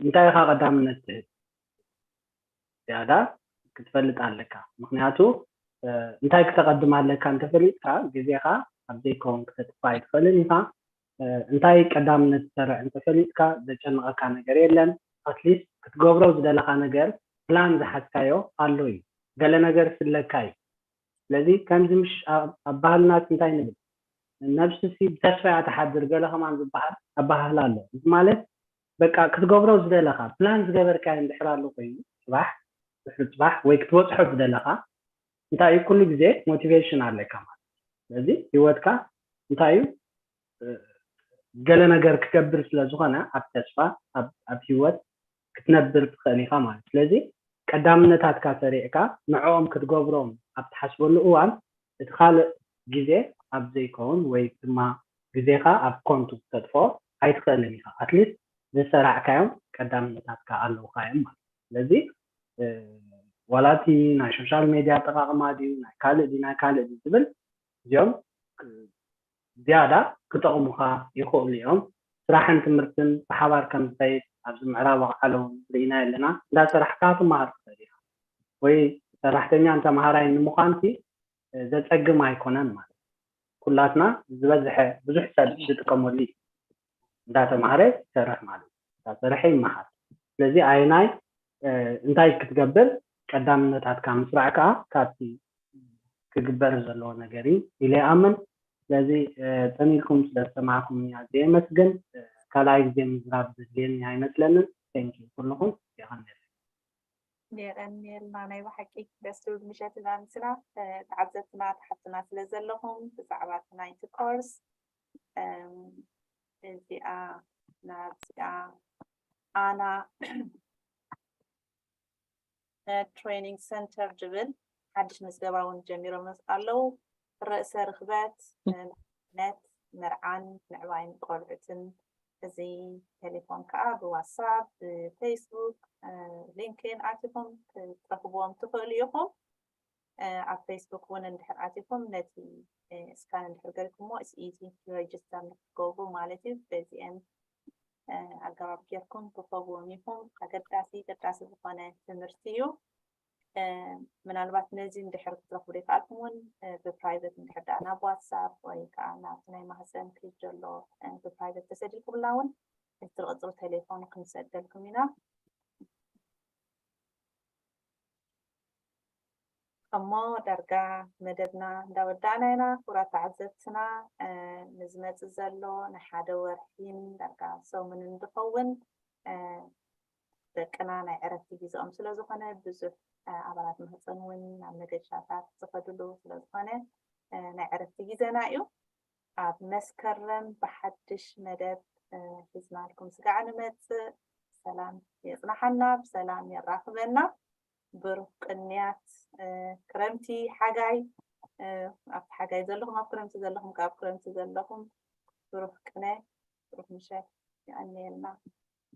እንታይ ኢኻ ቀዳምነት ትህብ ዝያዳ ክትፈልጥ ኣለካ። ምክንያቱ እንታይ ክተቐድም ኣለካ እንተፈሊጥካ ግዜኻ ኣብ ዘይከውን ክተጥፋ ኣይትኽእልን ኢኻ። እንታይ ቀዳምነት ትሰርዕ እንተፈሊጥካ ዘጨንቐካ ነገር የለን። ኣትሊስት ክትገብሮ ዝደለኻ ነገር ፕላን ዝሓዝካዮ ኣሎ እዩ። ገለ ነገር ስለካ እዩ። ስለዚ ከምዚ ምሽ ኣብ ባህልና እንታይ ንብል ነብስሲ ብተስፋ እያ ትሓድር ገለ ከማን ዝበሃል ኣባሃህላ ኣሎ። እዚ ማለት በቃ ክትገብሮ ዝደለኻ ፕላን ዝገበርካዮ እንድሕር ኣሎ ኮይኑ ፅባሕ ድሕሪ ፅባሕ ወይ ክትበፅሖ ዝደለኻ እንታይ እዩ ኩሉ ግዜ ሞቲቬሽን ኣለካ ማለት እዩ። ስለዚ ህይወትካ እንታይ እዩ ገለ ነገር ክገብር ስለ ዝኾነ ኣብ ተስፋ ኣብ ህይወት ክትነብር ትኽእል ኢኻ ማለት ስለዚ ቀዳምነታትካ ሰሪዕካ ንዕኦም ክትገብሮም ኣብ ትሓስበሉ እዋን እቲ ካልእ ግዜ ኣብ ዘይከውን ወይ ድማ ግዜኻ ኣብ ኮንቱ ክተጥፎ ኣይትኽእልን ኢኻ ኣትሊስት ዝሰራዕካዮም ቀዳምነታትካ ኣለውካ እዮም ማለት ስለዚ ዋላ እቲ ናይ ሶሻል ሜድያ ኣጠቃቅማ ድዩ ናይ ካልእ ድዩ ናይ ካልእ ድዩ ዝብል እዚኦም ዝያዳ ክጠቕሙኻ ይኽእሉ እዮም። ስራሕን ትምህርትን ብሓባር ከም ዝኸይድ ኣብዚ ምዕራባዊ ዓለም እውን ርኢናዮ ኣለና። እንዳሰራሕካ ትመሃር ትኽእል ኢኻ ወይ ሰራሕተኛን ተምሃራይን ንምዃን ዘፀግም ኣይኮነን ማለት እዩ። ኩላትና ዝበዝሐ ብዙሕ ሰብ ዝጥቀመሉ እዩ። እንዳተምሃረ ይሰርሕ ማለት እዩ። እንዳሰርሐ ይመሃር። ስለዚ ኣየናይ እንታይ ክትገብር ቀዳምነታትካ ምስራዕ ከዓ ካብቲ ክግበር ዘለዎ ነገር እዩ ኢለ ይኣምን። ስለዚ ጠሚልኩም ስለዝሰማዕኩም ኣዝየ የመስግን። ካልኣይ ግዜ ምዝራብ ዘድልየኒ ኣይመስለንን። ቴንኪ ኩልኹም የቐንየለይ። የቐንየልና ናይ ብሓቂ ደስ ትብል ምሸት ኢና ንስና ተዓዘብትና ተሓትና ስለ ዘለኹም ብዛዕባ እቲ ናይቲ ኮርስ እዚኣ ናብዚኣ ኣና ትሬኒንግ ሰንተር ዝብል ሓድሽ ምዝገባ እውን ጀሚሮም ኣለዉ። ርእሰ ርኽበት፣ መነት፣ መርዓን ምዕባይን ቆልዑትን እዚ ቴሌፎን ከዓ ብዋትሳፕ፣ ብፌስቡክ፣ ሊንክን ኣቲኹም ክትረኽብዎም ትኽእሉ ኢኹም። ኣብ ፌስቡክ እውን እንድሕር ኣቲኹም ነቲ ስካን እንድሕር ገርኩሞ ኢዚ ረጅስተር ንክትገብሩ ማለት እዩ። በዚአን ኣገባብ ጌርኩም ክኸብዎም ኢኹም። ኣገዳሲ ገዳሲ ዝኾነ ትምህርቲ እዩ። ምናልባት ነዚ እንድሕር ክትረኽቡ ዘይከኣልኩም እውን ብፕራይቨት እንድሕር ደኣ ናብ ዋትሳፕ ወይ ከዓ ናብቲ ናይ ማህፀን ክሊፕ ዘሎ ብፕራይቨት ተሰዲድኩምና እውን እቲ ቁፅሪ ቴሌፎን ክንሰደልኩም ኢና። እሞ ዳርጋ መደብና እንዳወዳእና ኢና። ክቡራት ተዓዘብትና ንዝመፅእ ዘሎ ናይ ሓደ ወርሒን ዳርጋ ሰሙንን ዝኸውን ደቅና ናይ ዕረፍቲ ግዜኦም ስለ ዝኾነ ብዙሕ ኣባላት ማህፀን እውን ናብ መገሻታት ዝኸድሉ ስለ ዝኾነ ናይ ዕረፍቲ ግዜና እዩ። ኣብ መስከረም ብሓድሽ መደብ ሒዝናልኩም ስጋዕ ንመፅእ። ሰላም የፅናሓና፣ ብሰላም የራኽበና። ብሩኽ ቅንያት ክረምቲ ሓጋይ ኣብቲ ሓጋይ ዘለኹም ኣብ ክረምቲ ዘለኹም ካብ ክረምቲ ዘለኹም ብሩኽ ቅነ ብሩኽ ምሸት የቐንየልና።